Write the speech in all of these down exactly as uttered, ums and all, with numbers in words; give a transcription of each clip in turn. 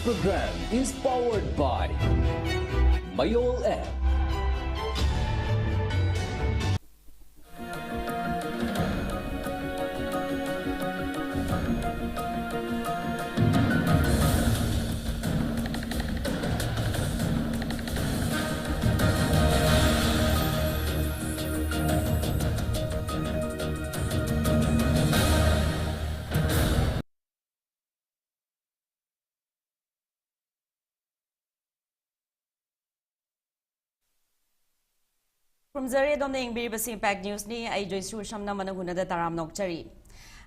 Program is powered by Mayol app. ꯈꯨꯔꯨꯝꯖꯔꯤ, ꯑꯗꯣꯝꯅ ꯌꯦꯡꯕꯤꯔꯤꯕꯁꯤ Impact News ꯅꯤ꯫ ꯑꯩ ꯖꯣꯏꯁ꯭ꯔꯤ ꯎꯁꯝꯅ ꯃꯅꯪ ꯍꯨꯅꯗ ꯇꯔꯥꯝꯅ ꯑꯣꯛꯆꯔꯤ꯫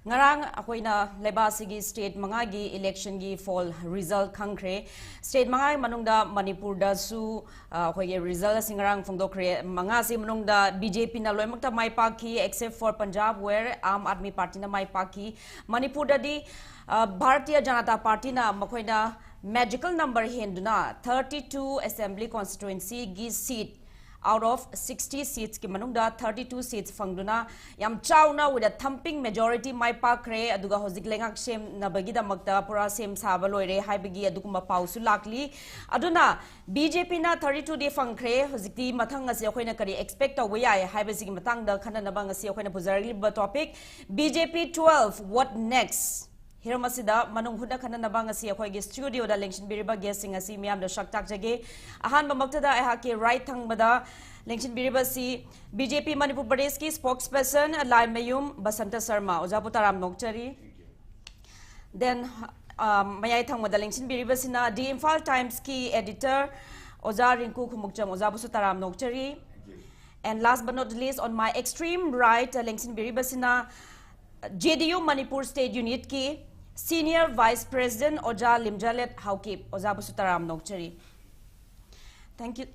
ꯉꯔꯥꯡ ꯑꯩꯈꯣꯏꯅ ꯂꯩꯕꯥꯛ ꯑꯁꯤꯒꯤ state ꯃꯉꯥꯒꯤ election ꯒꯤ poll result ꯈꯪꯈ꯭ꯔꯦ꯫ State ꯃꯉꯥꯒꯤ ꯃꯅꯨꯡꯗ ꯃꯅꯤꯄꯨꯔꯗꯁꯨ, ꯑ, ꯑꯩꯈꯣꯏꯒꯤ result ꯑꯁꯤ ꯉꯔꯥꯡ ꯐꯣꯡꯗꯣꯛꯈ꯭ꯔꯦ꯫ ꯃꯉꯥꯁꯤ ꯃꯅꯨꯡꯗ B J P ꯅ ꯂꯣꯏꯅꯃꯛꯇ ꯃꯥꯏ ꯄꯥꯛꯈꯤ, except for Punjab, where Aam Aadmi Party ꯅ ꯃꯥꯏ ꯄꯥꯛꯈꯤ꯫ ꯃꯅꯤꯄꯨꯔꯗꯗꯤ, ꯑ, Bharatiya Janata Party ꯅ ꯃꯈꯣꯏꯅ magical number ꯍꯦꯟꯗꯨꯅ thirty two assembly constituency ꯒꯤ seat, out of sixty seats ꯀꯤ ꯃꯅꯨꯡꯗ thirty two seats ꯐꯪꯗꯨꯅ ꯌꯥꯝ ꯆꯥꯎꯅ, with a thumping majority, ꯃꯥꯏ ꯄꯥꯛꯈ꯭ꯔꯦ꯫ ꯑꯗꯨꯒ ꯍꯧꯖꯤꯛ ꯂꯩꯉꯥꯛ ꯁꯦꯝꯅꯕꯒꯤꯗꯃꯛꯇ ꯄꯨꯔꯥ ꯁꯦꯝ ꯁꯥꯕ ꯂꯣꯏꯔꯦ ꯍꯥꯏꯕꯒꯤ ꯑꯗꯨꯒꯨꯝꯕ ꯄꯥꯎꯁꯨ ꯂꯥꯛꯂꯤ꯫ ꯑꯗꯨꯅ B J P ꯅ thirty two ꯗꯤ ꯐꯪꯈ꯭ꯔꯦ꯫ ꯍꯧꯖꯤꯛꯇꯤ ꯃꯊꯪ ꯑꯁꯤ ꯑꯩꯈꯣꯏꯅ ꯀꯔꯤ expect ꯇꯧꯕ ꯌꯥꯏ ꯍꯥꯏꯕꯁꯤꯒꯤ ꯃꯇꯥꯡꯗ ꯈꯟꯅꯅꯕ ꯉꯁꯤ ꯑꯩꯈꯣꯏꯅ ꯄꯨꯖꯔꯛꯂꯤꯕ topic, B J P twelve, what next? ꯍꯤꯔꯝ ꯑꯁꯤꯗ ꯃꯅꯨꯡ ꯍꯨꯠꯅ ꯈꯟꯅꯅꯕ ꯉꯁꯤ ꯑꯩꯈꯣꯏꯒꯤ studio ꯗ ꯂꯦꯡꯁꯤꯟꯕꯤꯔꯤꯕ guest ꯁꯤꯡ ꯑꯁꯤ ꯃꯤꯌꯥꯝꯗ ꯁꯛ ꯇꯥꯛꯆꯒꯦ꯫ ꯑꯍꯥꯟꯕꯃꯛꯇꯗ ꯑꯩꯍꯥꯛꯀꯤ right ꯊꯪꯕꯗ ꯂꯦꯡꯁꯤꯟꯕꯤꯔꯤꯕꯁꯤ B J P ꯃꯅꯤꯄꯨꯔ ꯄ꯭ꯔꯗꯦꯁꯀꯤ spokesperson ꯂꯥꯏꯃꯌꯨꯝ ꯕꯁꯟꯇ ꯁꯔꯃ, ꯑꯣꯖꯥꯕꯨ ꯇꯔꯥꯝꯅ ꯑꯣꯛꯆꯔꯤ꯫ Then, ꯑ, ꯃꯌꯥꯏ ꯊꯪꯕꯗ ꯂꯦꯡꯁꯤꯟꯕꯤꯔꯤꯕꯁꯤꯅ The Imphal Times ꯀꯤ editor ꯑꯣꯖꯥ ꯔꯤꯡꯀꯨ ꯈꯨꯃꯨꯛꯆꯝ, ꯑꯣꯖꯥꯕꯨꯁꯨ ꯇꯔꯥꯝꯅ ꯑꯣꯛꯆꯔꯤ꯫ And last but not the least, on my extreme right, ꯂꯦꯡꯁꯤꯟꯕꯤꯔꯤꯕꯁꯤꯅ J D U Manipur State Unit ꯀꯤ senior vice president ꯑꯣꯖꯥ ꯂꯤꯝꯖꯥꯂꯦꯠ ꯍꯥꯎꯀꯤꯞ, ꯑꯣꯖꯥꯕꯨꯁꯨ ꯇꯔꯥꯝꯅ ꯑꯣꯛꯆꯔꯤ꯫ Thank you.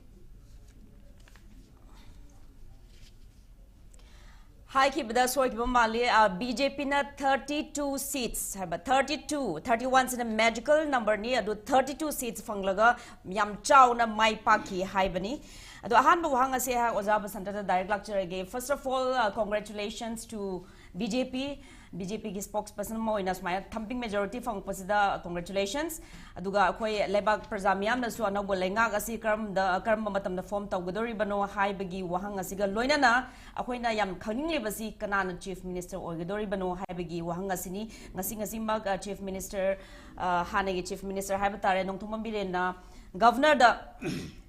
ꯍꯥꯏꯈꯤꯕꯗ ꯁꯣꯏꯈꯤꯕ ꯃꯥꯜꯂꯤ꯫ ꯑ, B J P ꯅ thirty two seats ꯍꯥꯏꯕ, thirty two, thirty one ꯁꯤꯅ magical number ꯅꯤ, ꯑꯗꯨ thirty two seats ꯐꯪꯂꯒ ꯌꯥꯝ ꯆꯥꯎꯅ ꯃꯥꯏ ꯄꯥꯛꯈꯤ ꯍꯥꯏꯕꯅꯤ꯫ ꯑꯗꯣ ꯑꯍꯥꯟꯕ ꯋꯥꯍꯪ ꯑꯁꯤ ꯑꯩꯍꯥꯛ ꯑꯣꯖꯥ ꯕꯁꯟꯇꯗ direct ꯂꯥꯛꯆꯔꯒꯦ꯫ First of all, uh, congratulations to B J P, B J ꯄꯤꯒꯤ spokesperson ꯑꯃ ꯑꯣꯏꯅ ꯁꯨꯃꯥꯏꯅ thumping majority ꯐꯪꯉꯛꯄꯁꯤꯗ congratulations꯫ ꯑꯗꯨꯒ ꯑꯩꯈꯣꯏ ꯂꯩꯕꯥꯛ ꯄ꯭ꯔꯖꯥ ꯃꯤꯌꯥꯝꯅꯁꯨ ꯑꯅꯧꯕ ꯂꯩꯉꯥꯛ ꯑꯁꯤ ꯀꯔꯝꯗ, ꯀꯔꯝꯕ ꯃꯇꯝꯗ form ꯇꯧꯒꯗꯧꯔꯤꯕꯅꯣ ꯍꯥꯏꯕꯒꯤ ꯋꯥꯍꯪ ꯑꯁꯤꯒ ꯂꯣꯏꯅꯅ ꯑꯩꯈꯣꯏꯅ ꯌꯥꯝ ꯈꯪꯅꯤꯡꯂꯤꯕꯁꯤ ꯀꯅꯥꯅ chief minister ꯑꯣꯏꯒꯗꯧꯔꯤꯕꯅꯣ ꯍꯥꯏꯕꯒꯤ ꯋꯥꯍꯪ ꯑꯁꯤꯅꯤ꯫ ꯉꯁꯤ ꯉꯁꯤꯃꯛ, ꯑ, chief minister, ꯑ, ꯍꯥꯟꯅꯒꯤ chief minister ꯍꯥꯏꯕ ꯇꯥꯔꯦ, ꯅꯣꯡꯊꯣꯝꯕꯝ ꯕꯤꯔꯦꯟꯅ governorꯗ,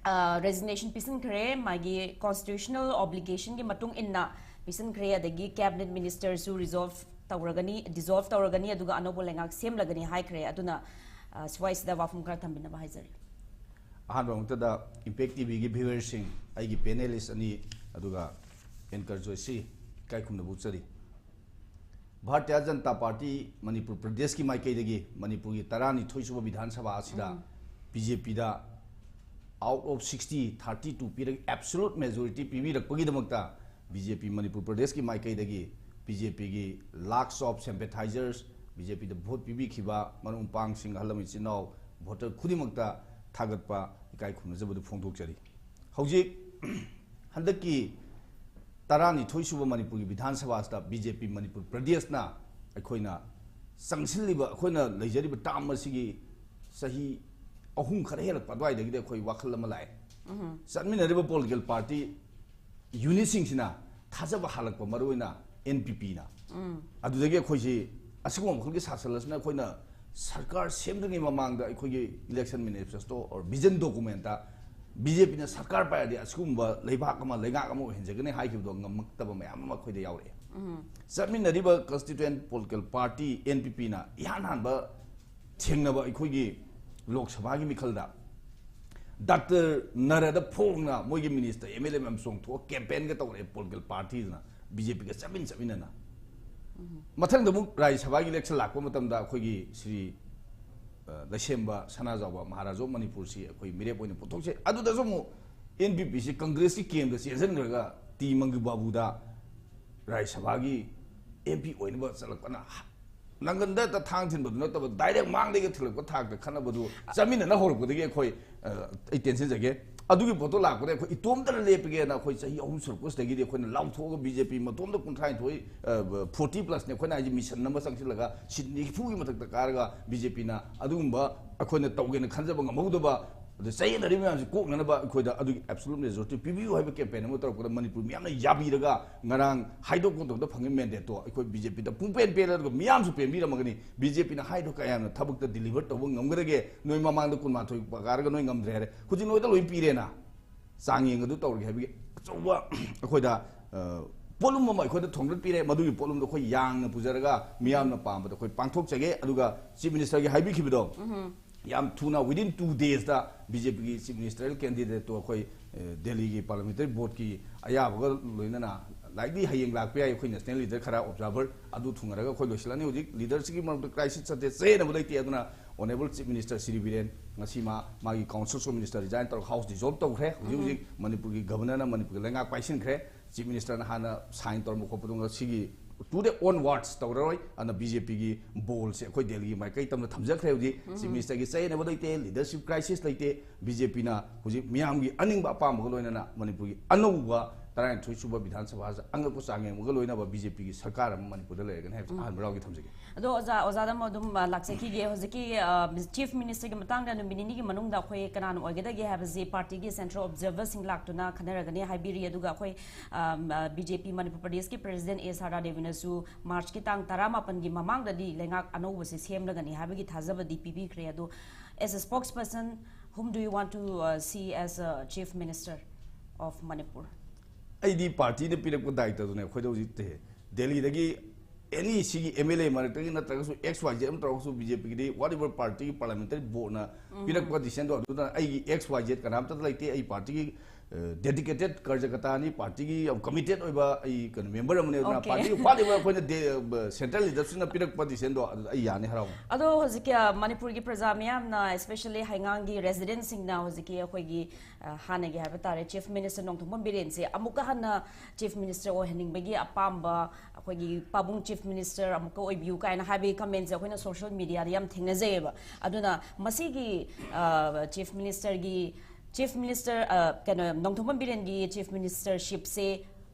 ꯑ, resignation ꯄꯤꯁꯤꯟꯈ꯭ꯔꯦ, ꯃꯥꯒꯤ constitutional obligationꯒꯤ ꯃꯇꯨꯡ ꯏꯟꯅ ꯄꯤꯁꯤꯟꯈ꯭ꯔꯦ꯫ ꯑꯗꯒꯤ cabinet ministerꯁꯨ resolve ꯇꯧꯔꯒꯅꯤ, dissolve ꯇꯧꯔꯒꯅꯤ, ꯑꯗꯨꯒ ꯑꯅꯧꯕ ꯂꯩꯉꯥꯛ ꯁꯦꯝꯂꯒꯅꯤ ꯍꯥꯏꯈ꯭ꯔꯦ꯫ ꯑꯗꯨꯅ, ꯑ, ꯁ꯭ꯋꯥꯏꯁꯤꯗ ꯋꯥꯐꯝ ꯈꯔ ꯊꯝꯕꯤꯅꯕ ꯍꯥꯏꯖꯔꯤ꯫ ꯑꯍꯥꯟꯕ ꯃꯛꯇꯗ Impact TVꯒꯤ viewerꯁꯤꯡ, ꯑꯩꯒꯤ panelist ꯑꯅꯤ, ꯑꯗꯨꯒ anchor ꯖꯣꯏꯁꯤ, ꯏꯀꯥꯏ ꯈꯨꯝꯅꯕ ꯎꯠꯆꯔꯤ꯫ ꯚꯥꯔꯇꯤꯌ ꯖꯅꯇꯥ ꯄꯥꯔꯇꯤ ꯃꯅꯤꯄꯨꯔ ꯄ꯭ꯔꯗꯦꯁꯀꯤ ꯃꯥꯏꯀꯩꯗꯒꯤ ꯃꯅꯤꯄꯨꯔꯒꯤ ꯇꯔꯥꯅꯤꯊꯣꯏ ꯁꯨꯕ ꯕꯤꯙꯥꯟ ꯁꯚꯥ ꯑꯁꯤꯗ ꯎꯝ꯫ BJPꯗ out of sixty, thirty two ꯄꯤꯔꯒ absolute majority ꯄꯤꯕꯤꯔꯛꯄꯒꯤꯗꯃꯛꯇ BJP ꯃꯅꯤꯄꯨꯔ ꯄ꯭ꯔꯗꯦꯁꯀꯤ ꯃꯥꯏꯀꯩꯗꯒꯤ BJPꯒꯤ lakhs of sympathizers, BJPꯗ vote ꯄꯤꯕꯤꯈꯤꯕ ꯃꯔꯨꯞ ꯃꯄꯥꯡꯁꯤꯡ, ꯑꯍꯜ ꯂꯃꯟ, ꯏꯆꯤꯟ ꯏꯅꯥꯎ, voter ꯈꯨꯗꯤꯡꯃꯛꯇ ꯊꯥꯒꯠꯄ, ꯏꯀꯥꯏ ꯈꯨꯝꯅꯖꯕꯗꯨ ꯐꯣꯡꯗꯣꯛꯆꯔꯤ꯫ ꯍꯧꯖꯤꯛ ꯍꯟꯗꯛꯀꯤ ꯇꯔꯥꯅꯤꯊꯣꯏ ꯁꯨꯕ ꯃꯅꯤꯄꯨꯔꯒꯤ ꯕꯤꯙꯥꯟ ꯁꯚꯥꯁꯤꯗ BJP ꯃꯅꯤꯄꯨꯔ ꯄ꯭ꯔꯗꯦꯁꯅ ꯑꯩꯈꯣꯏꯅ ꯆꯪꯁꯤꯜꯂꯤꯕ, ꯑꯩꯈꯣꯏꯅ ꯂꯩꯖꯔꯤꯕ term ꯑꯁꯤꯒꯤ ꯆꯍꯤ ꯑꯍꯨꯝ ꯈꯔ ꯍꯦꯜꯂꯛꯄ ꯑꯗꯨꯋꯥꯏꯗꯒꯤꯗꯤ ꯑꯩꯈꯣꯏ ꯋꯥꯈꯜ ꯑꯃ ꯂꯥꯛꯑꯦ꯫ ꯎꯝ꯫ ꯆꯠꯃꯤꯟꯅꯔꯤꯕ political party unitꯁꯤꯡꯁꯤꯅ ꯊꯥꯖꯕ ꯍꯜꯂꯛꯄ, ꯃꯔꯨꯑꯣꯏꯅ NPPꯅ꯫ ꯎꯝ꯫ ꯑꯗꯨꯗꯒꯤ ꯑꯩꯈꯣꯏꯁꯤ ꯑꯁꯤꯒꯨꯝꯕ ꯃꯈꯜꯒꯤ ꯁꯥꯁꯟ ꯑꯁꯤꯅ ꯑꯩꯈꯣꯏꯅ ꯁꯔꯀꯥꯔ ꯁꯦꯝꯗ꯭ꯔꯤꯉꯩ ꯃꯃꯥꯡꯗ ꯑꯩꯈꯣꯏꯒꯤ election manifesto or vision documentꯇ BJPꯅ ꯁꯔꯀꯥꯔ ꯄꯥꯏꯔꯗꯤ ꯑꯁꯤꯒꯨꯝꯕ ꯂꯩꯕꯥꯛ ꯑꯃ, ꯂꯩꯉꯥꯛ ꯑꯃ ꯑꯣꯏꯍꯟꯖꯒꯅꯤ ꯍꯥꯏꯈꯤꯕꯗꯣ ꯉꯝꯃꯛꯇꯕ ꯃꯌꯥꯝ ꯑꯃ ꯑꯩꯈꯣꯏꯗ ꯌꯥꯎꯔꯛꯑꯦ꯫ ꯎꯝ꯫ ꯆꯠꯃꯤꯟꯅꯔꯤꯕ constituent political party NPPꯅ ꯏꯍꯥꯟ ꯍꯥꯟꯕ ꯊꯦꯡꯅꯕ ꯑꯩꯈꯣꯏꯒꯤ ꯂꯣꯛ ꯁꯚꯥꯒꯤ ꯃꯤꯈꯜꯗ ꯗꯥꯛꯇꯔ ꯅꯔꯗ ꯐꯣꯡꯅ ꯃꯣꯏꯒꯤ minister, MLA ꯃꯌꯥꯝ ꯆꯣꯡꯊꯣꯛꯑ campaignꯒ ꯇꯧꯔꯛꯑꯦ, political partyꯗꯨꯅ BJPꯒ ꯆꯠꯃꯤꯟ ꯆꯠꯃꯤꯟꯅꯅ꯫ ꯎꯝ꯫ ꯃꯊꯪꯗ ꯑꯃꯨꯛ ꯔꯥꯖ꯭ꯌ ꯁꯚꯥꯒꯤ election ꯂꯥꯛꯄ ꯃꯇꯝꯗ ꯑꯩꯈꯣꯏꯒꯤ ꯁ꯭ꯔꯤ, ꯑ, ꯂꯩꯁꯦꯝꯕ ꯁꯅꯥꯖꯥꯎꯕ ꯃꯍꯥꯔꯥꯖ of ꯃꯅꯤꯄꯨꯔꯁꯤ ꯑꯩꯈꯣꯏ ꯃꯤꯔꯦꯞ ꯑꯣꯏꯅ ꯄꯨꯊꯣꯛꯆꯩ꯫ ꯑꯗꯨꯗꯁꯨ ꯑꯃꯨꯛ NPPꯁꯤ Congressꯀꯤ campꯇ ꯆꯦꯟꯁꯤꯟꯈ꯭ꯔꯒ ꯇꯤ ꯃꯪꯒꯨ ꯕꯥꯕꯨꯗ ꯔꯥꯖ꯭ꯌ ꯁꯚꯥꯒꯤ MP ꯑꯣꯏꯅꯕ ꯆꯠꯂꯛꯄꯅ ꯅꯪꯒꯟꯗ ꯍꯦꯛꯇ ꯊꯥꯡ ꯊꯤꯟꯕꯗꯨ ꯅꯠꯇꯕ, direct ꯃꯥꯡꯗꯒꯤ ꯊꯤꯜꯂꯛꯄ ꯊꯥꯛꯇ ꯈꯠꯅꯕꯗꯨ ꯆꯠꯃꯤꯟꯅꯅ ꯍꯧꯔꯛꯄꯗꯒꯤ ꯑꯩꯈꯣꯏ, ꯑ, ꯑꯩ ꯇꯦꯟꯁꯤꯟꯖꯒꯦ꯫ ꯑꯗꯨꯒꯤ ꯄꯣꯠꯇꯣ ꯂꯥꯛꯄꯗ ꯑꯩꯈꯣꯏ ꯏꯇꯣꯝꯇꯅ ꯂꯦꯞꯄꯒꯦꯅ ꯑꯩꯈꯣꯏ ꯆꯍꯤ ꯑꯍꯨꯝ ꯁꯨꯔꯛꯄꯁꯤꯗꯒꯤꯗꯤ ꯑꯩꯈꯣꯏꯅ ꯂꯥꯎꯊꯣꯛꯑꯒ ꯕꯤ ꯖꯦ ꯄꯤ ꯃꯇꯣꯝꯗ ꯀꯨꯟꯊ꯭ꯔꯥꯅꯤꯊꯣꯏ, ꯐꯣꯔꯇꯤ ꯄ꯭ꯂꯁꯅꯦ ꯑꯩꯈꯣꯏꯅ ꯍꯥꯏꯁꯦ, ꯃꯤꯁꯟ ꯑꯃ ꯆꯪꯁꯤꯜꯂꯒ ꯁꯤꯠ ꯅꯤꯐꯨꯒꯤ ꯃꯊꯛꯇ ꯀꯥꯔꯒ ꯕꯤ ꯖꯦ ꯄꯤꯅ ꯑꯗꯨꯒꯨꯝꯕ ꯑꯩꯈꯣꯏꯅ ꯇꯧꯒꯦꯅ ꯈꯟꯖꯕ ꯉꯝꯍꯧꯗꯕ, ꯑꯗ ꯆꯌꯦꯠꯅꯔꯤꯕ ꯃꯌꯥꯝꯁꯤ ꯀꯣꯛꯅꯅꯕ ꯑꯩꯈꯣꯏꯗ ꯑꯗꯨꯒꯤ absolute majority ꯄꯤꯕꯤꯌꯨ ꯍꯥꯏꯕ ꯀꯦꯝꯄꯦꯟ ꯑꯃ ꯇꯧꯔꯛꯄꯗ ꯃꯅꯤꯄꯨꯔ ꯃꯤꯌꯥꯝꯅ ꯌꯥꯕꯤꯔꯒ ꯉꯔꯥꯡ ꯍꯥꯏꯗꯣꯛ ꯈꯣꯠꯇꯣꯛꯇ ꯐꯪꯉꯤ ꯃꯦꯟꯗꯦꯠꯇꯣ ꯑꯩꯈꯣꯏ ꯕꯤ ꯖꯦ ꯄꯤꯗ ꯄꯨꯡꯄꯦꯟ ꯄꯦꯜꯂꯦ, ꯑꯗꯨꯒ ꯃꯤꯌꯥꯝꯁꯨ ꯄꯦꯟꯕꯤꯔꯝꯃꯒꯅꯤ꯫ ꯕꯤ ꯖꯦ ꯄꯤꯅ ꯍꯥꯏꯗꯣ ꯀꯌꯥꯝꯅ ꯊꯕꯛꯇ ꯗꯤꯂꯤꯚꯔ ꯇꯧꯕ ꯉꯝꯒꯗꯒꯦ? ꯅꯣꯏ ꯃꯃꯥꯡꯗ ꯀꯨꯟꯃꯥꯊꯣꯏ ꯀꯥꯔꯒ ꯅꯣꯏ ꯉꯝꯗ꯭ꯔꯦ ꯍꯥꯏꯔꯦ, ꯍꯧꯖꯤꯛ ꯅꯣꯏꯗ ꯂꯣꯏ ꯄꯤꯔꯦꯅ꯫ ꯆꯥꯡꯌꯦꯡ ꯑꯗꯨ ꯇꯧꯔꯒꯦ ꯍꯥꯏꯕꯒꯤ ꯑꯆꯧꯕ ꯑꯩꯈꯣꯏꯗ, ꯑ, ꯄꯣꯠꯂꯨꯝ ꯑꯃ ꯑꯩꯈꯣꯏꯗ ꯊꯣꯡꯒꯠꯄꯤꯔꯦ꯫ ꯃꯗꯨꯒꯤ ꯄꯣꯠꯂꯨꯝꯗꯣ ꯑꯩꯈꯣꯏ ꯌꯥꯡꯅ ꯄꯨꯖꯔꯒ ꯃꯤꯌꯥꯝꯅ ꯄꯥꯝꯕꯗꯣ ꯑꯩꯈꯣꯏ ꯄꯥꯡꯊꯣꯛꯆꯒꯦ꯫ ꯑꯗꯨꯒ ꯆꯤꯐ ꯃꯤꯅꯤꯁꯇꯔꯒꯤ ꯍꯥꯏꯕꯤꯈꯤꯕꯗꯣ, ꯌꯥꯝ ꯊꯨꯅ, within two days ꯇ ꯕꯤ ꯖꯦ ꯄꯤꯒꯤ ꯆꯤꯐ ꯃꯤꯅꯤꯁꯇꯔꯦꯜ ꯀꯦꯟꯗꯤꯗꯦꯠꯇꯣ ꯑꯩꯈꯣꯏ, ꯑ, ꯗꯦꯜꯂꯤꯒꯤ ꯄꯥꯔꯂꯤꯌꯥꯃꯦꯟꯇꯔꯤ ꯕꯣꯔꯗꯀꯤ ꯑꯌꯥꯕꯒ ꯂꯣꯏꯅꯅ, likely ꯍꯌꯦꯡ ꯂꯥꯛꯄ ꯌꯥꯏ꯫ ꯑꯩꯈꯣꯏ ꯅꯦꯁꯅꯦꯜ ꯂꯤꯗꯔ ꯈꯔ, ꯑꯣꯕꯖꯥꯔꯚꯔ ꯑꯗꯨ ꯊꯨꯡꯉꯔꯒ ꯑꯩꯈꯣꯏ ꯂꯣꯏꯁꯤꯜꯂꯅꯤ꯫ ꯍꯧꯖꯤꯛ ꯂꯤꯗꯔꯁꯤꯞꯀꯤ ꯃꯔꯛꯇ ꯀ꯭ꯔꯥꯏꯁꯤꯁ ꯆꯠꯇꯦ, ꯆꯌꯦꯠꯅꯕ ꯂꯩꯇꯦ꯫ ꯑꯗꯨꯅ honourable chief minister Shri Biren ꯉꯁꯤ ꯃꯥ ꯃꯥꯒꯤ ꯀꯥꯎꯟꯁꯤꯜꯁ ꯑꯣꯐ ꯃꯤꯅꯤꯁꯇꯔ ꯔꯤꯖꯥꯏꯟ ꯇꯧꯔꯒ ꯍꯥꯎꯁ ꯗꯤꯖꯣꯜꯕ ꯇꯧꯈ꯭ꯔꯦ꯫ ꯍꯧꯖꯤꯛ ꯍꯧꯖꯤꯛ ꯃꯅꯤꯄꯨꯔꯒꯤ ꯒꯕꯔꯅꯔꯅ ꯃꯅꯤꯄꯨꯔꯒꯤ ꯂꯩꯉꯥꯛ ꯄꯥꯏꯁꯤꯟꯈ꯭ꯔꯦ꯫ ꯆꯤꯐ ꯃꯤꯅꯤꯁꯇꯔꯅ ꯍꯥꯟꯅ ꯁꯥꯏꯟ ꯇꯧꯔꯝꯕ ꯈꯣꯠꯄꯗꯣ ꯉꯁꯤꯒꯤ today onwards ꯇꯧꯔꯔꯣꯏ꯫ ꯑꯗꯨꯅ ꯕꯤ ꯖꯦ ꯄꯤꯒꯤ ꯕꯣꯜꯁꯦ ꯑꯩꯈꯣꯏ ꯗꯦꯜꯂꯤꯒꯤ ꯃꯥꯏꯀꯩ ꯇꯝꯅ ꯊꯝꯖꯈ꯭ꯔꯦ꯫ ꯍꯧꯖꯤꯛ ꯆꯤꯐ ꯃꯤꯅꯤꯁꯇꯔꯒꯤ ꯆꯌꯦꯠꯅꯕ ꯂꯩꯇꯦ, ꯂꯤꯗꯔꯁꯤꯞ ꯀ꯭ꯔꯥꯏꯁꯤꯁ ꯂꯩꯇꯦ꯫ ꯕꯤ ꯖꯦ ꯄꯤꯅ ꯍꯧꯖꯤꯛ ꯃꯤꯌꯥꯝꯒꯤ ꯑꯅꯤꯡꯕ ꯑꯄꯥꯝꯕꯒ ꯂꯣꯏꯅꯅ ꯃꯅꯤꯄꯨꯔꯒꯤ ꯑꯅꯧꯕ ꯇꯔꯥꯅꯤꯊꯣꯏ ꯁꯨꯕ ꯕꯤꯙꯥꯟ ꯁꯚꯥꯁꯦ ꯑꯉꯛꯄ ꯆꯥꯡꯌꯦꯡ ꯑꯃꯒ ꯂꯣꯏꯅꯕ ꯕꯤ ꯖꯦ ꯄꯤꯒꯤ ꯁꯔꯀꯥꯔ ꯑꯃ ꯃꯅꯤꯄꯨꯔꯗ ꯂꯩꯔꯒꯅꯤ ꯍꯥꯏꯕꯁꯦ ꯑꯍꯥꯟꯕ ꯔꯥꯎꯟꯒꯤ ꯊꯝꯖꯒꯦ꯫ ꯑꯗꯣ ꯑꯣꯖꯥ, ꯑꯣꯖꯥꯗ ꯑꯃꯨꯛ ꯑꯗꯨꯝ, ꯑ, ꯂꯥꯛꯆꯈꯤꯒꯦ꯫ ꯍꯧꯖꯤꯛꯀꯤ, ꯑ, ꯆꯤꯐ ꯃꯤꯅꯤꯁꯇꯔꯒꯤ ꯃꯇꯥꯡꯗ ꯅꯨꯃꯤꯠ ꯅꯤꯅꯤꯒꯤ ꯃꯅꯨꯡꯗ ꯑꯩꯈꯣꯏ ꯀꯅꯥꯅ ꯑꯣꯏꯒꯗꯒꯦ ꯍꯥꯏꯕꯁꯤ ꯄꯥꯔꯇꯤꯒꯤ ꯁꯦꯟꯇ꯭ꯔꯦꯜ ꯑꯣꯕꯖꯔꯚꯔꯁꯤꯡ ꯂꯥꯛꯇꯨꯅ ꯈꯟꯅꯔꯒꯅꯤ ꯍꯥꯏꯕꯤꯔꯤ꯫ ꯑꯗꯨꯒ ꯑꯩꯈꯣꯏ, ꯑ, ꯑ, ꯕꯤ ꯖꯦ ꯄꯤ ꯃꯅꯤꯄꯨꯔ ꯄ꯭ꯔꯗꯦꯁꯀꯤ ꯄ꯭ꯔꯦꯁꯤꯗꯦꯟ ꯑꯦ ꯁꯥꯔꯗꯥ ꯗꯦꯕꯤꯅꯁꯨ ꯃꯥꯔꯆꯀꯤ ꯇꯥꯡ ꯇꯔꯥꯃꯥꯄꯟꯒꯤ ꯃꯃꯥꯡꯗꯗꯤ ꯂꯩꯉꯥꯛ ꯑꯅꯧꯕꯁꯦ ꯁꯦꯝꯂꯒꯅꯤ ꯍꯥꯏꯕꯒꯤ ꯊꯥꯖꯕꯗꯤ ꯄꯤꯕꯤꯈ꯭ꯔꯦ꯫ ꯑꯗꯣ, as a spokesperson, whom do you want to, uh, see as a Chief Minister of Manipur? ꯑꯩꯗꯤ ꯄꯥꯔꯇꯤꯅ ꯄꯤꯔꯛꯄ ꯗꯥꯏꯇꯗꯨꯅꯦ ꯑꯩꯈꯣꯏꯗ ꯍꯧꯖꯤꯛ ꯗꯦꯜꯂꯤꯗꯒꯤ ꯑꯦꯅꯤ ꯁꯤꯒꯤ ꯑꯦꯝ ꯑꯦꯜ ꯑꯦ ꯃꯔꯛꯇꯒꯤ ꯅꯠꯇ꯭ꯔꯒꯁꯨ ꯑꯦꯛꯁ ꯋꯥꯏ ꯖꯦꯗ ꯑꯃ ꯇꯧꯔꯒꯁꯨ ꯕꯤ ꯖꯦ ꯄꯤꯒꯤꯗꯤ whatever ꯄꯥꯔꯇꯤꯒꯤ ꯄꯥꯔꯂꯤꯌꯥꯃꯦꯟꯇꯔꯤ ꯕꯣꯔꯗꯅ ꯄꯤꯔꯛꯄ ꯗꯤꯁꯤꯖꯟꯗꯣ ꯑꯗꯨꯗ ꯑꯩꯒꯤ ꯑꯦꯛꯁ ꯋꯥꯏ ꯖꯦꯗ ꯀꯅꯥꯝꯇ ꯂꯩꯇꯦ꯫ ꯑꯩ ꯄꯥꯔꯇꯤꯒꯤ ꯗꯦꯗꯤꯀꯦꯇꯦꯗ ꯀꯥꯔꯖꯀꯔꯇꯥꯅꯤ, ꯄꯥꯔꯇꯤꯒꯤ ꯌꯥꯝ ꯀꯃꯤꯇꯦꯗ ꯑꯣꯏꯕ ꯑꯩ ꯀꯩꯅꯣ ꯃꯦꯝꯕꯔ ꯑꯃꯅꯤ꯫ ꯑꯗꯨꯅ Okay. ꯄꯥꯔꯇꯤꯒꯤ ꯋꯥꯠꯂꯤꯕ ꯑꯩꯈꯣꯏꯅ ꯗꯦ-, ꯁꯦꯟꯇ꯭ꯔꯦꯜ ꯂꯤꯗꯔꯁꯤꯞꯅ ꯄꯤꯔꯛꯄ ꯗꯤꯁꯤꯖꯟꯗꯣ ꯑꯗꯨꯗ ꯑꯩ ꯌꯥꯅꯤ, ꯍꯔꯥꯎꯅꯤ꯫ ꯑꯗꯣ ꯍꯧꯖꯤꯛꯀꯤ, ꯑ, ꯃꯅꯤꯄꯨꯔꯒꯤ ꯄ꯭ꯔꯖꯥ ꯃꯤꯌꯥꯝꯅ, especially ꯍꯩꯉꯥꯡꯒꯤ ꯔꯦꯁꯤꯗꯦꯟꯁꯤꯡꯅ ꯍꯧꯖꯤꯛꯀꯤ ꯑꯩꯈꯣꯏꯒꯤ, ꯑ, ꯍꯥꯟꯅꯒꯤ ꯍꯥꯏꯕ ꯇꯥꯔꯦ, ꯆꯤꯐ ꯃꯤꯅꯤꯁꯇꯔ ꯅꯣꯡꯊꯣꯝꯕꯝ ꯕꯤꯔꯦꯟꯁꯦ ꯑꯃꯨꯛꯀ ꯍꯟꯅ ꯆꯤꯐ ꯃꯤꯅꯤꯁꯇꯔ ꯑꯣꯏꯍꯟꯅꯤꯡꯕꯒꯤ ꯑꯄꯥꯝꯕ, ꯑꯩꯈꯣꯏꯒꯤ ꯄꯥꯕꯨꯡ ꯆꯤꯐ ꯃꯤꯅꯤꯁꯇꯔ ꯑꯃꯨꯛꯀ ꯑꯣꯏꯕꯤꯌꯨ ꯀꯥꯏꯅ ꯍꯥꯏꯕꯒꯤ ꯀꯃꯦꯟꯁꯦ ꯑꯩꯈꯣꯏꯅ ꯁꯣꯁꯤꯌꯦꯜ ꯃꯤꯗꯤꯌꯥꯗ ꯌꯥꯝ ꯊꯦꯡꯅꯖꯩꯌꯦꯕ꯫ ꯑꯗꯨꯅ ꯃꯁꯤꯒꯤ, ꯑ, ꯆꯤꯐ ꯃꯤꯅꯤꯁꯇꯔꯒꯤ Chief Minister, ꯑ, ꯀꯩꯅꯣ, ꯅꯣꯡꯊꯣꯝꯕꯝ ꯕꯤꯔꯦꯟꯒꯤ Chief Ministershipꯁꯦ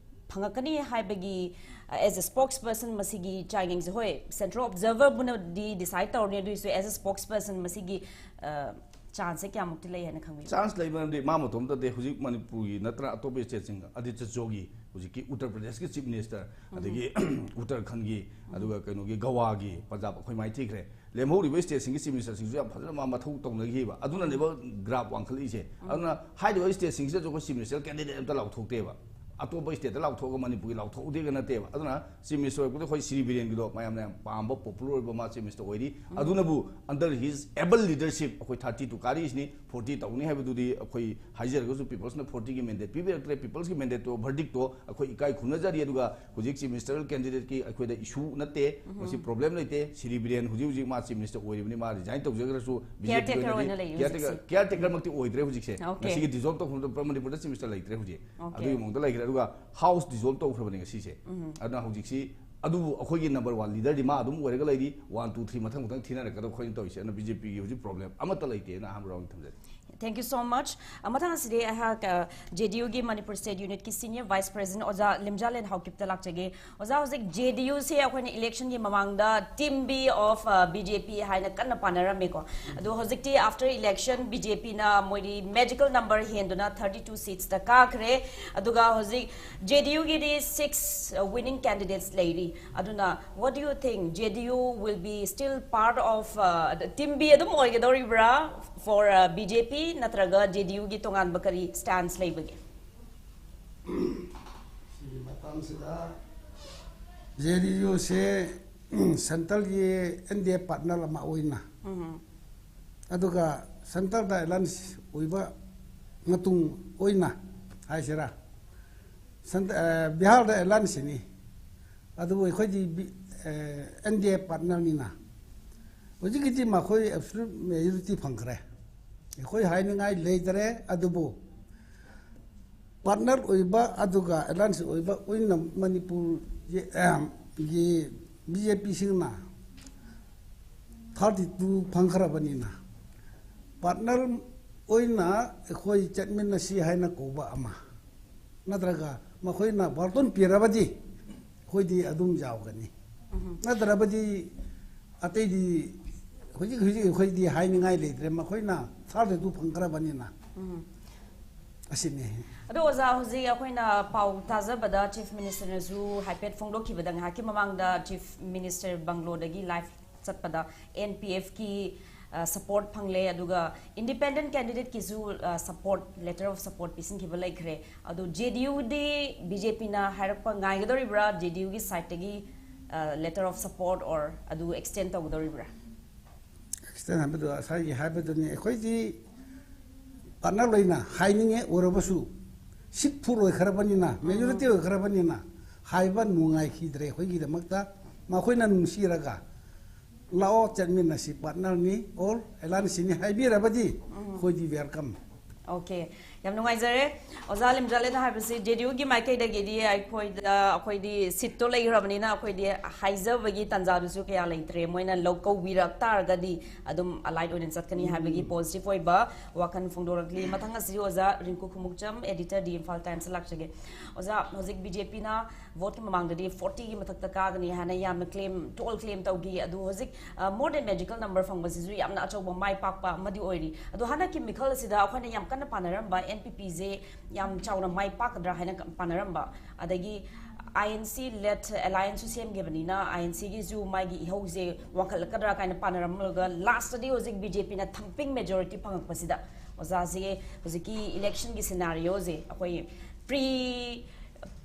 ꯐꯪꯉꯛꯀꯅꯤ ꯍꯥꯏꯕꯒꯤ, ꯑ, as a spokesperson ꯃꯁꯤꯒꯤ ꯆꯥꯡꯌꯦꯡꯁꯦ, ꯍꯣꯏ, Central Observerꯕꯨꯅꯗꯤ decide ꯇꯧꯔꯅꯤ, ꯑꯗꯨꯏꯁꯨ as a spokesperson ꯃꯁꯤꯒꯤ, ꯑ, chanceꯁꯦ ꯀꯌꯥꯃꯨꯛꯇꯤ ꯂꯩ ꯍꯥꯏꯅ ꯈꯪꯕꯤꯕ꯭ꯔꯥ? Chance ꯂꯩꯕ ꯍꯥꯏꯕꯗꯤ ꯃꯥ ꯃꯇꯣꯝꯇꯗꯤ ꯍꯧꯖꯤꯛ ꯃꯅꯤꯄꯨꯔꯒꯤ ꯅꯠꯇꯅ ꯑꯇꯣꯞꯄ stateꯁꯤꯡ, ꯑꯗꯤꯇ꯭ꯌ ꯖꯣꯒꯤ ꯍꯧꯖꯤꯛꯀꯤ ꯎꯠꯇꯔ ꯄ꯭ꯔꯗꯦꯁꯀꯤ Chief Minister, ꯑꯗꯒꯤ ꯎꯠꯇꯔꯈꯟꯒꯤ, ꯑꯗꯨꯒ ꯀꯩꯅꯣꯒꯤ ꯒꯋꯥꯒꯤ, ꯄꯟꯖꯥꯕ ꯑꯩꯈꯣꯏ ꯃꯥꯏ ꯊꯤꯈ꯭ꯔꯦ꯫ ꯂꯦꯝꯍꯧꯔꯤꯕ stateꯁꯤꯡꯒꯤ Chief Ministerꯁꯤꯡꯁꯨ ꯌꯥꯝ ꯐꯖꯅ ꯃꯥ ꯃꯊꯧ ꯇꯧꯅꯈꯤꯕ꯫ ꯑꯗꯨꯅꯅꯦꯕ graph ꯋꯥꯡꯈꯠꯂꯛꯏꯁꯦ꯫ ꯑꯗꯨꯅ ꯍꯥꯏꯔꯤꯕ stateꯁꯤꯡꯁꯤꯗꯁꯨ ꯑꯩꯈꯣꯏ Chief Minister candidate ꯑꯝꯇ ꯂꯥꯎꯊꯣꯛꯇꯦꯕ꯫ ꯑꯇꯣꯞꯄ stateꯇ ꯂꯥꯎꯊꯣꯛꯑꯒ ꯃꯅꯤꯄꯨꯔꯒꯤ ꯂꯥꯎꯊꯣꯛꯎꯗꯦꯒ ꯅꯠꯇꯦꯕ꯫ ꯑꯗꯨꯅ Chief Minister ꯑꯣꯏꯔꯛꯄꯗ ꯑꯩꯈꯣꯏ ꯁꯤꯔꯤ ꯕꯤꯔꯦꯟꯒꯤꯗꯣ ꯃꯌꯥꯝꯅ ꯌꯥꯝ ꯄꯥꯝꯕ, popular ꯑꯣꯏꯕ ꯃꯥ Chief Minister ꯑꯣꯏꯔꯤ꯫ ꯑꯗꯨꯅꯕꯨ under his able leadership ꯑꯩꯈꯣꯏ thirty two ꯀꯥꯔꯤꯁꯤꯅꯤ, forty ꯇꯧꯅꯤ ꯍꯥꯏꯕꯗꯨꯗꯤ ꯑꯩꯈꯣꯏ ꯍꯥꯏꯖꯔꯒꯁꯨ peopleꯁꯅ fortyꯒꯤ mandate ꯄꯤꯕꯤꯔꯛꯇ꯭ꯔꯦ꯫ Peopleꯁꯀꯤ mandateꯇꯣ, verdictꯇꯣ ꯑꯩꯈꯣꯏ ꯏꯀꯥꯏ ꯈꯨꯝꯅꯖꯔꯤ꯫ ꯑꯗꯨꯒ ꯍꯧꯖꯤꯛ Chief Ministerial candidateꯀꯤ ꯑꯩꯈꯣꯏꯗ issue ꯅꯠꯇꯦ, ꯃꯁꯤ problem ꯂꯩꯇꯦ꯫ ꯁꯤꯔꯤ ꯕꯤꯔꯦꯟ ꯍꯧꯖꯤꯛ ꯍꯧꯖꯤꯛ ꯃꯥ Chief Minister ꯑꯣꯏꯔꯤꯕꯅꯤ, ꯃꯥ resign ꯇꯧꯖꯈ꯭ꯔꯁꯨ, BJPꯒꯤ caretaker ꯑꯣꯏꯅ ꯑꯣꯏꯅꯗꯤ ꯂꯩ caretaker, ꯍꯧꯖꯤꯛꯁꯦ꯫ Caretakerꯃꯛꯇꯤ ꯑꯣꯏꯗ꯭ꯔꯦ ꯍꯧꯖꯤꯛꯁꯦ꯫ Okay꯫ ꯉꯁꯤꯒꯤ dissolve ꯇꯧꯈ꯭ꯔꯕ ꯃꯅꯤꯄꯨꯔꯗ Chief Minister ꯂꯩꯇ꯭ꯔꯦ ꯍꯧꯖꯤꯛ꯫ Okay꯫ ꯑꯗꯨꯒꯤ ꯃꯑꯣꯡꯗ ꯂꯩꯈ꯭ꯔꯦ꯫ ꯑꯗꯨꯒ House dissolve ꯇꯧꯈ꯭ꯔꯕꯅꯤ ꯉꯁꯤꯁꯦ꯫ ꯑꯗꯨꯅ ꯍꯧꯖꯤꯛꯁꯤ ꯑꯗꯨꯕꯨ ꯑꯩꯈꯣꯏꯒꯤ number one leaderꯗꯤ ꯃꯥ ꯑꯗꯨꯝ ꯑꯣꯏꯔꯒ ꯂꯩꯔꯤ꯫ One, two, three ꯃꯊꯪ ꯃꯊꯪ ꯊꯤꯅꯔꯛꯀꯗꯕ ꯑꯩꯈꯣꯏꯅ ꯇꯧꯔꯤꯁꯦ꯫ ꯑꯗꯨꯅ BJPꯒꯤ ꯍꯧꯖꯤꯛ problem ꯑꯃꯠꯇ ꯂꯩꯇꯦꯅ ꯑꯍꯥꯟꯕ round ꯊꯝꯖꯔꯤ꯫ Thank you so much꯫ ꯑ, ꯃꯊꯪ ꯑꯁꯤꯗꯤ ꯑꯩꯍꯥꯛ, ꯑ, JDUꯒꯤ Manipur State Unitꯀꯤ Senior Vice President ꯑꯣꯖꯥ ꯂꯤꯝꯖꯥꯂꯦꯟ ꯍꯥꯎꯀꯤꯞꯇ ꯂꯥꯛꯆꯒꯦ꯫ ꯑꯣꯖꯥ, ꯍꯧꯖꯤꯛ JDUꯁꯦ ꯑꯩꯈꯣꯏꯅ electionꯒꯤ ꯃꯃꯥꯡꯗ Team B of, ꯑ, BJP ꯍꯥꯏꯅ ꯀꯟꯅ ꯄꯥꯅꯔꯝꯃꯦꯀꯣ꯫ ꯑꯗꯣ ꯍꯧꯖꯤꯛꯇꯤ after election BJPꯅ ꯃꯣꯏꯗꯤ magical number ꯍꯦꯟꯗꯨꯅ thirty two seatsꯇ ꯀꯥꯈ꯭ꯔꯦ꯫ ꯑꯗꯨꯒ ꯍꯧꯖꯤꯛ JDUꯒꯤꯗꯤ six, ꯑ, winning candidates ꯂꯩꯔꯤ꯫ ꯑꯗꯨꯅ what do you think? JDU will be still part of, uh, the Team B ꯑꯗꯨꯝ ꯑꯣꯏꯒꯗꯧꯔꯤꯕ꯭ꯔꯥ for, uh, BJP, ꯅꯠꯇ꯭ꯔꯒ JDUꯒꯤ ꯇꯣꯉꯥꯟꯕ ꯀꯔꯤ stance ꯂꯩꯕꯒꯦ? ꯁꯤꯒꯤ ꯃꯇꯥꯡꯁꯤꯗ JDUꯁꯦ centreꯒꯤ NDA partner ꯑꯃ ꯑꯣꯏꯅ, ꯑꯗꯨꯒ centreꯗ alliance ꯑꯣꯏꯕ ꯃꯇꯨꯡ ꯑꯣꯏꯅ ꯍꯥꯏꯁꯤꯔꯥ, cent-, ꯑ, ꯕꯤꯍꯥꯔꯗ allianceꯅꯤ꯫ ꯑꯗꯨꯕꯨ ꯑꯩꯈꯣꯏꯗꯤ ꯕꯤ-, ꯑ, NDA partnerꯅꯤꯅ ꯍꯧꯖꯤꯛꯀꯤꯗꯤ ꯃꯈꯣꯏ absolute majority ꯐꯪꯈ꯭ꯔꯦ꯫ ꯑꯩꯈꯣꯏ ꯍꯥꯏꯅꯤꯡꯉꯥꯏ ꯂꯩꯇ꯭ꯔꯦ꯫ ꯑꯗꯨꯕꯨ partner ꯑꯣꯏꯕ ꯑꯗꯨꯒ alliance ꯑꯣꯏꯕ ꯑꯣꯏꯅ ꯃꯅꯤꯄꯨꯔꯒꯤ, ꯑ, ꯒꯤ BJPꯁꯤꯡꯅ thirty two ꯐꯪꯈ꯭ꯔꯕꯅꯤꯅ, partner ꯑꯣꯏꯅ ꯑꯩꯈꯣꯏ ꯆꯠꯃꯤꯟꯅꯁꯤ ꯍꯥꯏꯅ ꯀꯧꯕ ꯑꯃ, ꯅꯠꯇ꯭ꯔꯒ ꯃꯈꯣꯏꯅ ꯋꯥꯔꯇꯣꯟ ꯄꯤꯔꯕꯗꯤ ꯑꯩꯈꯣꯏꯗꯤ ꯑꯗꯨꯝ ꯌꯥꯎꯒꯅꯤ, ꯅꯠꯇ꯭ꯔꯕꯗꯤ ꯑꯇꯩꯗꯤ ꯍꯧꯖꯤꯛ ꯍꯧꯖꯤꯛ ꯑꯩꯈꯣꯏꯗꯤ ꯍꯥꯏꯅꯤꯡꯉꯥꯏ ꯂꯩꯇ꯭ꯔꯦ, ꯃꯈꯣꯏꯅ ꯊꯥꯔꯗꯨ ꯐꯪꯈ꯭ꯔꯕꯅꯤꯅ꯫ ꯑꯁꯤꯅꯤ꯫ ꯑꯗꯣ ꯑꯣꯖꯥ, ꯍꯧꯖꯤꯛ ꯑꯩꯈꯣꯏꯅ ꯄꯥꯎ ꯇꯥꯖꯕꯗ ꯆꯤꯐ ꯃꯤꯅꯤꯁꯇꯔꯅꯁꯨ ꯍꯥꯏꯐꯦꯠ ꯐꯣꯡꯗꯣꯛꯈꯤꯕꯗ, ꯉꯥꯏꯍꯥꯛꯀꯤ ꯃꯃꯥꯡꯗ ꯆꯤꯐ ꯃꯤꯅꯤꯁꯇꯔ ꯕꯪꯒ꯭ꯂꯣꯗꯒꯤ ꯂꯥꯏꯐ ꯆꯠꯄꯗ ꯑꯦꯟ ꯄꯤ ꯑꯦꯐꯀꯤ ꯁꯄꯣꯔꯠ ꯐꯪꯂꯦ, ꯑꯗꯨꯒ ꯏꯟꯗꯤꯄꯦꯟꯗꯦꯟ ꯀꯦꯟꯗꯤꯗꯦꯠꯀꯤꯁꯨ ꯁꯄꯣꯔꯠ, ꯂꯦꯇꯔ ꯑꯣꯐ ꯁꯄꯣꯔꯠ ꯄꯤꯁꯤꯟꯈꯤꯕ ꯂꯩꯈ꯭ꯔꯦ꯫ ꯑꯗꯣ ꯖꯦ ꯗꯤ ꯌꯨꯗꯤ ꯕꯤ ꯖꯦ ꯄꯤꯅ ꯍꯥꯏꯔꯛꯄ ꯉꯥꯏꯒꯗꯧꯔꯤꯕ꯭ꯔꯥ? ꯖꯦ ꯗꯤ ꯌꯨꯒꯤ ꯁꯥꯏꯠꯇꯒꯤ ꯂꯦꯇꯔ ꯑꯣꯐ ꯁꯄꯣꯔꯠ ꯑꯣꯔ ꯑꯗꯨ ꯑꯦꯛꯁꯇꯦꯟ ꯇꯧꯒꯗꯧꯔꯤꯕ꯭ꯔꯥ? ꯑꯦꯛꯁꯇꯦꯟ ꯍꯥꯏꯕꯗꯣ ꯉꯁꯥꯏꯒꯤ ꯍꯥꯏꯕꯗꯨꯅꯤ, ꯑꯩꯈꯣꯏꯗꯤ ꯄꯥꯔꯠꯅꯔ ꯑꯣꯏꯅ ꯍꯥꯏꯅꯤꯡꯉꯦ, ꯑꯣꯏꯔꯕꯁꯨ ꯁꯤꯠ ꯐꯨꯜ ꯑꯣꯏꯈ꯭ꯔꯕꯅꯤꯅ, ꯃꯦꯖꯣꯔꯤꯇꯤ ꯑꯣꯏꯈ꯭ꯔꯕꯅꯤꯅ ꯍꯥꯏꯕ ꯅꯨꯡꯉꯥꯏꯈꯤꯗ꯭ꯔꯦ ꯑꯩꯈꯣꯏꯒꯤꯗꯃꯛꯇ꯫ ꯃꯈꯣꯏꯅ ꯅꯨꯡꯁꯤꯔꯒ ꯂꯥꯛꯑꯣ ꯆꯠꯃꯤꯟꯅꯁꯤ, ꯄꯥꯔꯠꯅꯔꯅꯤ, ꯑꯣꯜ ꯑꯦꯂꯥꯏꯟꯁꯅꯤ ꯍꯥꯏꯕꯤꯔꯕꯗꯤ ꯑꯩꯈꯣꯏꯗꯤ ꯋꯦꯜꯀꯝ꯫ ꯑꯣꯀꯦ, ꯌꯥꯝ ꯅꯨꯡꯉꯥꯏꯖꯔꯦ꯫ ꯑꯣꯖꯥ ꯂꯤꯝꯖꯥꯂꯦꯟꯅ ꯍꯥꯏꯕꯁꯤ ꯖꯦ ꯗꯤ ꯌꯨꯒꯤ ꯃꯥꯏꯀꯩꯗꯒꯤꯗꯤ ꯑꯩꯈꯣꯏꯗ, ꯑꯩꯈꯣꯏꯗꯤ ꯁꯤꯠꯇꯣ ꯂꯩꯈ꯭ꯔꯕꯅꯤꯅ ꯑꯩꯈꯣꯏꯗꯤ ꯍꯥꯏꯖꯕꯒꯤ ꯇꯥꯟꯖꯥꯗꯨꯁꯨ ꯀꯌꯥ ꯂꯩꯇ꯭ꯔꯦ꯫ ꯃꯣꯏꯅ ꯂꯧ ꯀꯧꯕꯤꯔꯛ ꯇꯥꯔꯒꯗꯤ ꯑꯗꯨꯝ ꯑꯂꯥꯏꯠ ꯑꯣꯏꯅ ꯆꯠꯀꯅꯤ ꯍꯥꯏꯕꯒꯤ ꯄꯣꯖꯤꯇꯤꯚ ꯑꯣꯏꯕ ꯋꯥꯈꯜ ꯐꯣꯡꯗꯣꯔꯛꯂꯤ꯫ ꯃꯊꯪ ꯑꯁꯤ ꯑꯣꯖꯥ ꯔꯤꯡꯀꯨ ꯈꯨꯃꯨꯛꯆꯝ, ꯑꯦꯗꯤꯇꯔ, ꯗꯤ ꯏꯝꯐꯥꯜ ꯇꯥꯏꯝꯁꯇ ꯂꯥꯛꯆꯒꯦ꯫ ꯑꯣꯖꯥ, ꯍꯧꯖꯤꯛ ꯕꯤ ꯖꯦ ꯄꯤꯅ ꯚꯣꯠꯀꯤ ꯃꯃꯥꯡꯗꯗꯤ ꯐꯣꯔꯇꯤꯒꯤ ꯃꯊꯛꯇ ꯀꯥꯒꯅꯤ ꯍꯥꯏꯅ ꯌꯥꯝꯅ ꯀ꯭ꯂꯦꯝ, ꯇꯣꯜ ꯀ꯭ꯂꯦꯝ ꯇꯧꯈꯤ꯫ ꯑꯗꯨ ꯍꯧꯖꯤꯛ ꯃꯣꯔ ꯗꯦꯟ ꯃꯦꯖꯤꯀꯦꯜ ꯅꯝꯕꯔ ꯐꯪꯕꯁꯤꯁꯨ ꯌꯥꯝꯅ ꯑꯆꯧꯕ ꯃꯥꯏ ꯄꯥꯛꯄ ꯑꯃꯗꯤ ꯑꯣꯏꯔꯤ꯫ ꯑꯗꯣ ꯍꯟꯗꯛꯀꯤ ꯃꯤꯈꯜ ꯑꯁꯤꯗ ꯑꯩꯈꯣꯏꯅ ꯌꯥꯝ ꯀꯟꯅ ꯄꯥꯅꯔꯝꯕ ꯑꯦꯟ ꯄꯤ ꯄꯤꯁꯦ ꯌꯥꯝ ꯆꯥꯎꯅ ꯃꯥꯏ ꯄꯥꯛꯀꯗ꯭ꯔꯥ ꯍꯥꯏꯅ ꯄꯥꯅꯔꯝꯕ, ꯑꯗꯒꯤ ꯑꯥꯏ ꯑꯦꯟ ꯁꯤ ꯂꯦꯠ ꯑꯦꯂꯥꯏꯟꯁꯁꯨ ꯁꯦꯝꯈꯤꯕꯅꯤꯅ ꯑꯥꯏ ꯑꯦꯟ ꯁꯤꯒꯤꯁꯨ ꯃꯥꯒꯤ ꯏꯍꯧꯁꯦ ꯋꯥꯡꯈꯠꯂꯛꯀꯗ꯭ꯔꯥ ꯀꯥꯏꯅ ꯄꯥꯅꯔꯝꯂꯒ ꯂꯥꯁꯇꯗꯤ ꯍꯧꯖꯤꯛ ꯕꯤ ꯖꯦ ꯄꯤꯅ ꯊꯝꯄꯤꯡ ꯃꯦꯖꯣꯔꯤꯇꯤ ꯐꯪꯉꯛꯄꯁꯤꯗ ꯑꯣꯖꯥꯁꯦ ꯍꯧꯖꯤꯛꯀꯤ ꯏꯂꯦꯛꯁꯟꯒꯤ ꯁꯤꯅꯥꯔꯤꯑꯣꯁꯦ ꯑꯩꯈꯣꯏ ꯄ꯭ꯔꯤ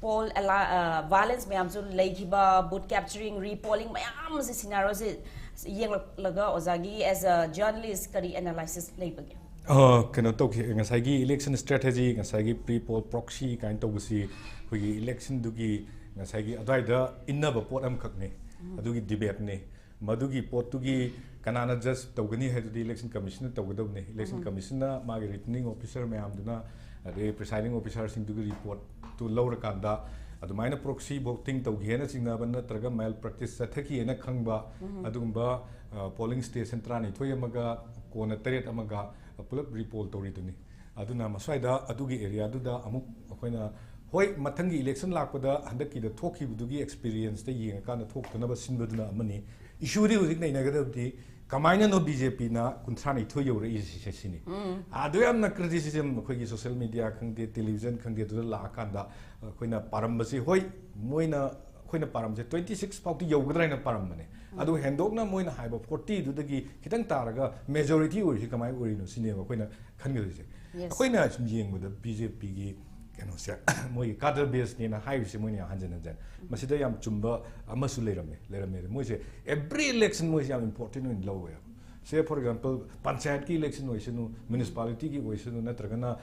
ꯄꯣꯜ ꯚꯥꯏꯂꯦꯟꯁ ꯃꯌꯥꯝꯁꯨ ꯂꯩꯈꯤꯕ, ꯕꯨꯠ ꯀꯦꯞꯆꯔꯤꯡ, ꯔꯤꯄꯣꯂꯤꯡ ꯃꯌꯥꯝ ꯑꯁꯤ ꯁꯤꯅꯥꯔꯤꯑꯣꯁꯦ ꯌꯦꯡꯂꯛꯂꯒ ꯑꯣꯖꯥꯒꯤ ꯑꯦꯁ ꯑ ꯖꯔꯅꯦꯂꯤꯁ ꯀꯔꯤ ꯑꯦꯅꯥꯂꯥꯏꯁꯤꯁ ꯂꯩꯕꯒꯦ? ꯀꯩꯅꯣ ꯇꯧꯈꯤ, ꯉꯁꯥꯏꯒꯤ ꯏꯂꯦꯛꯁꯟ ꯁ꯭ꯇ꯭ꯔꯦꯇꯦꯖꯤ, ꯉꯁꯥꯏꯒꯤ ꯄ꯭ꯔꯤ ꯄꯣꯜ ꯄ꯭ꯔꯣꯛꯁꯤ ꯀꯥꯏꯅ ꯇꯧꯕꯁꯤ ꯑꯩꯈꯣꯏꯒꯤ ꯏꯂꯦꯛꯁꯟꯗꯨꯒꯤ ꯉꯁꯥꯏꯒꯤ ꯑꯗꯨꯋꯥꯏꯗ ꯏꯟꯅꯕ ꯄꯣꯠ ꯑꯃꯈꯛꯅꯤ꯫ ꯑꯗꯨꯒꯤ ꯗꯤꯕꯦꯠꯅꯤ꯫ ꯃꯗꯨꯒꯤ ꯄꯣꯠꯇꯨꯒꯤ ꯀꯅꯥꯅ ꯖꯁ ꯇꯧꯒꯅꯤ ꯍꯥꯏꯗꯨꯗꯤ ꯏꯂꯦꯛꯁꯟ ꯀꯃꯤꯁꯟꯅ ꯇꯧꯒꯗꯕꯅꯤ꯫ ꯏꯂꯦꯛꯁꯟ ꯀꯃꯤꯁꯟꯅ ꯃꯥꯒꯤ ꯔꯤꯇꯔꯅꯤꯡ ꯑꯣꯐꯤꯁꯔ ꯃꯌꯥꯝꯗꯨꯅ, ꯑꯗꯩ ꯄ꯭ꯔꯤꯁꯥꯏꯗꯤꯡ ꯑꯣꯐꯤꯁꯔꯁꯤꯡꯗꯨꯒꯤ ꯔꯤꯄꯣꯔꯠꯇꯨ ꯂꯧꯔꯀꯥꯟꯗ ꯑꯗꯨꯃꯥꯏꯅ ꯄ꯭ꯔꯣꯛꯁꯤ ꯚꯣꯇꯤꯡ ꯇꯧꯈꯤꯑꯅ ꯆꯤꯡꯅꯕ ꯅꯠꯇ꯭ꯔꯒ ꯃꯦꯜ ꯄ꯭ꯔꯦꯛꯇꯤꯁ ꯆꯠꯊꯈꯤꯑꯅ ꯈꯪꯕ ꯑꯗꯨꯒꯨꯝꯕ, ꯑ, ꯄꯣꯂꯤꯡ ꯁ꯭ꯇꯦꯁꯟ ꯇꯔꯥꯅꯤꯊꯣꯏ ꯑꯃꯒ ꯀꯣꯟꯅ ꯇꯔꯦꯠ ꯑꯃꯒ ꯄꯨꯂꯞ ꯔꯤꯄꯣꯜ ꯇꯧꯔꯤꯗꯨꯅꯤ꯫ ꯑꯗꯨꯅ ꯃꯁ꯭ꯋꯥꯏꯗ ꯑꯗꯨꯒꯤ ꯑꯦꯔꯤꯌꯥꯗꯨꯗ ꯑꯃꯨꯛ ꯑꯩꯈꯣꯏꯅ, ꯍꯣꯏ, ꯃꯊꯪꯒꯤ ꯏꯂꯦꯛꯁꯟ ꯂꯥꯛꯄꯗ ꯍꯟꯗꯛꯀꯤꯗ ꯊꯣꯛꯈꯤꯕꯗꯨꯒꯤ ꯑꯦꯛꯁꯄꯤꯔꯤꯌꯦꯟꯁꯇ ꯌꯦꯡꯉꯀꯥꯟꯗ ꯊꯣꯛꯇꯅꯕ ꯁꯤꯟꯕꯗꯨꯅ ꯑꯃꯅꯤ꯫ ꯏꯁꯨꯗꯤ ꯍꯧꯖꯤꯛ ꯅꯩꯅꯒꯗꯕꯗꯤ ꯀꯃꯥꯏꯅꯅꯣ ꯕꯤ ꯖꯦ ꯄꯤꯅ ꯀꯨꯟꯊ꯭ꯔꯥ ꯅꯤꯊꯣꯏ ꯌꯧꯔꯛꯏꯁꯦ ꯁꯤꯅꯤ꯫ ꯑꯗꯨ ꯌꯥꯝꯅ ꯀ꯭ꯔꯤꯇꯤꯁꯤꯖꯝ ꯑꯩꯈꯣꯏꯒꯤ ꯁꯣꯁꯤꯌꯦꯜ ꯃꯤꯗꯤꯌꯥ ꯈꯪꯗꯦ, ꯇꯦꯂꯤꯚꯤꯖꯟ ꯈꯪꯗꯦ, ꯑꯗꯨꯗ ꯂꯥꯛꯑꯀꯥꯟꯗ ꯑꯩꯈꯣꯏꯅ ꯄꯥꯔꯝꯕꯁꯤ, ꯍꯣꯏ, ꯃꯣꯏꯅ, ꯑꯩꯈꯣꯏꯅ ꯄꯥꯔꯝꯕꯁꯦ ꯇ꯭ꯋꯦꯟꯇꯤ ꯁꯤꯛꯁ ꯐꯥꯎꯇꯤ ꯌꯧꯒꯗ꯭ꯔꯥ ꯍꯥꯏꯅ ꯄꯥꯔꯝꯕꯅꯦ꯫ ꯑꯗꯨ ꯍꯦꯟꯗꯣꯛꯅ ꯃꯣꯏꯅ ꯍꯥꯏꯕ ꯐꯣꯔꯇꯤꯗꯨꯗꯒꯤ ꯈꯤꯇꯪ ꯇꯥꯔꯒ ꯃꯦꯖꯣꯔꯤꯇꯤ ꯑꯣꯏꯔꯤꯁꯤ ꯀꯃꯥꯏꯅ ꯑꯣꯏꯔꯤꯅꯣ ꯁꯤꯅꯦꯕ ꯑꯩꯈꯣꯏꯅ ꯈꯟꯒꯗꯣꯏꯁꯦ꯫ Yes. ꯑꯩꯈꯣꯏꯅ ꯁꯨꯝ ꯌꯦꯡꯕꯗ ꯕꯤ ꯖꯦ ꯄꯤꯒꯤ ꯀꯩꯅꯣꯁꯦ, ꯃꯣꯏꯒꯤ ꯀꯥꯗꯔ ꯕꯦꯁꯅꯦꯅ ꯍꯥꯏꯔꯤꯁꯦ ꯃꯣꯏꯅ ꯌꯥꯝ ꯍꯟꯖꯤꯟ ꯍꯟꯖꯤꯟ, ꯃꯁꯤꯗ ꯌꯥꯝ ꯆꯨꯝꯕ ꯑꯃꯁꯨ ꯂꯩꯔꯝꯃꯦ ꯂꯩꯔꯝꯃꯦ ꯃꯣꯏꯁꯦ ꯑꯦꯕ꯭ꯔꯤ ꯏꯂꯦꯛꯁꯟ ꯃꯣꯏꯁꯦ ꯌꯥꯝ ꯏꯝꯄꯣꯔꯇꯦꯟ ꯑꯣꯏꯅ ꯂꯧꯋꯦꯕ꯫ ꯁꯦ, ꯐꯣꯔ ꯑꯦꯛꯖꯥꯝꯄꯜ, ꯄꯟꯆꯥꯌꯠꯀꯤ ꯏꯂꯦꯛꯁꯟ ꯑꯣꯏꯁꯅꯨ, ꯃ꯭ꯌꯨꯅꯤꯁꯤꯄꯥꯂꯤꯇꯤꯒꯤ ꯑꯣꯏꯁꯅꯨ, ꯅꯠꯇ꯭ꯔꯒꯅ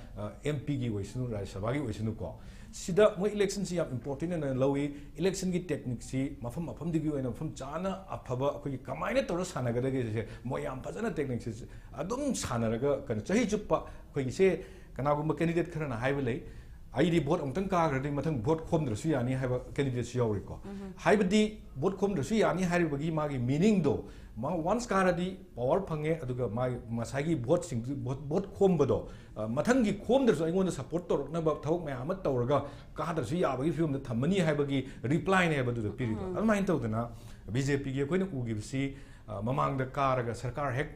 ꯑꯦꯝ ꯄꯤꯒꯤ ꯑꯣꯏꯁꯅꯨ, ꯔꯥꯖ꯭ꯌ ꯁꯚꯥꯒꯤ ꯑꯣꯏꯁꯅꯨꯀꯣ, ꯁꯤꯗ ꯃꯣꯏ ꯏꯂꯦꯛꯁꯟꯁꯤ ꯌꯥꯝ ꯏꯝꯄꯣꯔꯇꯦꯟ ꯑꯣꯏꯅ ꯂꯧꯏ꯫ ꯏꯂꯦꯛꯁꯟꯒꯤ ꯇꯦꯛꯅꯤꯛꯁꯤ ꯃꯐꯝ ꯃꯐꯝꯗꯨꯒꯤ ꯑꯣꯏꯅ ꯃꯐꯝ ꯆꯥꯅ ꯑꯐꯕ ꯑꯩꯈꯣꯏꯒꯤ ꯀꯃꯥꯏꯅ ꯇꯧꯔ ꯁꯥꯟꯅꯒꯗꯒꯦꯁꯦ ꯃꯣꯏ ꯌꯥꯝ ꯐꯖꯅ ꯇꯦꯛꯅꯤꯛꯁꯦ ꯑꯗꯨꯝ ꯁꯥꯟꯅꯔꯒ, ꯀꯩꯅꯣ, ꯆꯍꯤ ꯆꯨꯞꯄ ꯑꯩꯈꯣꯏꯒꯤꯁꯦ, ꯀꯅꯥꯒꯨꯝꯕ ꯀꯦꯟꯗꯤꯗꯦꯠ ꯈꯔꯅ ꯍꯥꯏꯕ ꯂꯩ, "ꯑꯩꯗꯤ ꯚꯣꯠ ꯑꯃꯨꯛꯇꯪ ꯀꯥꯈ꯭ꯔꯗꯤ ꯃꯊꯪ ꯚꯣꯠ ꯈꯣꯝꯗ꯭ꯔꯁꯨ ꯌꯥꯅꯤ" ꯍꯥꯏꯕ ꯀꯦꯟꯗꯤꯗꯦꯠꯁꯨ ꯌꯥꯎꯔꯤꯀꯣ꯫ ꯍꯥꯏꯕꯗꯤ ꯚꯣꯠ ꯈꯣꯝꯗ꯭ꯔꯁꯨ ꯌꯥꯅꯤ ꯍꯥꯏꯔꯤꯕꯒꯤ ꯃꯥꯒꯤ ꯃꯤꯅꯤꯡꯗꯣ, ꯃꯥ ꯋꯥꯟꯁ ꯀꯥꯔꯗꯤ ꯄꯋꯥꯔ ꯐꯪꯉꯦ, ꯑꯗꯨꯒ ꯃꯥꯒꯤ ꯉꯁꯥꯏꯒꯤ ꯚꯣꯠꯁꯤꯡꯗꯨ, ꯚꯣꯠ, ꯚꯣꯠ ꯈꯣꯝꯕꯗꯣ, ꯑ, ꯃꯊꯪꯒꯤ ꯈꯣꯝꯗ꯭ꯔꯁꯨ ꯑꯩꯉꯣꯟꯗ ꯁꯞꯄꯣꯔꯠ ꯇꯧꯔꯛꯅꯕ ꯊꯕꯛ ꯃꯌꯥꯝ ꯑꯃ ꯇꯧꯔꯒ ꯀꯥꯗ꯭ꯔꯁꯨ ꯌꯥꯕꯒꯤ ꯐꯤꯕꯝꯗ ꯊꯝꯃꯅꯤ ꯍꯥꯏꯕꯒꯤ ꯔꯤꯄ꯭ꯂꯥꯏꯅꯦꯕ ꯑꯗꯨꯗ ꯄꯤꯔꯤꯗꯣ꯫ ꯑꯗꯨꯃꯥꯏꯅ ꯇꯧꯗꯅ ꯕꯤ ꯖꯦ ꯄꯤꯒꯤ ꯑꯩꯈꯣꯏꯅ ꯎꯈꯤꯕꯁꯤ, ꯑ, ꯃꯃꯥꯡꯗ ꯀꯥꯔꯒ ꯁꯔꯀꯥꯔ ꯍꯦꯛ,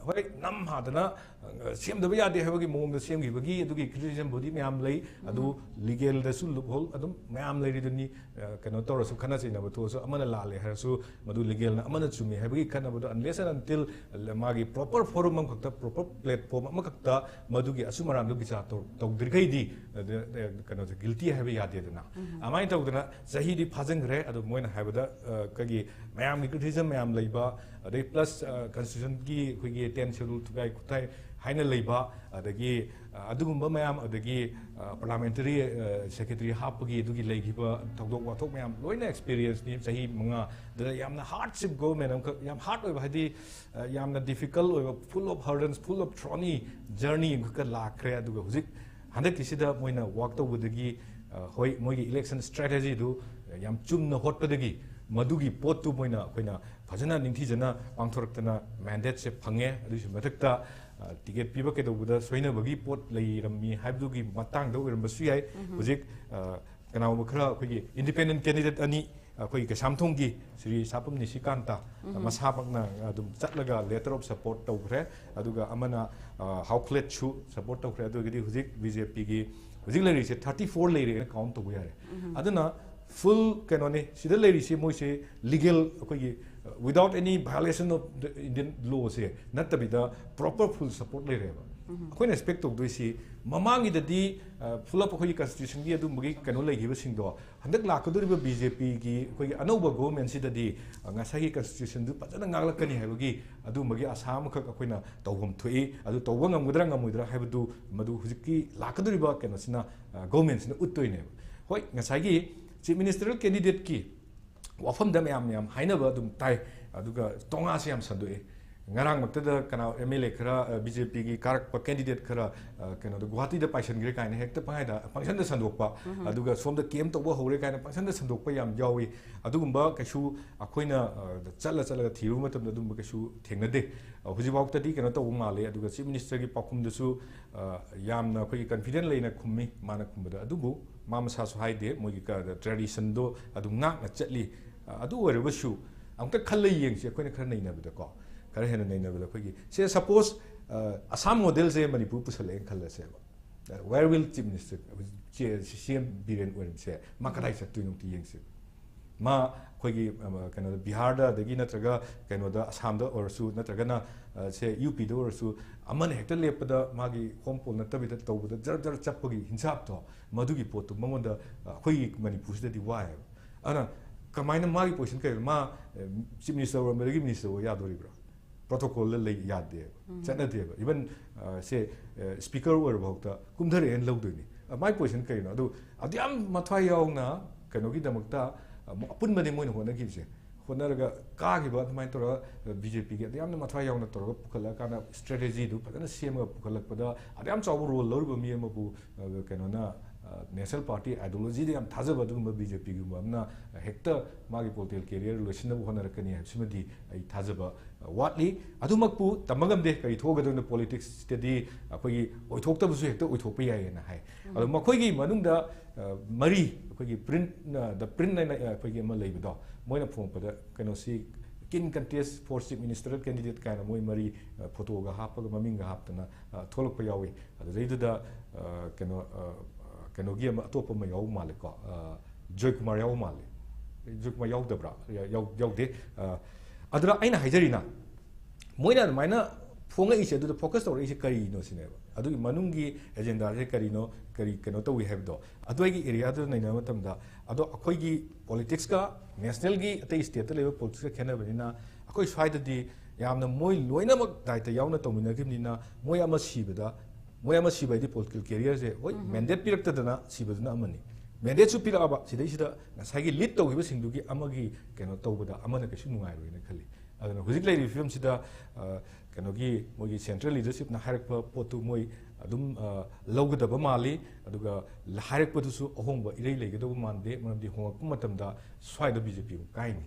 ꯍꯣꯏ, ꯅꯝ ꯍꯥꯗꯅ, ꯑ, ꯁꯦꯝꯗꯕ ꯌꯥꯗꯦ ꯍꯥꯏꯕꯒꯤ ꯃꯑꯣꯡꯗ ꯁꯦꯝꯈꯤꯕꯒꯤ ꯑꯗꯨꯒꯤ ꯀ꯭ꯔꯤꯇꯤꯁꯤꯖꯝꯕꯨꯗꯤ ꯃꯌꯥꯝ ꯂꯩ꯫ ꯑꯗꯨ ꯂꯤꯒꯦꯜꯗꯁꯨ ꯂꯨꯞꯍꯣꯜ ꯑꯗꯨꯝ ꯃꯌꯥꯝ ꯂꯩꯔꯤꯗꯨꯅꯤ꯫ ꯑ, ꯀꯩꯅꯣ ꯇꯧꯔꯁꯨ, ꯈꯠꯅ ꯆꯩꯅꯕ ꯊꯣꯛꯑꯁꯨ, ꯑꯃꯅ ꯂꯥꯜꯂꯦ ꯍꯥꯏꯔꯁꯨ ꯃꯗꯨ ꯂꯤꯒꯦꯜꯅ, ꯑꯃꯅ ꯆꯨꯝꯃꯤ ꯍꯥꯏꯕꯒꯤ ꯈꯠꯅꯕꯗꯣ, unless and until ꯃꯥꯒꯤ ꯄ꯭ꯔꯣꯄꯔ ꯐꯣꯔꯝ ꯑꯃꯈꯛꯇ, ꯄ꯭ꯔꯣꯄꯔ ꯄ꯭ꯂꯦꯠꯐꯣꯔꯝ ꯑꯃꯈꯛꯇ ꯃꯗꯨꯒꯤ ꯑꯆꯨꯝ ꯑꯔꯥꯟꯗꯨ ꯕꯤꯆꯥꯔ ꯇꯧ-, ꯇꯧꯗ꯭ꯔꯤꯈꯩꯗꯤ, ꯑꯗ, ꯑ, ꯀꯩꯅꯣꯁꯦ, ꯒꯤꯜꯇꯤ ꯍꯥꯏꯕ ꯌꯥꯗꯦꯗꯅ꯫ ꯑꯗꯨꯃꯥꯏꯅ ꯇꯧꯗꯅ ꯆꯍꯤꯗꯤ ꯐꯥꯖꯤꯟꯈ꯭ꯔꯦ꯫ ꯑꯗꯣ ꯃꯣꯏꯅ ꯍꯥꯏꯕꯗ, ꯑ, ꯑꯩꯈꯣꯏꯒꯤ ꯃꯌꯥꯝꯒꯤ ꯀ꯭ꯔꯤꯇꯤꯁꯤꯖꯝ ꯃꯌꯥꯝ ꯂꯩꯕ, ꯑꯗꯩ ꯄ꯭ꯂꯁ, ꯑ, ꯀꯟꯁꯇꯤꯇ꯭ꯌꯨꯁꯟꯒꯤ ꯑꯩꯈꯣꯏꯒꯤ ꯇꯦꯟ ꯁꯦꯗꯨꯜ ꯊꯨꯒꯥꯏ ꯈꯨꯠꯊꯥꯏ ꯍꯥꯏꯅ ꯂꯩꯕ, ꯑꯗꯒꯤ, ꯑ, ꯑꯗꯨꯒꯨꯝꯕ ꯃꯌꯥꯝ, ꯑꯗꯒꯤ, ꯑ, ꯄꯥꯔꯂꯥꯃꯦꯟꯇꯔꯤ, ꯑ, ꯁꯦꯀ꯭ꯔꯦꯇꯔꯤ ꯍꯥꯞꯄꯒꯤ ꯑꯗꯨꯒꯤ ꯂꯩꯈꯤꯕ ꯊꯧꯗꯣꯛ ꯋꯥꯊꯣꯛ ꯃꯌꯥꯝ ꯂꯣꯏꯅ ꯑꯦꯛꯁꯄꯤꯔꯤꯌꯦꯟꯁꯅꯤ꯫ ꯆꯍꯤ ꯃꯉꯥ, ꯑꯗꯨꯗ ꯌꯥꯝꯅ ꯍꯥꯔꯗꯁꯤꯞ ꯒꯣꯚꯔꯟꯃꯦꯟ ꯑꯃꯈꯛ, ꯌꯥꯝ ꯍꯥꯔꯗ ꯑꯣꯏꯕ ꯍꯥꯏꯗꯤ, ꯑ, ꯌꯥꯝꯅ ꯗꯤꯐꯤꯀꯜ ꯑꯣꯏꯕ, full of hurdles, full of thorny journey ꯑꯃꯈꯛꯀ ꯂꯥꯛꯈ꯭ꯔꯦ꯫ ꯑꯗꯨꯒ ꯍꯧꯖꯤꯛ ꯍꯟꯗꯛꯀꯤꯁꯤꯗ ꯃꯣꯏꯅ ꯋꯥꯛ ꯇꯧꯕꯗꯒꯤ, ꯑ, ꯍꯣꯏ, ꯃꯣꯏꯒꯤ ꯏꯂꯦꯛꯁꯟ ꯁ꯭ꯇ꯭ꯔꯦꯇꯦꯖꯤꯗꯨ ꯌꯥꯝ ꯆꯨꯝꯅ ꯍꯣꯠꯄꯗꯒꯤ ꯃꯗꯨꯒꯤ ꯄꯣꯠꯇꯨ ꯃꯣꯏꯅ, ꯑꯩꯈꯣꯏꯅ ꯐꯖꯅ ꯅꯤꯡꯊꯤꯖꯅ ꯄꯥꯡꯊꯣꯔꯛꯇꯅ ꯃꯦꯟꯗꯦꯠꯁꯦ ꯐꯪꯉꯦ꯫ ꯑꯗꯨꯒꯤꯁꯨ ꯃꯊꯛꯇ ꯇꯤꯀꯦꯠ ꯄꯤꯕ ꯀꯩꯗꯧꯕꯗ ꯁꯣꯏꯅꯕꯒꯤ ꯄꯣꯠ ꯂꯩꯔꯝꯃꯤ ꯍꯥꯏꯕꯗꯨꯒꯤ ꯃꯇꯥꯡꯗ ꯑꯣꯏꯔꯝꯕꯁꯨ ꯌꯥꯏ꯫ ꯍꯧꯖꯤꯛ ꯀꯅꯥꯒꯨꯝꯕ ꯈꯔ ꯑꯩꯈꯣꯏꯒꯤ ꯏꯟꯗꯤꯄꯦꯟꯗꯦꯟ ꯀꯦꯟꯗꯤꯗꯦꯠ ꯑꯅꯤ, ꯑꯩꯈꯣꯏꯒꯤ ꯀꯩꯁꯥꯝꯊꯣꯡꯒꯤ ꯁ꯭ꯔꯤ ꯁꯥꯄꯝ ꯅꯤꯁꯤꯀꯥꯟꯇ ꯃꯁꯥꯃꯛꯅ ꯑꯗꯨꯝ ꯆꯠꯂꯒ ꯂꯦꯇꯔ ꯑꯣꯐ ꯁꯄꯣꯔꯠ ꯇꯧꯈ꯭ꯔꯦ꯫ ꯑꯗꯨꯒ ꯑꯃꯅ ꯍꯥꯎꯈꯂꯦꯠꯁꯨ ꯁꯄꯣꯔꯠ ꯇꯧꯈ꯭ꯔꯦ꯫ ꯑꯗꯨ ꯑꯣꯏꯔꯒꯗꯤ ꯍꯧꯖꯤꯛ ꯕꯤ ꯖꯦ ꯄꯤꯒꯤ ꯍꯧꯖꯤꯛ ꯂꯩꯔꯤꯁꯦ ꯊꯥꯔꯇꯤ ꯐꯣꯔ ꯂꯩꯔꯦꯅ ꯀꯥꯎꯟ ꯇꯧꯕ ꯌꯥꯔꯦ꯫ ꯑꯗꯨꯅ ꯐꯨꯜ ꯀꯩꯅꯣꯅꯤ ꯁꯤꯗ ꯂꯩꯔꯤꯁꯤ, ꯃꯣꯏꯁꯦ ꯂꯤꯒꯦꯜ, ꯑꯩꯈꯣꯏꯒꯤ without any violation of the Indian law ꯁꯦ ꯅꯠꯇꯕꯤꯗ ꯄ꯭ꯔꯣꯄꯔ ꯐꯨꯜ ꯁꯄꯣꯔꯠ ꯂꯩꯔꯦꯕ꯫ ꯑꯩꯈꯣꯏꯅ ꯑꯦꯛꯁꯄꯦꯛ ꯇꯧꯗꯣꯏꯁꯤ ꯃꯃꯥꯡꯒꯤꯗꯗꯤ ꯐꯨꯜ ꯑꯞ ꯑꯩꯈꯣꯏꯒꯤ ꯀꯟꯁꯇꯤꯇ꯭ꯌꯨꯁꯟꯒꯤ ꯑꯗꯨꯝꯕꯒꯤ ꯀꯩꯅꯣ ꯂꯩꯈꯤꯕꯁꯤꯡꯗꯣ ꯍꯟꯗꯛ ꯂꯥꯛꯀꯗꯧꯔꯤꯕ ꯕꯤ ꯖꯦ ꯄꯤꯒꯤ ꯑꯩꯈꯣꯏꯒꯤ ꯑꯅꯧꯕ ꯒꯣꯚꯔꯟꯃꯦꯟꯁꯤꯗꯗꯤ ꯉꯁꯥꯏꯒꯤ ꯀꯟꯁꯇꯤꯇ꯭ꯌꯨꯁꯟꯗꯨ ꯐꯖꯅ ꯉꯥꯛꯂꯛꯀꯅꯤ ꯍꯥꯏꯕꯒꯤ ꯑꯗꯨꯝꯕꯒꯤ ꯑꯁꯥ ꯑꯃꯈꯛ ꯑꯩꯈꯣꯏꯅ ꯇꯧꯐꯝ ꯊꯣꯛꯏ꯫ ꯑꯗꯨ ꯇꯧꯕ ꯉꯝꯒꯗ꯭ꯔꯥ ꯉꯝꯃꯣꯏꯗ꯭ꯔꯥ ꯍꯥꯏꯕꯗꯨ ꯃꯗꯨ ꯍꯧꯖꯤꯛꯀꯤ ꯂꯥꯛꯀꯗꯧꯔꯤꯕ ꯀꯩꯅꯣꯁꯤꯅ, ꯒꯣꯚꯔꯟꯃꯦꯟꯁꯤꯅ ꯎꯠꯇꯣꯏꯅꯦꯕ꯫ ꯍꯣꯏ, ꯉꯁꯥꯏꯒꯤ ꯆꯤꯐ ꯃꯤꯅꯤꯁꯇꯔꯦꯜ ꯀꯦꯟꯗꯤꯗꯦꯠꯀꯤ ꯋꯥꯐꯝꯗ ꯃꯌꯥꯝ ꯃꯌꯥꯝ ꯍꯥꯏꯅꯕ ꯑꯗꯨꯝ ꯇꯥꯏ, ꯑꯗꯨꯒ ꯇꯣꯉꯥꯁꯦ ꯌꯥꯝ ꯁꯟꯗꯣꯛꯑꯦ꯫ ꯉꯔꯥꯡꯃꯛꯇꯗ ꯀꯅꯥ ꯑꯦꯝ ꯑꯦꯜ ꯑꯦ ꯈꯔ, ꯕꯤ ꯖꯦ ꯄꯤꯒꯤ ꯀꯥꯔꯛꯄ ꯀꯦꯟꯗꯤꯗꯦꯠ ꯈꯔ ꯀꯩꯅꯣꯗ ꯒꯨꯋꯥꯍꯥꯇꯤꯗ ꯄꯥꯏꯁꯟꯈ꯭ꯔꯦ ꯀꯥꯏꯅ ꯍꯦꯛꯇ ꯄꯪꯍꯥꯏꯗ ꯄꯪꯁꯟꯗ ꯁꯟꯗꯣꯛꯄ, ꯑꯗꯨꯒ ꯁꯣꯝꯗ ꯀꯦꯝ ꯇꯧꯕ ꯍꯧꯔꯦ ꯀꯥꯏꯅ ꯄꯪꯁꯟꯗ ꯁꯟꯗꯣꯛꯄ ꯌꯥꯝ ꯌꯥꯎꯏ꯫ ꯑꯗꯨꯒꯨꯝꯕ ꯀꯩꯁꯨ ꯑꯩꯈꯣꯏꯅ ꯆꯠꯂ ꯆꯠꯂꯒ ꯊꯤꯔꯨꯕ ꯃꯇꯝꯗ ꯑꯗꯨꯝꯕ ꯀꯩꯁꯨ ꯊꯦꯡꯅꯗꯦ꯫ ꯍꯧꯖꯤꯛꯐꯥꯎꯗꯗꯤ ꯀꯩꯅꯣ ꯇꯧꯕ ꯃꯥꯜꯂꯦ꯫ ꯑꯗꯨꯒ ꯆꯤꯐ ꯃꯤꯅꯤꯁꯇꯔꯒꯤ ꯄꯥꯎꯈꯨꯝꯗꯁꯨ ꯌꯥꯝꯅ ꯑꯩꯈꯣꯏꯒꯤ ꯀꯟꯐꯤꯗꯦꯟ ꯂꯩꯅ ꯈꯨꯝꯃꯤ ꯃꯥꯅ ꯈꯨꯝꯕꯗ꯫ ꯑꯗꯨꯕꯨ ꯃꯥ ꯃꯁꯥꯁꯨ ꯍꯥꯏꯗꯦ, ꯃꯣꯏꯒꯤ ꯇ꯭ꯔꯦꯗꯤꯁꯟꯗꯣ ꯑꯗꯨꯝ ꯉꯥꯛꯅ ꯆꯠꯂꯤ꯫ ꯑꯗꯨ ꯑꯣꯏꯔꯒꯁꯨ ꯑꯃꯨꯛꯇ ꯈꯜꯂ ꯌꯦꯡꯁꯤ, ꯑꯩꯈꯣꯏꯅ ꯈꯔ ꯅꯩꯅꯕꯗꯀꯣ, ꯈꯔ ꯍꯦꯟꯅ ꯅꯩꯅꯕꯗ ꯑꯩꯈꯣꯏꯒꯤ ꯁꯦ ꯁꯄꯣꯁ ꯑꯁꯥꯝ ꯃꯣꯗꯦꯜꯁꯦ ꯃꯅꯤꯄꯨꯔ ꯄꯨꯁꯜꯂꯛꯑꯦꯅ ꯈꯜꯂꯁꯦꯕ꯫ Where will chief minister, C M Biren ꯑꯣꯏꯔꯝꯁꯦ ꯃꯥ ꯀꯗꯥꯏ ꯆꯠꯇꯣꯏꯅꯣ ꯑꯝꯇ ꯌꯦꯡꯁꯤ꯫ ꯃꯥ ꯑꯩꯈꯣꯏꯒꯤ ꯀꯩꯅꯣꯗ ꯕꯤꯍꯥꯔꯗ ꯑꯗꯒꯤ ꯅꯠꯇ꯭ꯔꯒ ꯀꯩꯅꯣꯗ ꯑꯁꯥꯝꯗ ꯑꯣꯏꯔꯁꯨ ꯅꯠꯇ꯭ꯔꯒꯅ ꯁꯦ ꯌꯨ ꯄꯤꯗ ꯑꯣꯏꯔꯁꯨ ꯑꯃꯅ ꯍꯦꯛꯇ ꯂꯦꯞꯄꯗ ꯃꯥꯒꯤ ꯍꯣꯝ ꯄꯣꯜ ꯅꯠꯇꯕꯤꯗ ꯇꯧꯕꯗ ꯖꯔ ꯖꯔ ꯆꯠꯄꯒꯤ ꯍꯤꯟꯁꯥꯞꯇꯣ, ꯃꯗꯨꯒꯤ ꯄꯣꯠꯇꯣ ꯃꯉꯣꯟꯗ ꯑꯩꯈꯣꯏꯒꯤ ꯃꯅꯤꯄꯨꯔꯁꯤꯗꯗꯤ ꯋꯥꯏꯑꯦꯕ꯫ ꯑꯗꯨꯅ ꯀꯃꯥꯏꯅ ꯃꯥꯒꯤ ꯄꯣꯖꯤꯁꯟ ꯀꯩꯅꯣ? ꯃꯥ ꯆꯤꯐ ꯃꯤꯅꯤꯁꯇꯔ ꯑꯣꯏꯔꯝꯕꯗꯒꯤ ꯃꯤꯅꯤꯁꯇꯔ ꯑꯣꯏ ꯌꯥꯗꯣꯔꯤꯕ꯭ꯔꯣ? ꯄ꯭ꯔꯣꯇꯣꯀꯣꯜꯗ ꯂꯩ ꯌꯥꯗꯦꯕ, ꯆꯠꯅꯗꯦꯕ꯫ ꯏꯚꯟ ꯁꯦ ꯁ꯭ꯄꯤꯀꯔ ꯑꯣꯏꯔꯕꯐꯥꯎꯗ ꯀꯨꯝꯊꯔꯛꯑꯦꯅ ꯂꯧꯗꯣꯏꯅꯤ꯫ ꯃꯥꯏ ꯄꯣꯖꯤꯁꯟ ꯀꯩꯅꯣ? ꯑꯗꯨ ꯑꯗꯨ ꯌꯥꯝ ꯃꯊ꯭ꯋꯥꯏ ꯌꯥꯎꯅ ꯀꯩꯅꯣꯒꯤꯗꯃꯛꯇ ꯑꯄꯨꯟꯕꯅꯦ ꯃꯣꯏꯅ ꯍꯣꯠꯅꯈꯤꯕꯁꯦ꯫ ꯍꯣꯠꯅꯔꯒ ꯀꯥꯈꯤꯕ ꯑꯗꯨꯃꯥꯏꯅ ꯇꯧꯔꯒ ꯕꯤ ꯖꯦ ꯄꯤꯒꯤ ꯑꯗꯨ ꯌꯥꯝꯅ ꯃꯊ꯭ꯋꯥꯏ ꯌꯥꯎꯅ ꯇꯧꯔꯒ ꯄꯨꯈꯠꯂꯛꯑꯀꯥꯟꯗ ꯏꯁꯇ꯭ꯔꯦꯇꯦꯖꯤꯗꯨ ꯐꯖꯅ ꯁꯦꯝꯃꯒ ꯄꯨꯈꯠꯂꯛꯄꯗ ꯑꯗꯨ ꯌꯥꯝ ꯆꯥꯎꯕ ꯔꯣꯜ ꯂꯧꯔꯤꯕ ꯃꯤ ꯑꯃꯕꯨ ꯀꯩꯅꯣꯅ ꯅꯦꯁꯅꯦꯜ ꯄꯥꯔꯇꯤ ꯑꯥꯏꯗꯤꯌꯣꯂꯣꯖꯤꯗ ꯌꯥꯝ ꯊꯥꯖꯕ ꯑꯗꯨꯒꯨꯝꯕ ꯕꯤ ꯖꯦ ꯄꯤꯒꯨꯝꯕ ꯑꯃꯅ ꯍꯦꯛꯇ ꯃꯥꯒꯤ ꯄꯣꯂꯤꯇꯤꯀꯦꯜ ꯀꯦꯔꯤꯌꯔ ꯂꯣꯏꯁꯤꯟꯅꯕ ꯍꯣꯠꯅꯔꯛꯀꯅꯤ ꯍꯥꯏꯕꯁꯤꯃꯗꯤ ꯑꯩ ꯊꯥꯖꯕ ꯋꯥꯠꯂꯤ꯫ ꯑꯗꯨꯃꯛꯄꯨ ꯇꯝꯕ ꯉꯝꯗꯦ, ꯀꯔꯤ ꯊꯣꯛꯀꯗꯣꯏꯅꯣ꯫ ꯄꯣꯂꯤꯇꯤꯛꯁꯇꯗꯤ ꯑꯩꯈꯣꯏꯒꯤ ꯑꯣꯏꯊꯣꯛꯇꯕꯁꯨ ꯍꯦꯛꯇ ꯑꯣꯏꯊꯣꯛꯄ ꯌꯥꯏꯌꯦꯅ ꯍꯥꯏ꯫ ꯑꯗꯣ ꯃꯈꯣꯏꯒꯤ ꯃꯅꯨꯡꯗ, ꯑ, ꯃꯔꯤ, ꯑꯩꯈꯣꯏꯒꯤ ꯄ꯭ꯔꯤꯟ, ꯑ, ꯗ ꯄ꯭ꯔꯤꯟ ꯍꯥꯏꯅ, ꯑ, ꯑꯩꯈꯣꯏꯒꯤ ꯑꯃ ꯂꯩꯕꯗꯣ, ꯃꯣꯏꯅ ꯐꯣꯡꯉꯛꯄꯗ ꯀꯩꯅꯣꯁꯤ, "Keen contest for chief minister candidate" ꯀꯥꯏꯅ ꯃꯣꯏ ꯃꯔꯤ, ꯑ, ꯐꯣꯇꯣꯒ ꯍꯥꯞꯄꯒ ꯃꯃꯤꯡꯒ ꯍꯥꯞꯇꯅ, ꯑ, ꯊꯣꯛꯂꯛꯄ ꯌꯥꯎꯏ꯫ ꯑꯗꯨꯗꯩꯗꯨꯗ, ꯑ, ꯀꯩꯅꯣ, ꯑ, ꯀꯩꯅꯣꯒꯤ ꯑꯃ, ꯑꯇꯣꯞꯄ ꯑꯃ ꯌꯥꯎꯕ ꯃꯥꯜꯂꯦꯀꯣ, ꯑ, ꯖꯣꯏꯀꯨꯃꯥꯔ ꯌꯥꯎꯕ ꯃꯥꯜꯂꯦ꯫ ꯖꯣꯏꯀꯨꯃꯥꯔ ꯌꯥꯎꯗꯕ꯭ꯔꯥ? ꯌꯥ-, ꯌꯥꯎ-, ꯌꯥꯎꯗꯦ꯫ ꯑ, ꯑꯗꯨꯅ ꯑꯩꯅ ꯍꯥꯏꯖꯔꯤꯅ, ꯃꯣꯏꯅ ꯑꯗꯨꯃꯥꯏꯅ ꯐꯣꯡꯉꯛꯏꯁꯦ, ꯑꯗꯨꯗ ꯐꯣꯀꯁ ꯇꯧꯔꯛꯏꯁꯦ ꯀꯔꯤꯅꯣ ꯁꯤꯅꯦꯕ꯫ ꯑꯗꯨꯒꯤ ꯃꯅꯨꯡꯒꯤ ꯑꯦꯖꯦꯟꯗꯥꯁꯦ ꯀꯔꯤꯅꯣ, ꯀꯔꯤ ꯀꯩꯅꯣ ꯇꯧꯏ ꯍꯥꯏꯕꯗꯣ, ꯑꯗꯨ ꯑꯩꯒꯤ ꯑꯦꯔꯤꯌꯥꯗꯨꯗ ꯅꯩꯅꯕ ꯃꯇꯝꯗ, ꯑꯗꯣ ꯑꯩꯈꯣꯏꯒꯤ ꯄꯣꯂꯤꯇꯤꯛꯁꯀ ꯅꯦꯁꯅꯦꯜꯒꯤ ꯑꯇꯩ ꯁ꯭ꯇꯦꯠꯇ ꯂꯩꯕ ꯄꯣꯂꯤꯇꯤꯛꯁꯀ ꯈꯦꯠꯅꯕꯅꯤꯅ, ꯑꯩꯈꯣꯏ ꯁ꯭ꯋꯥꯏꯗꯗꯤ ꯌꯥꯝꯅ ꯃꯣꯏ ꯂꯣꯏꯅꯃꯛ ꯗꯥꯏꯇ ꯌꯥꯎꯅ ꯇꯧꯃꯤꯟꯅꯈꯤꯕꯅꯤꯅ, ꯃꯣꯏ ꯑꯃ ꯁꯤꯕꯗ, ꯃꯣꯏ ꯑꯃ ꯁꯤꯕ ꯍꯥꯏꯗꯤ ꯄꯣꯂꯤꯇꯤꯀꯦꯜ ꯀꯦꯔꯤꯌꯔꯁꯦ, ꯍꯣꯏ, ꯃꯦꯟꯗꯦꯠ ꯄꯤꯔꯛꯇꯗꯅ ꯁꯤꯕꯗꯨꯅ ꯑꯃꯅꯤ꯫ ꯃꯦꯟꯗꯦꯠꯁꯨ ꯄꯤꯔꯛꯑꯕ, ꯁꯤꯗꯩꯁꯤꯗ ꯉꯁꯥꯏꯒꯤ ꯂꯤꯗ ꯇꯧꯈꯤꯕꯁꯤꯡꯗꯨꯒꯤ ꯑꯃꯒꯤ ꯀꯩꯅꯣ ꯇꯧꯕꯗ ꯑꯃꯅ ꯀꯩꯁꯨ ꯅꯨꯡꯉꯥꯏꯔꯣꯏꯅ ꯈꯜꯂꯤ꯫ ꯑꯗꯨꯅ ꯍꯧꯖꯤꯛ ꯂꯩꯔꯤꯕ ꯐꯤꯕꯝꯁꯤꯗ, ꯑ, ꯀꯩꯅꯣꯒꯤ ꯃꯣꯏꯒꯤ ꯁꯦꯟꯇ꯭ꯔꯦꯜ ꯂꯤꯗꯔꯁꯤꯞꯅ ꯍꯥꯏꯔꯛꯄ ꯄꯣꯠꯇꯨ ꯃꯣꯏ ꯑꯗꯨꯝ, ꯑ, ꯂꯧꯒꯗꯕ ꯃꯥꯜꯂꯤ꯫ ꯑꯗꯨꯒ ꯍꯥꯏꯔꯛꯄꯗꯨꯁꯨ ꯑꯍꯣꯡꯕ ꯏꯔꯩ ꯂꯩꯒꯗꯧꯕ ꯃꯥꯟꯗꯦ, ꯃꯔꯝꯗꯤ ꯍꯣꯡꯉꯛꯄ ꯃꯇꯝꯗ ꯁ꯭ꯋꯥꯏꯗ ꯕꯤ ꯖꯦ ꯄꯤ ꯑꯃꯨꯛ ꯀꯥꯏꯅꯤ꯫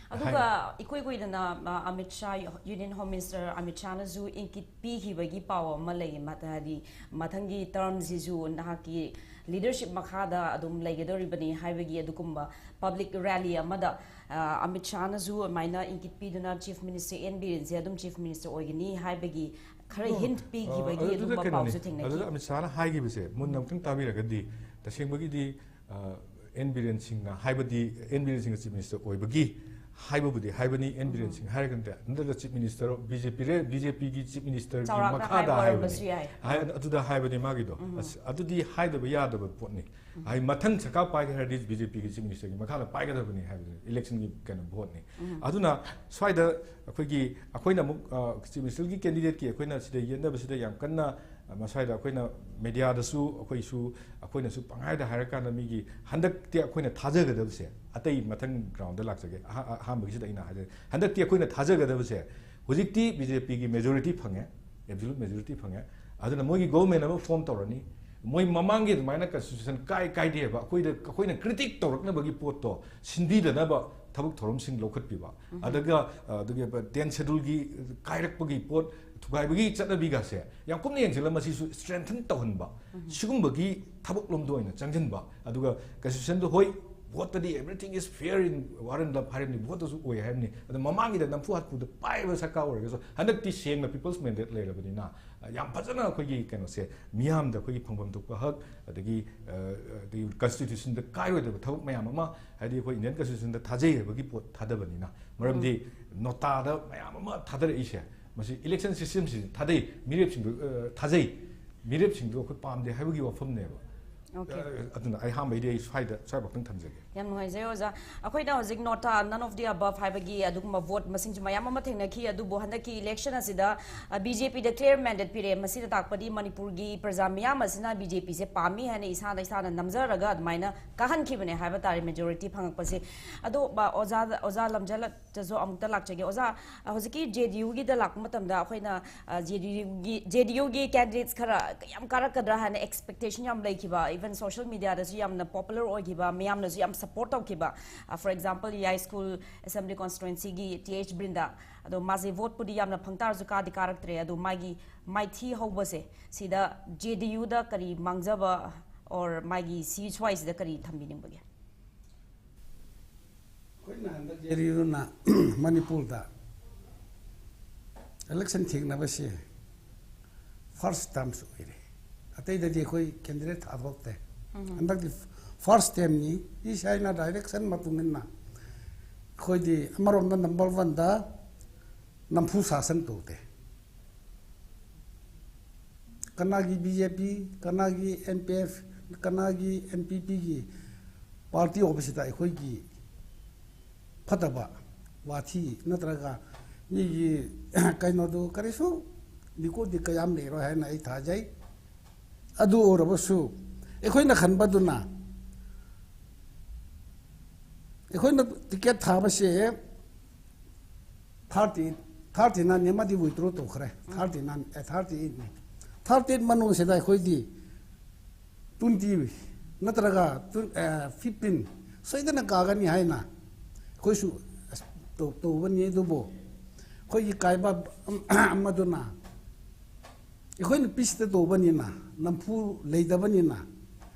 ꯑꯗꯨꯒ ꯍꯥꯏ꯫ ꯏꯀꯨꯏ ꯀꯨꯏꯗꯅ, ꯑ, ꯑꯃꯤꯠ ꯁꯥ, ꯌꯨꯅꯤꯌꯟ ꯍꯣꯝ ꯃꯤꯅꯤꯁꯇꯔ ꯑꯃꯤꯠ ꯁꯥꯅꯁꯨ ꯏꯪꯀꯤꯠ ꯄꯤꯈꯤꯕꯒꯤ ꯄꯥꯎ ꯑꯃ ꯂꯩ, ꯃ-, ꯍꯥꯏꯗꯤ ꯃꯊꯪꯒꯤ ꯇꯔꯝꯁꯤꯁꯨ ꯅꯍꯥꯛꯀꯤ ꯂꯤꯗꯔꯁꯤꯞ ꯃꯈꯥꯗ ꯑꯗꯨꯝ ꯂꯩꯒꯗꯧꯔꯤꯕꯅꯤ ꯍꯥꯏꯕꯒꯤ ꯑꯗꯨꯒꯨꯝꯕ ꯄꯕ꯭ꯂꯤꯛ ꯔꯦꯂꯤ ꯑꯃꯗ, ꯑ, ꯑꯃꯤꯠ ꯁꯥꯅꯁꯨ ꯑꯗꯨꯃꯥꯏꯅ ꯏꯪꯀꯤꯠ ꯄꯤꯗꯨꯅ ꯆꯤꯐ ꯃꯤꯅꯤꯁꯇꯔ ꯑꯦꯟ ꯕꯤꯔꯦꯟꯁꯦ ꯑꯗꯨꯝ ꯆꯤꯐ ꯃꯤꯅꯤꯁꯇꯔ ꯑꯣꯏꯒꯅꯤ ꯍꯥꯏꯕꯒꯤ ꯈꯔ ꯑꯗꯣ, ꯍꯤꯟꯠ ꯄꯤꯈꯤꯕꯒꯤ ꯑ, ꯑꯗꯨꯗ ꯑꯗꯨꯒꯨꯝꯕ ꯀꯩꯅꯣꯅꯤ, ꯄꯥꯎꯁꯨ ꯊꯦꯡꯅꯈꯤ꯫ ꯑꯗꯨꯗ ꯑꯃꯤꯠ ꯁꯥꯅ ꯍꯥꯏꯈꯤꯕꯁꯦ ꯃꯨꯟꯅ ꯑꯃꯨꯛꯇꯪ ꯇꯥꯕꯤꯔꯒꯗꯤ, ꯇꯁꯦꯡꯕꯒꯤꯗꯤ, ꯑ, ꯑꯦꯟ ꯕꯤꯔꯦꯟ ꯁꯤꯡꯅ ꯍꯥꯏꯕꯗꯤ, ꯑꯦꯟ ꯕꯤꯔꯦꯟ ꯁꯤꯡꯅ ꯆꯤꯐ ꯃꯤꯅꯤꯁꯇꯔ ꯑꯣꯏꯕꯒꯤ ꯍꯥꯏꯕꯕꯨꯗꯤ ꯍꯥꯏꯕꯅꯤ, ꯑꯦꯟ ꯕꯤꯔꯦꯟ ꯁꯤꯡ ꯍꯥꯏꯔꯒ ꯅꯠꯇꯦ, ꯅꯠꯇ꯭ꯔꯒ ꯆꯤꯐ ꯃꯤꯅꯤꯁꯇꯔ, ꯕꯤ ꯖꯦ ꯄꯤ ꯔꯦ-, ꯕꯤ ꯖꯦ ꯄꯤꯒꯤ ꯆꯤꯐ ꯃꯤꯅꯤꯁꯇꯔꯒꯤ ꯆꯥꯎꯔꯥꯛꯅ ꯃꯈꯥꯗ ꯍꯥꯏꯕ ꯍꯥꯏꯕꯅꯤ꯫ ꯑꯣꯏꯔꯝꯕꯁꯨ ꯌꯥꯏ꯫ ꯍꯥꯏ-, ꯑꯗꯨꯗ ꯍꯥꯏꯕꯅꯤ ꯃꯥꯒꯤꯗꯣ꯫ ꯑꯁ, ꯑꯗꯨꯗꯤ ꯍꯥꯏꯗꯕ ꯌꯥꯗꯕ ꯄꯣꯠꯅꯤ꯫ ꯍꯥꯏ, ꯃꯊꯪ ꯁꯔꯀꯥꯔ ꯄꯥꯏꯒꯦ ꯍꯥꯏꯔꯗꯤ ꯕꯤ ꯖꯦ ꯄꯤꯒꯤ ꯆꯤꯐ ꯃꯤꯅꯤꯁꯇꯔꯒꯤ ꯃꯈꯥꯗ ꯄꯥꯏꯒꯗꯕꯅꯤ ꯍꯥꯏꯕꯗꯨꯅꯤ, ꯏꯂꯦꯛꯁꯟꯒꯤ ꯀꯩꯅꯣ ꯚꯣꯠꯅꯤ꯫ ꯑꯗꯨꯅ ꯁ꯭ꯋꯥꯏꯗ ꯑꯩꯈꯣꯏꯒꯤ, ꯑꯩꯈꯣꯏꯅ ꯑꯃꯨꯛ, ꯑ, ꯆꯤꯐ ꯃꯤꯅꯤꯁꯇꯔꯒꯤ ꯀꯦꯟꯗꯤꯗꯦꯠꯀꯤ ꯑꯩꯈꯣꯏꯅ ꯁꯤꯗ ꯌꯦꯠꯅꯕꯁꯤꯗ ꯌꯥꯝ ꯀꯟꯅ, ꯑ, ꯃꯁ꯭ꯋꯥꯏꯗ ꯑꯩꯈꯣꯏꯅ ꯃꯦꯗꯤꯌꯥꯗꯁꯨ ꯑꯩꯈꯣꯏꯁꯨ, ꯑꯩꯈꯣꯏꯅꯁꯨ ꯄꯪꯍꯥꯏꯗ ꯍꯥꯏꯔꯀꯥꯟꯗ ꯃꯤꯒꯤ ꯍꯟꯗꯛꯇꯤ ꯑꯩꯈꯣꯏꯅ ꯊꯥꯖꯒꯗꯕꯁꯦ, ꯑꯇꯩ ꯃꯊꯪ ꯔꯥꯎꯟꯗ ꯂꯥꯛꯆꯒꯦ, ꯑꯍꯥ-, ꯑꯍꯥꯟꯕꯒꯤꯁꯤꯗ ꯑꯩꯅ ꯍꯥꯏꯖꯔꯦ, ꯍꯟꯗꯛꯇꯤ ꯑꯩꯈꯣꯏꯅ ꯊꯥꯖꯒꯗꯕꯁꯦ, ꯍꯧꯖꯤꯛꯇꯤ ꯕꯤ ꯖꯦ ꯄꯤꯒꯤ ꯃꯦꯖꯣꯔꯤꯇꯤ ꯐꯪꯉꯦ, ꯑꯦꯕꯁꯣꯂꯨꯠ ꯃꯦꯖꯣꯔꯤꯇꯤ ꯐꯪꯉꯦ, ꯑꯗꯨꯅ ꯃꯣꯏꯒꯤ ꯒꯣꯚꯔꯟꯃꯦꯟ ꯑꯃ ꯐꯣꯔꯝ ꯇꯧꯔꯅꯤ꯫ ꯃꯣꯏ ꯃꯃꯥꯡꯒꯤ ꯑꯗꯨꯃꯥꯏꯅ ꯀꯟꯁꯇꯤꯇ꯭ꯌꯨꯁꯟ ꯀꯥꯏ ꯀꯥꯏꯗꯦꯕ, ꯑꯩꯈꯣꯏꯗ, ꯑꯩꯈꯣꯏꯅ ꯀ꯭ꯔꯤꯇꯤꯛ ꯇꯧꯔꯛꯅꯕꯒꯤ ꯄꯣꯠꯇꯣ ꯁꯤꯟꯕꯤꯗꯅꯕ ꯊꯕꯛ ꯊꯧꯔꯝꯁꯤꯡ ꯂꯧꯈꯠꯄꯤꯕ, ꯑꯗꯨꯒ ꯑꯗꯨꯒ ꯇꯦꯟ ꯁꯦꯗꯨꯜꯒꯤ ꯀꯥꯏꯔꯛꯄꯒꯤ ꯄꯣꯠ, ꯊꯨꯒꯥꯏꯕꯒꯤ ꯆꯠꯅꯕꯤꯒꯁꯦ ꯌꯥꯝ ꯀꯨꯞꯅ ꯌꯦꯡꯁꯤꯜꯂ ꯃꯁꯤꯁꯨ ꯁ꯭ꯇ꯭ꯔꯦꯡꯊꯟ ꯇꯧꯍꯟꯕ, ꯁꯤꯒꯨꯝꯕꯒꯤ ꯊꯕꯛ ꯂꯣꯝꯗ ꯑꯣꯏꯅ ꯆꯪꯁꯤꯟꯕ꯫ ꯑꯗꯨꯒ ꯀꯟꯁꯇꯤꯇ꯭ꯌꯨꯁꯟꯗꯣ, ꯍꯣꯏ, ꯚꯣꯠꯇꯗꯤ everything is fair in war and love ꯍꯥꯏꯔꯤꯕꯅꯤ, ꯚꯣꯠꯇꯁꯨ ꯑꯣꯏ ꯍꯥꯏꯔꯤꯕꯅꯤ꯫ ꯑꯗꯣ ꯃꯃꯥꯡꯒꯤꯗ ꯅꯝꯐꯨ ꯍꯥꯐꯨꯗ ꯄꯥꯏꯕ ꯁꯔꯀꯥꯔ ꯑꯣꯏꯔꯒꯁꯨ ꯍꯟꯗꯛꯇꯤ ꯁꯦꯡꯅ people's mandate ꯂꯩꯔꯕꯅꯤꯅ, ꯑ, ꯌꯥꯝ ꯐꯖꯅ ꯑꯩꯈꯣꯏꯒꯤ ꯀꯩꯅꯣꯁꯦ, ꯃꯤꯌꯥꯝꯗ ꯑꯩꯈꯣꯏꯒꯤ ꯐꯪꯐꯝ ꯊꯣꯛꯄ ꯍꯛ, ꯑꯗꯒꯤ, ꯑ, ꯑꯗꯒꯤ ꯀꯟꯁꯇꯤꯇ꯭ꯌꯨꯁꯟꯗ ꯀꯥꯏꯔꯣꯏꯗꯕ ꯊꯕꯛ ꯃꯌꯥꯝ ꯑꯃ, ꯍꯥꯏꯗꯤ ꯑꯩꯈꯣꯏ ꯏꯟꯗꯤꯌꯟ ꯀꯟꯁꯇꯤꯇ꯭ꯌꯨꯁꯟꯗ ꯊꯥꯖꯩ ꯍꯥꯏꯕꯒꯤ ꯄꯣꯠ ꯊꯥꯗꯕꯅꯤꯅ, ꯃꯔꯝꯗꯤ ꯅꯣꯇꯥꯗ ꯃꯌꯥꯝ ꯑꯃ ꯊꯥꯗꯔꯛꯏꯁꯦ, ꯃꯁꯤ ꯏꯂꯦꯛꯁꯟ ꯁꯤꯁꯇꯦꯝꯁꯤ ꯊꯥꯗꯩ, ꯃꯤꯔꯦꯞꯁꯤꯡꯗꯨ, ꯑ, ꯊꯥꯖꯩ, ꯃꯤꯔꯦꯞꯁꯤꯡꯗꯨ ꯑꯩꯈꯣꯏ ꯄꯥꯝꯗꯦ ꯍꯥꯏꯕꯒꯤ ꯋꯥꯐꯝꯅꯦꯕ꯫ Okay. ꯑ, ꯑꯗꯨꯅ ꯑꯩ ꯑꯍꯥꯟꯕꯩꯗꯤ ꯑꯩ ꯁ꯭ꯋꯥꯏꯗ, ꯁ꯭ꯋꯥꯏꯐꯥꯎꯇꯪ ꯊꯝꯖꯒꯦ꯫ ꯌꯥꯝ ꯅꯨꯡꯉꯥꯏꯖꯔꯦ ꯑꯣꯖꯥ꯫ ꯑꯩꯈꯣꯏꯅ ꯍꯧꯖꯤꯛ ꯅꯣꯇꯥ, none of the above ꯍꯥꯏꯕꯒꯤ ꯑꯗꯨꯒꯨꯝꯕ ꯚꯣꯠ ꯃꯁꯤꯡꯁꯨ ꯃꯌꯥꯝ ꯑꯃ ꯊꯦꯡꯅꯈꯤ, ꯑꯗꯨꯕꯨ ꯍꯟꯗꯛꯀꯤ ꯏꯂꯦꯛꯁꯟ ꯑꯁꯤꯗ, ꯑ, ꯕꯤ ꯖꯦ ꯄꯤꯗ clear mandate ꯄꯤꯔꯦ꯫ ꯃꯁꯤꯅ ꯇꯥꯛꯄꯗꯤ ꯃꯅꯤꯄꯨꯔꯒꯤ ꯄ꯭ꯔꯖꯥ ꯃꯤꯌꯥꯝ ꯑꯁꯤꯅ ꯕꯤ ꯖꯦ ꯄꯤꯁꯦ ꯄꯥꯝꯃꯤ ꯍꯥꯏꯅ ꯏꯁꯥꯅ, ꯏꯁꯥꯅ ꯅꯝꯖꯔꯒ ꯑꯗꯨꯃꯥꯏꯅ ꯀꯥꯍꯟꯈꯤꯕꯅꯦ ꯍꯥꯏꯕ ꯇꯥꯔꯦ, majority ꯐꯪꯉꯛꯄꯁꯦ꯫ ꯑꯗꯣ, ꯑ, ꯑꯣꯖꯥ, ꯑꯣꯖꯥ ꯂꯝꯖꯥꯂꯠꯇꯁꯨ ꯑꯃꯨꯛꯇ ꯂꯥꯛꯆꯒꯦ꯫ ꯑꯣꯖꯥ, ꯍꯧꯖꯤꯛꯀꯤ ꯖꯦ ꯗꯤ ꯌꯨꯒꯤꯗ ꯂꯥꯛꯄ ꯃꯇꯝꯗ ꯑꯩꯈꯣꯏꯅ, ꯑ, ꯖꯦ ꯗꯤ ꯌꯨꯒꯤ, ꯖꯦ ꯗꯤ ꯌꯨꯒꯤ candidates ꯈꯔ ꯌꯥꯝ ꯀꯥꯔꯛꯀꯗ꯭ꯔꯥ ꯍꯥꯏꯅ expectation ꯌꯥꯝ ꯂꯩꯈꯤꯕ, even social mediaꯗꯁꯨ ꯌꯥꯝꯅ popular ꯑꯣꯏꯈꯤꯕ, ꯃꯤꯌꯥꯝꯅꯁꯨ ꯌꯥꯝ support ꯇꯧꯈꯤꯕ, ꯑ, for example, ꯌꯥꯏꯁ꯭ꯀꯨꯜ Assembly Constituencyꯒꯤ ꯇꯤ ꯑꯩꯆ ꯕ꯭ꯔꯤꯟꯗꯥ꯫ ꯑꯗꯣ ꯃꯥꯁꯦ voteꯄꯨꯗꯤ ꯌꯥꯝꯅ ꯐꯪ ꯇꯥꯔꯁꯨ ꯀꯥꯗꯤ ꯀꯥꯔꯛꯇ꯭ꯔꯦ꯫ ꯑꯗꯣ ꯃꯥꯒꯤ ꯃꯥꯏꯊꯤ ꯍꯧꯕꯁꯦ ꯁꯤꯗ ꯖꯦ ꯗꯤ ꯌꯨꯗ ꯀꯔꯤ ꯃꯥꯡꯖꯕ or ꯃꯥꯒꯤ seat wiseꯁꯤꯗ ꯀꯔꯤ ꯊꯝꯕꯤꯅꯤꯡꯕꯒꯦ? ꯑꯩꯈꯣꯏꯅ ꯍꯟꯗꯛ ꯖꯦ ꯗꯤ ꯌꯨꯅ ꯃꯅꯤꯄꯨꯔꯗ election ꯊꯦꯡꯅꯕꯁꯦ first timeꯁꯨ ꯑꯣꯏꯔꯦ꯫ ꯑꯇꯩꯗꯗꯤ ꯑꯩꯈꯣꯏ candidate ꯊꯥꯗꯣꯛꯇꯦ꯫ ꯍꯟꯗꯛꯇꯤ first timeꯅꯤ꯫ ꯏꯁꯥ ꯑꯩꯅ direction ꯃꯇꯨꯡ ꯏꯟꯅ ꯑꯩꯈꯣꯏꯗꯤ ꯑꯃꯔꯣꯝꯗ number oneꯗ ꯅꯝꯐꯨ ꯁꯥꯁꯟ ꯇꯧꯗꯦ꯫ ꯀꯅꯥꯒꯤ ꯕꯤ ꯖꯦ ꯄꯤ, ꯀꯅꯥꯒꯤ ꯑꯦꯟ ꯄꯤ ꯑꯦꯐ, ꯀꯅꯥꯒꯤ ꯑꯦꯟ ꯄꯤ ꯄꯤꯒꯤ party ꯑꯣꯏꯕꯁꯤꯗ ꯑꯩꯈꯣꯏꯒꯤ ꯐꯠꯇꯕ ꯋꯥꯊꯤ ꯅꯠꯇ꯭ꯔꯒ ꯃꯤꯒꯤ ꯀꯩꯅꯣꯗꯨ ꯀꯔꯤꯁꯨ ꯂꯤꯀꯣꯟꯗꯤ ꯀꯌꯥꯝ ꯂꯩꯔꯣꯏ ꯍꯥꯏꯅ ꯑꯩ ꯊꯥꯖꯩ꯫ ꯑꯗꯨ ꯑꯣꯏꯔꯕꯁꯨ ꯑꯩꯈꯣꯏꯅ ꯈꯟꯕꯗꯨꯅ ꯑꯩꯈꯣꯏꯅ ticket ꯊꯥꯕꯁꯦ thirty, thirty nine ꯑꯃꯗꯤ withdraw ꯇꯧꯈ꯭ꯔꯦ꯫ Thirty nine, ꯑꯦ, thirty eight ꯅꯤ꯫ Thirty eight ꯃꯅꯨꯡꯁꯤꯗ ꯑꯩꯈꯣꯏꯗꯤ ꯇ꯭ꯋꯦꯟꯇꯤ ꯅꯠꯇ꯭ꯔꯒ ꯇꯨ-, ꯑ, ꯐꯤꯐꯇꯤꯟ ꯁꯣꯏꯗꯅ ꯀꯥꯒꯅꯤ ꯍꯥꯏꯅ ꯑꯩꯈꯣꯏꯁꯨ ꯑꯁ ꯇꯧ-, ꯇꯧꯕꯅꯤ꯫ ꯑꯗꯨꯕꯨ ꯑꯩꯈꯣꯏꯒꯤ ꯀꯥꯏꯕ ꯑꯃꯗꯨꯅ ꯑꯩꯈꯣꯏ ꯅꯨꯄꯤꯁꯤꯗ ꯇꯧꯕꯅꯤꯅ, ꯅꯝꯐꯨ ꯂꯩꯇꯕꯅꯤꯅ,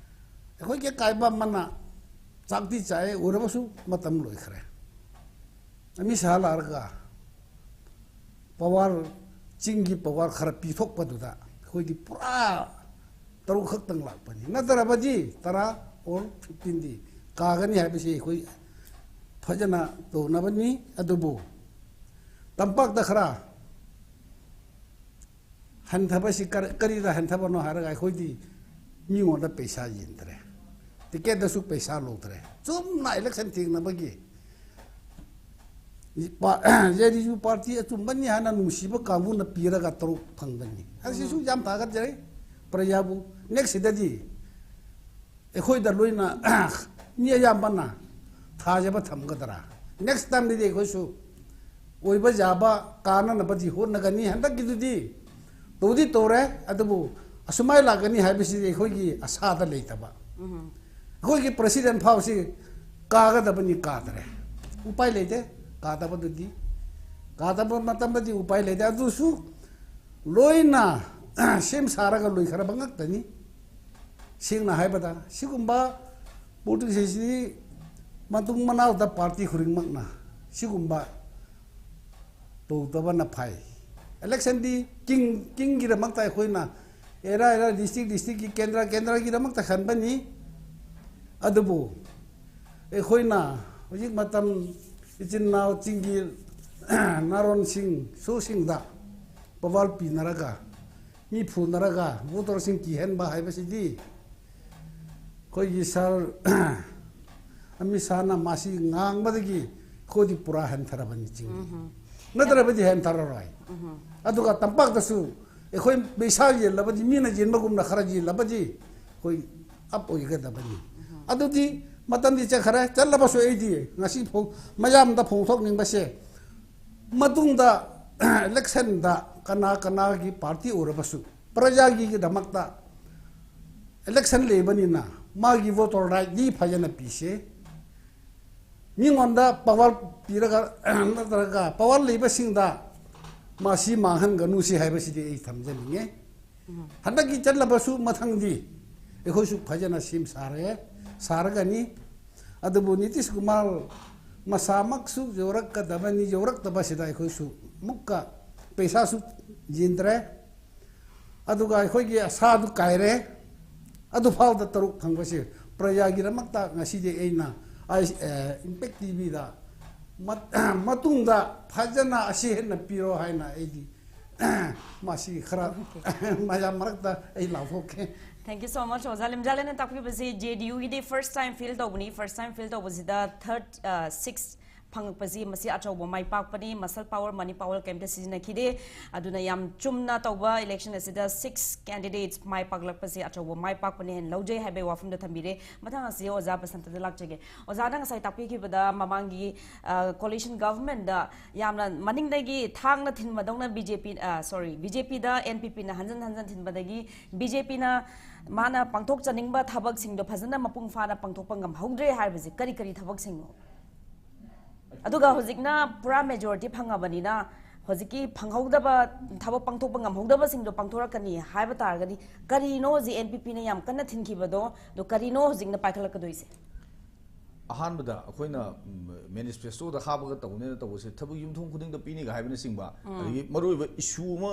ꯑꯩꯈꯣꯏꯒꯤ ꯑꯀꯥꯏꯕ ꯑꯃꯅ ꯆꯥꯛꯇꯤ ꯆꯥꯏ, ꯑꯣꯏꯔꯕꯁꯨ ꯃꯇꯝ ꯂꯣꯏꯈ꯭ꯔꯦ꯫ ꯑꯃꯤꯠ ꯁꯥꯍ ꯂꯥꯛꯑꯒ ꯄꯋꯥꯔ, ꯆꯤꯡꯒꯤ ꯄꯋꯥꯔ ꯈꯔ ꯄꯤꯊꯣꯛꯄꯗꯨꯗ ꯑꯩꯈꯣꯏꯗꯤ ꯄꯨꯔꯥ ꯇꯔꯨꯛ ꯈꯛꯇꯪ ꯂꯥꯛꯄꯅꯤ꯫ ꯅꯠꯇ꯭ꯔꯕꯗꯤ ꯇꯔꯥ ꯑꯣꯔ ꯐꯤꯐꯇꯤꯟꯗꯤ ꯀꯥꯒꯅꯤ ꯍꯥꯏꯕꯁꯤ ꯑꯩꯈꯣꯏ ꯐꯖꯅ ꯇꯧꯅꯕꯅꯤ꯫ ꯑꯗꯨꯕꯨ ꯇꯝꯄꯥꯛꯇ ꯈꯔ ꯍꯟꯊꯕꯁꯤ ꯀꯔ-, ꯀꯔꯤꯗ ꯍꯟꯊꯕꯅꯣ ꯍꯥꯏꯔꯒ ꯑꯩꯈꯣꯏꯗꯤ ꯃꯤꯉꯣꯟꯗ ꯄꯩꯁꯥ ꯌꯦꯟꯗ꯭ꯔꯦ, ꯇꯤꯀꯦꯠꯇꯁꯨ ꯄꯩꯁꯥ ꯂꯧꯗ꯭ꯔꯦ꯫ ꯆꯨꯝꯅ ꯏꯂꯦꯛꯁꯟ ꯊꯦꯡꯅꯕꯒꯤ ꯄꯥ-, ꯖꯦ ꯗꯤ ꯌꯨ ꯄꯥꯔꯇꯤ ꯑꯆꯨꯝꯕꯅꯤ ꯍꯥꯏꯅ ꯅꯨꯡꯁꯤꯕ ꯀꯥꯡꯕꯨꯅ ꯄꯤꯔꯒ ꯇꯔꯨꯛ ꯐꯪꯕꯅꯤ꯫ ꯑꯁꯤꯁꯨ ꯌꯥꯝ ꯊꯥꯒꯠꯆꯔꯤ ꯄ꯭ꯔꯖꯥꯕꯨ꯫ ꯅꯦꯛꯁꯁꯤꯗꯗꯤ ꯑꯩꯈꯣꯏꯗ ꯂꯣꯏꯅ ꯃꯤ ꯑꯌꯥꯝꯕꯅ ꯊꯥꯖꯕ ꯊꯝꯒꯗ꯭ꯔꯥ? ꯅꯦꯛꯁ ꯇꯥꯏꯝꯗꯗꯤ ꯑꯩꯈꯣꯏꯁꯨ ꯑꯣꯏꯕ ꯌꯥꯕ ꯀꯥꯟꯅꯅꯕꯗꯤ ꯍꯣꯠꯅꯒꯅꯤ꯫ ꯍꯟꯗꯛꯀꯤꯗꯨꯗꯤ ꯇꯧꯗꯤ ꯇꯧꯔꯦ, ꯑꯗꯨꯕꯨ ꯑꯁꯨꯃꯥꯏꯅ ꯂꯥꯛꯀꯅꯤ ꯍꯥꯏꯕꯁꯤꯗꯤ ꯑꯩꯈꯣꯏꯒꯤ ꯑꯁꯥꯗ ꯂꯩꯇꯕ꯫ ꯑꯩꯈꯣꯏꯒꯤ ꯄ꯭ꯔꯁꯤꯗꯦꯟ ꯐꯥꯎꯁꯤ ꯀꯥꯒꯗꯕꯅꯤ, ꯀꯥꯗ꯭ꯔꯦ꯫ ꯎꯄꯥꯏ ꯂꯩꯇꯦ꯫ ꯀꯥꯗꯕꯗꯨꯗꯤ, ꯀꯥꯗꯕ ꯃꯇꯝꯗꯗꯤ ꯎꯄꯥꯏ ꯂꯩꯇꯦ꯫ ꯑꯗꯨꯁꯨ ꯂꯣꯏꯅ ꯁꯦꯝ ꯁꯥꯔꯒ ꯂꯣꯏꯈ꯭ꯔꯕ ꯉꯥꯛꯇꯅꯤ꯫ ꯁꯦꯡꯅ ꯍꯥꯏꯕꯗ ꯁꯤꯒꯨꯝꯕ ꯄꯣꯂꯤꯇꯤꯛꯁ ꯑꯁꯤꯗꯤ ꯃꯇꯨꯡ ꯃꯅꯥꯎꯗ ꯄꯥꯔꯇꯤ ꯈꯨꯗꯤꯡꯃꯛꯅ ꯁꯤꯒꯨꯝꯕ ꯇꯧꯗꯕꯅ ꯐꯩ꯫ ꯏꯂꯦꯛꯁꯟꯗꯤ ꯀꯤꯡ, ꯀꯤꯡꯒꯤꯗꯃꯛꯇ ꯑꯩꯈꯣꯏꯅ ꯑꯦꯔꯤꯌꯥ ꯑꯦꯔꯤꯌꯥ, ꯗꯤꯁꯇ꯭ꯔꯤꯛ ꯗꯤꯁꯇ꯭ꯔꯤꯛꯀꯤ, ꯀꯦꯟꯗ꯭ꯔ ꯀꯦꯟꯗ꯭ꯔꯒꯤꯗꯃꯛꯇ ꯈꯟꯕꯅꯤ꯫ ꯑꯗꯨꯕꯨ ꯑꯩꯈꯣꯏꯅ ꯍꯧꯖꯤꯛ ꯃꯇꯝ ꯏꯆꯤꯟ ꯏꯅꯥꯎ ꯆꯤꯡꯒꯤ ꯅꯥꯔꯣꯟꯁꯤꯡ ꯁꯨꯁꯤꯡꯗ ꯄꯋꯥꯔ ꯄꯤꯅꯔꯒ, ꯃꯤ ꯐꯨꯅꯔꯒ ꯚꯣꯇꯔꯁꯤꯡ ꯀꯤꯍꯟꯕ ꯍꯥꯏꯕꯁꯤꯗꯤ ꯑꯩꯈꯣꯏꯒꯤ ꯁꯥꯔ ꯑꯃꯤꯠ ꯁꯥꯍꯅ ꯃꯁꯤ ꯉꯥꯡꯕꯗꯒꯤ ꯑꯩꯈꯣꯏꯗꯤ ꯄꯨꯔꯥ ꯍꯟꯊꯔꯕꯅꯤ ꯆꯤꯡꯗꯤ꯫ ꯅꯠꯇ꯭ꯔꯕꯗꯤ ꯍꯟꯊꯔꯔꯣꯏ꯫ ꯑꯗꯨꯒ ꯇꯝꯄꯥꯛꯇꯁꯨ ꯑꯩꯈꯣꯏ ꯄꯩꯁꯥ ꯌꯦꯜꯂꯕꯗꯤ, ꯃꯤꯅ ꯌꯦꯟꯕꯒꯨꯝꯅ ꯈꯔ ꯌꯦꯜꯂꯕꯗꯤ ꯑꯩꯈꯣꯏ ꯑꯞ ꯑꯣꯏꯒꯗꯕꯅꯤ꯫ ꯑꯗꯨꯗꯤ ꯃꯇꯝꯗꯤ ꯆꯠꯈ꯭ꯔꯦ꯫ ꯆꯠꯂꯕꯁꯨ ꯑꯩꯗꯤ ꯉꯁꯤ ꯐꯣꯡ-, ꯃꯌꯥꯝꯗ ꯐꯣꯡꯊꯣꯛꯅꯤꯡꯕꯁꯦ, ꯃꯇꯨꯡꯗ ꯏꯂꯦꯛꯁꯟꯗ ꯀꯅꯥ ꯀꯅꯥꯒꯤ ꯄꯥꯔꯇꯤ ꯑꯣꯏꯔꯕꯁꯨ ꯄ꯭ꯔꯖꯥꯒꯤꯗꯃꯛꯇ ꯏꯂꯦꯛꯁꯟ ꯂꯩꯕꯅꯤꯅ ꯃꯥꯒꯤ ꯚꯣꯇꯔ ꯔꯥꯏꯠꯇꯤ ꯐꯖꯅ ꯄꯤꯁꯦ꯫ ꯃꯤꯉꯣꯟꯗ ꯄꯋꯥꯔ ꯄꯤꯔꯒ ꯅꯠꯇ꯭ꯔꯒ ꯄꯋꯥꯔ ꯂꯩꯕꯁꯤꯡꯗ ꯃꯁꯤ ꯃꯥꯡꯍꯟꯒꯅꯨ ꯁꯤ ꯍꯥꯏꯕꯁꯤꯗꯤ ꯑꯩ ꯊꯝꯖꯅꯤꯡꯉꯦ꯫ ꯍꯟꯗꯛꯀꯤ ꯆꯠꯂꯕꯁꯨ ꯃꯊꯪꯗꯤ ꯑꯩꯈꯣꯏꯁꯨ ꯐꯖꯅ ꯁꯦꯝ ꯁꯥꯔꯦ, ꯁꯥꯔꯒꯅꯤ꯫ ꯑꯗꯨꯕꯨ ꯅꯤꯇꯤꯁ ꯀꯨꯃꯥꯔ ꯃꯁꯥꯃꯛꯁꯨ ꯌꯧꯔꯛꯀꯗꯕꯅꯤ, ꯌꯧꯔꯛꯇꯕꯁꯤꯗ ꯑꯩꯈꯣꯏꯁꯨ ꯑꯃꯨꯛꯀ ꯄꯩꯁꯥꯁꯨ ꯌꯦꯟꯗ꯭ꯔꯦ꯫ ꯑꯗꯨꯒ ꯑꯩꯈꯣꯏꯒꯤ ꯑꯁꯥꯗꯨ ꯀꯥꯏꯔꯦ꯫ ꯑꯗꯨꯐꯥꯎꯗ ꯇꯔꯨꯛ ꯐꯪꯕꯁꯦ ꯄ꯭ꯔꯖꯥꯒꯤꯗꯃꯛꯇ ꯉꯁꯤꯗꯤ ꯑꯩꯅ ꯑꯥꯏ-, ꯑꯦ, ꯏꯝꯄꯦꯛ ꯇꯤ ꯚꯤꯗ ꯃꯠ-, ꯃꯇꯨꯡꯗ ꯐꯖꯅ ꯑꯁꯤ ꯍꯦꯟꯅ ꯄꯤꯔꯣ ꯍꯥꯏꯅ ꯑꯩꯗꯤ ꯃꯁꯤ ꯈꯔ ꯃꯌꯥꯝ ꯃꯔꯛꯇ ꯑꯩ ꯂꯥꯎꯊꯣꯛꯀꯦ꯫ Thank you so much ꯑꯣꯖꯥ꯫ ꯂꯤꯝꯖꯥꯂꯦꯟꯅ ꯇꯥꯛꯄꯤꯕꯁꯤ ꯖꯦ ꯗꯤ ꯌꯨꯒꯤꯗꯤ first time fail ꯇꯧꯕꯅꯤ꯫ First time fail ꯇꯧꯕꯁꯤꯗ third, six ꯐꯪꯉꯛꯄꯁꯤ ꯃꯁꯤ ꯑꯆꯧꯕ ꯃꯥꯏ ꯄꯥꯛꯄꯅꯤ꯫ Muscle power, money power ꯀꯩꯝꯇ ꯁꯤꯖꯤꯟꯅꯈꯤꯗꯦ꯫ ꯑꯗꯨꯅ ꯌꯥꯝ ꯆꯨꯝꯅ ꯇꯧꯕ election ꯑꯁꯤꯗ six candidates ꯃꯥꯏ ꯄꯥꯛꯂꯛꯄꯁꯤ ꯑꯆꯧꯕ ꯃꯥꯏ ꯄꯥꯛꯄꯅꯤ ꯍꯥꯏꯅ ꯂꯧꯖꯩ ꯍꯥꯏꯕꯒꯤ ꯋꯥꯐꯝꯗ ꯊꯝꯕꯤꯔꯦ꯫ ꯃꯊꯪ ꯑꯁꯤ ꯑꯣꯖꯥ ꯕꯁꯟꯇꯗ ꯂꯥꯛꯆꯒꯦ꯫ ꯑꯣꯖꯥꯅ ꯉꯁꯥꯏ ꯇꯥꯛꯄꯤꯈꯤꯕꯗ ꯃꯃꯥꯡꯒꯤ coalition governmentꯗ ꯌꯥꯝꯅ ꯃꯅꯤꯡꯗꯒꯤ ꯊꯥꯡꯅ ꯊꯤꯟꯕꯗꯧꯅ ꯕꯤ ꯖꯦ ꯄꯤ, sorry, ꯕꯤ ꯖꯦ ꯄꯤꯗ ꯑꯦꯟ ꯄꯤ ꯄꯤꯅ ꯍꯟꯖꯟ ꯍꯟꯖꯟ ꯊꯤꯟꯕꯗꯒꯤ ꯕꯤ ꯖꯦ ꯄꯤꯅ ꯃꯥꯅ ꯄꯥꯡꯊꯣꯛꯆꯅꯤꯡꯕ ꯊꯕꯛꯁꯤꯡꯗꯣ ꯐꯖꯅ ꯃꯄꯨꯡ ꯐꯥꯅ ꯄꯥꯡꯊꯣꯛꯄ ꯉꯝꯍꯧꯗ꯭ꯔꯦ ꯍꯥꯏꯕꯁꯤ ꯀꯔꯤ ꯀꯔꯤ ꯊꯕꯛꯁꯤꯡꯅꯣ? ꯑꯗꯨꯒ ꯍꯧꯖꯤꯛꯅ ꯄꯨꯔꯥ majority ꯐꯪꯉꯕꯅꯤꯅ ꯍꯧꯖꯤꯛꯀꯤ ꯐꯪꯍꯧꯗꯕ, ꯊꯕꯛ ꯄꯥꯡꯊꯣꯛꯄ ꯉꯝꯍꯧꯗꯕꯁꯤꯡꯗꯣ ꯄꯥꯡꯊꯣꯔꯛꯀꯅꯤ ꯍꯥꯏꯕ ꯇꯥꯔꯒꯗꯤ ꯀꯔꯤꯅꯣ ꯍꯧꯖꯤꯛ ꯑꯦꯟ ꯄꯤ ꯄꯤꯅ ꯌꯥꯝ ꯀꯟꯅ ꯊꯤꯟꯈꯤꯕꯗꯣ? ꯑꯗꯣ ꯀꯔꯤꯅꯣ ꯍꯧꯖꯤꯛꯅ ꯄꯥꯏꯈꯠꯂꯛꯀꯗꯣꯏꯁꯦ? ꯑꯍꯥꯟꯕꯗ ꯑꯩꯈꯣꯏꯅ manifestoꯗ ꯍꯥꯞꯄꯒ ꯇꯧꯅꯦꯅ ꯇꯧꯕꯁꯦ ꯊꯕꯛ ꯌꯨꯝꯊꯣꯡ ꯈꯨꯗꯤꯡꯗ ꯄꯤꯅꯤꯒ ꯍꯥꯏꯕꯅꯆꯤꯡꯕ, ꯑꯗꯒꯤ ꯃꯔꯨꯑꯣꯏꯕ issue ꯑꯃ,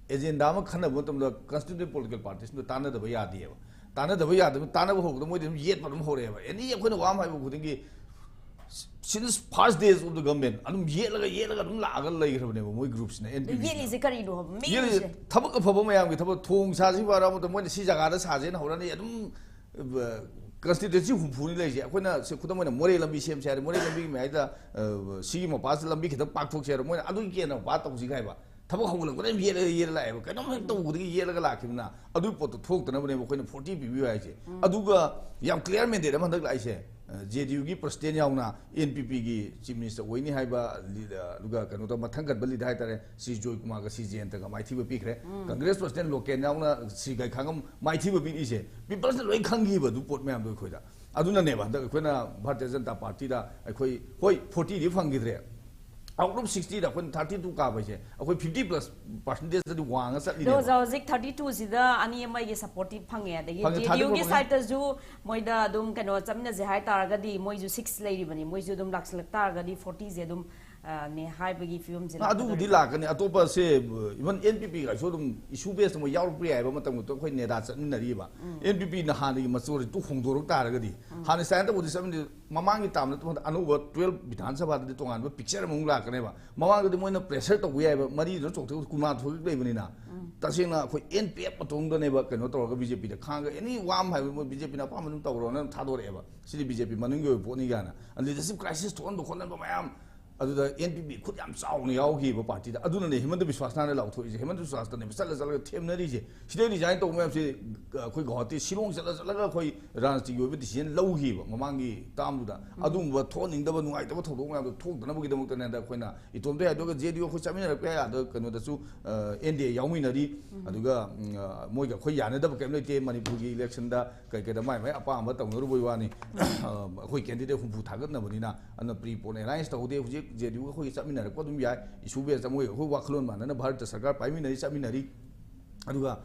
agenda ꯑꯃ ꯈꯟꯅꯕ ꯃꯇꯝꯗ constituent political partiesꯗ ꯇꯥꯟꯅꯗꯕ ꯌꯥꯗꯦꯕ꯫ ꯇꯥꯟꯅꯗꯕ ꯌꯥꯗꯕ, ꯇꯥꯟꯅꯕ ꯍꯧꯔꯛꯄꯗ ꯃꯣꯏꯗꯤ ꯑꯗꯨꯝ ꯌꯦꯠꯄ ꯑꯗꯨꯝ ꯍꯧꯔꯛꯑꯦꯕ꯫ Any ꯑꯩꯈꯣꯏꯅ ꯋꯥ ꯑꯃ ꯍꯥꯏꯕ ꯈꯨꯗꯤꯡꯒꯤ since first days of the government ꯑꯗꯨꯝ ꯌꯦꯠꯂꯒ ꯌꯦꯠꯂꯒ ꯑꯗꯨꯝ ꯂꯥꯛꯑꯒ ꯂꯩꯈ꯭ꯔꯕꯅꯦꯕ ꯃꯣꯏ groupꯁꯤꯅ, ꯑꯦꯟ ꯄꯤ ꯄꯤꯁꯤꯅ꯫ ꯌꯦꯠꯂꯤꯁꯦ ꯀꯔꯤꯅꯣ? Main ꯌꯦꯠꯂꯤꯁꯦ ꯁꯦ꯫ ꯊꯕꯛ ꯑꯐꯕ ꯃꯌꯥꯝꯒꯤ ꯊꯕꯛ, ꯊꯣꯡ ꯁꯥꯁꯤ ꯍꯥꯏꯔ ꯃꯇꯝꯗ ꯃꯣꯏꯅ ꯁꯤ ꯖꯒꯥꯗ ꯁꯥꯁꯦꯅ ꯍꯧꯔꯅꯤ꯫ ꯑꯗꯨꯝ constituency ꯍꯨꯝꯐꯨꯅꯤ ꯂꯩꯔꯤꯁꯦ꯫ ꯑꯩꯈꯣꯏꯅ ꯁꯤ ꯈꯨꯗꯝ ꯑꯣꯏꯅ ꯃꯣꯔꯦ ꯂꯝꯕꯤ ꯁꯦꯝꯁꯦ ꯍꯥꯏꯔꯦ, ꯃꯣꯔꯦ ꯂꯝꯕꯤꯒꯤ ꯃꯌꯥꯏꯗ, ꯑ, ꯁꯤꯒꯤ ꯃꯄꯥꯁꯤꯗ ꯂꯝꯕꯤ ꯈꯤꯇꯪ ꯄꯥꯛꯊꯣꯛꯁꯦ ꯍꯥꯏꯔꯦ, ꯃꯣꯏꯅ ꯑꯗꯨꯒꯤ ꯀꯦꯟꯅ ꯃꯄꯥ ꯇꯧꯁꯤꯒ ꯍꯥꯏꯕ꯫ ꯊꯕꯛ ꯍꯧꯒꯠꯂꯛꯄꯗ ꯑꯗꯨꯝ ꯌꯦꯠꯂꯒ ꯌꯦꯠꯂ ꯂꯥꯛꯑꯦꯕ꯫ ꯀꯩꯅꯣꯝ ꯍꯦꯛ ꯇꯧꯕꯗꯒꯤ ꯌꯦꯠꯂꯒ ꯂꯥꯛꯈꯤꯕꯅ ꯑꯗꯨꯒꯤ ꯄꯣꯠꯇꯣ ꯊꯣꯛꯇꯅꯕꯅꯦꯕ ꯑꯩꯈꯣꯏꯅ forty ꯄꯤꯕꯤꯌꯨ ꯍꯥꯏꯁꯦ꯫ ꯑꯗꯨꯒ ꯌꯥꯝ clear mandate ꯑꯃ ꯍꯟꯗꯛ ꯂꯥꯛꯏꯁꯦ, ꯖꯦ ꯗꯤ ꯌꯨꯒꯤ ꯄ꯭ꯔꯁꯤꯗꯦꯟ ꯌꯥꯎꯅ ꯑꯦꯟ ꯄꯤ ꯄꯤꯒꯤ ꯆꯤꯐ ꯃꯤꯅꯤꯁꯇꯔ ꯑꯣꯏꯅꯤ ꯍꯥꯏꯕ ꯂꯤ-, ꯑꯗꯨꯒ ꯀꯩꯅꯣ ꯇꯧ, ꯃꯊꯪ ꯀꯟꯕ ꯂꯤꯗꯔ ꯍꯥꯏꯇꯥꯔꯦ, ꯁꯤ ꯖꯣꯏ ꯀꯨꯃꯥꯔꯒ ꯁꯤ ꯖꯌꯟꯇꯒ ꯃꯥꯏꯊꯤꯕ ꯄꯤꯈ꯭ꯔꯦ꯫ ꯀꯪꯒ꯭ꯔꯦꯁ ꯄ꯭ꯔꯁꯤꯗꯦꯟ ꯂꯣꯀꯦꯟ ꯌꯥꯎꯅ ꯁꯤ ꯒꯥꯏꯈꯥꯡꯉꯝ ꯃꯥꯏꯊꯤꯕ ꯄꯤꯔꯤꯁꯦ ꯄꯤꯄꯜꯁꯅ ꯂꯣꯏ ꯈꯪꯈꯤꯕ ꯑꯗꯨ ꯄꯣꯠ ꯃꯌꯥꯝꯗꯣ ꯑꯩꯈꯣꯏꯗ꯫ ꯑꯗꯨꯅꯅꯦꯕ ꯍꯟꯗꯛ ꯑꯩꯈꯣꯏꯅ ꯚꯥꯔꯇꯤꯌ ꯖꯅꯇꯥ ꯄꯥꯔꯇꯤꯗ ꯑꯩꯈꯣꯏ, ꯍꯣꯏ, ꯐꯣꯔꯇꯤꯗꯤ ꯐꯪꯈꯤꯗ꯭ꯔꯦ꯫ ꯑꯥꯎꯠ ꯑꯣꯐ ꯁꯤꯛꯁꯇꯤꯗ ꯑꯩꯈꯣꯏꯅ ꯊꯥꯔꯇꯤ ꯇꯨ ꯀꯥꯕ ꯍꯥꯏꯁꯦ ꯑꯩꯈꯣꯏ ꯐꯤꯐꯇꯤ ꯄ꯭ꯂꯁ ꯄꯥꯔꯁꯦꯟꯇꯦꯖꯇꯗꯤ ꯋꯥꯡꯉ ꯑꯗꯣ ꯆꯠꯂꯤꯅꯦꯕ꯫ ꯍꯧꯖꯤꯛ ꯍꯧꯖꯤꯛ ꯊꯥꯔꯇꯤ ꯇꯨꯁꯤꯗ ꯑꯅꯤ ꯑꯃꯒꯤ ꯁꯞꯄꯣꯔꯠꯇꯤ ꯐꯪꯉꯦ, ꯑꯗꯒꯤ ꯐꯪꯉꯦ, ꯖꯦ ꯗꯤ ꯊꯥꯔꯇꯤ ꯇꯨ ꯌꯨꯒꯤ ꯐꯪꯉꯦ꯫ ꯁꯥꯏꯠꯇꯁꯨ ꯃꯣꯏꯗ ꯑꯗꯨꯝ ꯀꯩꯅꯣ ꯆꯠꯃꯤꯟꯅꯁꯦ ꯍꯥꯏꯇꯥꯔꯒꯗꯤ ꯃꯣꯏꯁꯨ ꯁꯤꯛꯁ ꯂꯩꯔꯤꯕꯅꯤ, ꯃꯣꯏꯁꯨ ꯑꯗꯨꯝ ꯂꯥꯛꯁꯤꯜꯂꯛ ꯇꯥꯔꯒꯗꯤ ꯐꯣꯔꯇꯤꯁꯦ ꯑꯗꯨꯝ ꯑ, ꯅꯦ ꯍꯥꯏꯕꯒꯤ ꯐꯤꯕꯝꯁꯦ ꯑꯗꯨꯕꯨꯗꯤ ꯂꯥꯛꯀꯗꯧꯔꯤꯕ꯭ꯔꯥ? ꯂꯥꯛꯀꯅꯤ꯫ ꯑꯇꯣꯞꯄꯁꯦ, ꯏꯚꯟ ꯑꯦꯟ ꯄꯤ ꯄꯤꯒꯁꯨ ꯑꯗꯨꯝ ꯏꯁꯨ ꯕꯦꯁꯇ ꯃꯣꯏ ꯌꯥꯎꯔꯛꯄ ꯌꯥꯏ ꯍꯥꯏꯕ ꯃꯇꯝꯗ ꯑꯩꯈꯣꯏ ꯅꯦꯗꯥ ꯆꯠꯃꯤꯟꯅꯔꯤꯕ꯫ ꯑꯦꯟ ꯄꯤ ꯄꯤꯅ ꯍꯥꯟꯅꯒꯤ ꯃꯆꯣꯔꯤꯇꯨ ꯍꯣꯡꯗꯣꯔꯛ ꯇꯥꯔꯒꯗꯤ, ꯍꯥꯟꯅ ꯁꯥꯏꯟ ꯇꯧꯕꯗꯤ ꯆꯠꯃꯤꯟꯅ-, ꯃꯃꯥꯡꯒꯤ ꯇꯥꯝꯗ ꯑꯅꯧꯕ ꯇꯨꯋꯦꯜꯞ ꯕꯤꯙꯥꯟ ꯁꯚꯥꯗꯗꯤ ꯇꯣꯉꯥꯟꯕ ꯄꯤꯛꯆꯔ ꯑꯃꯃꯨꯛ ꯂꯥꯛꯀꯅꯦꯕ꯫ ꯃꯃꯥꯡꯗꯗꯤ ꯃꯣꯏꯅ ꯄ꯭ꯔꯦꯁꯔ ꯇꯧꯕ ꯌꯥꯏꯕ, ꯃꯔꯤꯗꯨꯅ ꯆꯣꯡꯊꯣꯛ ꯀꯨꯟꯃꯥꯊꯣꯏ ꯂꯩꯕꯅꯤꯅ꯫ ꯇꯁꯦꯡꯅ ꯑꯩꯈꯣꯏ ꯑꯦꯟ ꯄꯤ ꯑꯦꯐ ꯃꯇꯣꯡꯗꯅꯦꯕ ꯀꯩꯅꯣ ꯇꯧꯔꯒ ꯕꯤ ꯖꯦ ꯄꯤꯗ ꯈꯥꯡꯉꯒ ꯑꯦꯅꯤ ꯋꯥꯝ ꯍꯥꯏꯕ ꯃꯣꯏ ꯕꯤ ꯖꯦ ꯄꯤꯅ ꯑꯄꯥꯝꯕ ꯑꯗꯨꯝ ꯇꯧꯔꯣꯅ ꯑꯗꯨꯝ ꯊꯥꯗꯣꯔꯛꯑꯦꯕ꯫ ꯁꯤꯗꯤ ꯕꯤ ꯖꯦ ꯄꯤ ꯃꯅꯨꯡꯒꯤ ꯑꯣꯏꯕ ꯄꯣꯠꯅꯤ ꯀꯥꯏꯅ꯫ ꯂꯤꯗꯔꯁꯤꯞ ꯀ꯭ꯔꯥꯏꯁꯤꯁ ꯊꯣꯛꯍꯟꯕ ꯈꯣꯠꯍꯟꯕ ꯃꯌꯥꯝ ꯑꯗꯨꯗ ꯑꯦꯟ ꯄꯤ ꯄꯤ ꯈꯨꯠ ꯌꯥꯝ ꯆꯥꯎꯅ ꯌꯥꯎꯈꯤꯕ ꯄꯥꯔꯇꯤꯗ꯫ ꯑꯗꯨꯅꯅꯦ ꯍꯤꯃꯟꯇ ꯕꯤꯁ꯭ꯋꯥꯁꯅ ꯂꯥꯎꯊꯣꯛꯏꯁꯦ꯫ ꯍꯤꯃꯟꯇ ꯕꯤꯁ꯭ꯋꯥꯁꯇꯅꯦꯕ ꯆꯠꯂ ꯆꯠꯂꯒ ꯊꯦꯝꯅꯔꯤꯁꯦ꯫ ꯁꯤꯗꯩ ꯔꯤꯖꯥꯏꯟ ꯇꯧꯕ ꯃꯌꯥꯝꯁꯦ ꯑꯩꯈꯣꯏ ꯒꯧꯍꯥꯇꯤ, ꯁꯤꯂꯣꯡ ꯆꯠꯂ ꯆꯠꯂꯒ ꯑꯩꯈꯣꯏ ꯔꯥꯖꯅꯤꯇꯤꯒꯤ ꯑꯣꯏꯕ ꯗꯤꯁꯤꯖꯟ ꯂꯧꯈꯤꯕ ꯃꯃꯥꯡꯒꯤ ꯇꯥꯝꯗꯨꯗ꯫ ꯑꯗꯨꯒꯨꯝꯕ ꯊꯣꯛꯍꯟꯅꯤꯡꯗꯕ, ꯅꯨꯡꯉꯥꯏꯇꯕ ꯊꯧꯗꯣꯛ ꯃꯌꯥꯝꯗꯣ ꯊꯣꯛꯇꯅꯕꯒꯤꯗꯃꯛꯇꯅꯦ ꯍꯟꯗꯛ ꯑꯩꯈꯣꯏꯅ ꯏꯇꯣꯝꯇ ꯌꯥꯏꯗꯣꯛꯑꯒ ꯖꯦ ꯗꯤ ꯌꯨ ꯑꯩꯈꯣꯏ ꯆꯠꯃꯤꯟꯅꯔꯛꯄ ꯌꯥꯏ, ꯑꯗ ꯀꯩꯅꯣꯗꯁꯨ ꯑꯦꯟ ꯗꯤ ꯑꯦ ꯌꯥꯎꯃꯤꯟꯅꯔꯤ꯫ ꯑꯗꯨꯒ ꯎꯝ, ꯑ, ꯃꯣꯏꯒ ꯑꯩꯈꯣꯏ ꯌꯥꯅꯗꯕ ꯀꯔꯤꯝ ꯂꯩꯇꯦ꯫ ꯃꯅꯤꯄꯨꯔꯒꯤ ꯏꯂꯦꯛꯁꯟꯗ ꯀꯩ ꯀꯩꯗ ꯃꯥꯏ ꯃꯥꯏ ꯑꯄꯥꯝꯕ ꯇꯧꯅꯔꯨꯕꯒꯤ ꯋꯥꯅꯤ꯫ ꯑꯩꯈꯣꯏ ꯀꯦꯟꯗꯤꯗꯦꯠ ꯍꯨꯝꯐꯨ ꯊꯥꯒꯠꯅꯕꯅꯤꯅ, ꯑꯗꯨꯅ ꯄ꯭ꯔꯤ ꯄꯣꯟ ꯑꯦꯂꯥꯏꯟꯁ ꯇꯧꯗꯦ꯫ ꯍꯧꯖꯤꯛ ꯖꯦ ꯗꯤ ꯌꯨꯒ ꯑꯩꯈꯣꯏꯒ ꯆꯠꯃꯤꯟꯅꯔꯛꯄ ꯑꯗꯨꯝ ꯌꯥꯏ꯫ ꯏꯁꯨ ꯕꯦꯁꯇ ꯃꯣꯏ ꯑꯩꯈꯣꯏ ꯋꯥꯈꯜꯂꯣꯟ ꯃꯥꯟꯅꯅ ꯚꯥꯔꯠꯇ ꯁꯔꯀꯥꯔ ꯄꯥꯏꯃꯤꯟꯅꯔꯤ, ꯆꯠꯃꯤꯟꯅꯔꯤ꯫ ꯑꯗꯨꯒ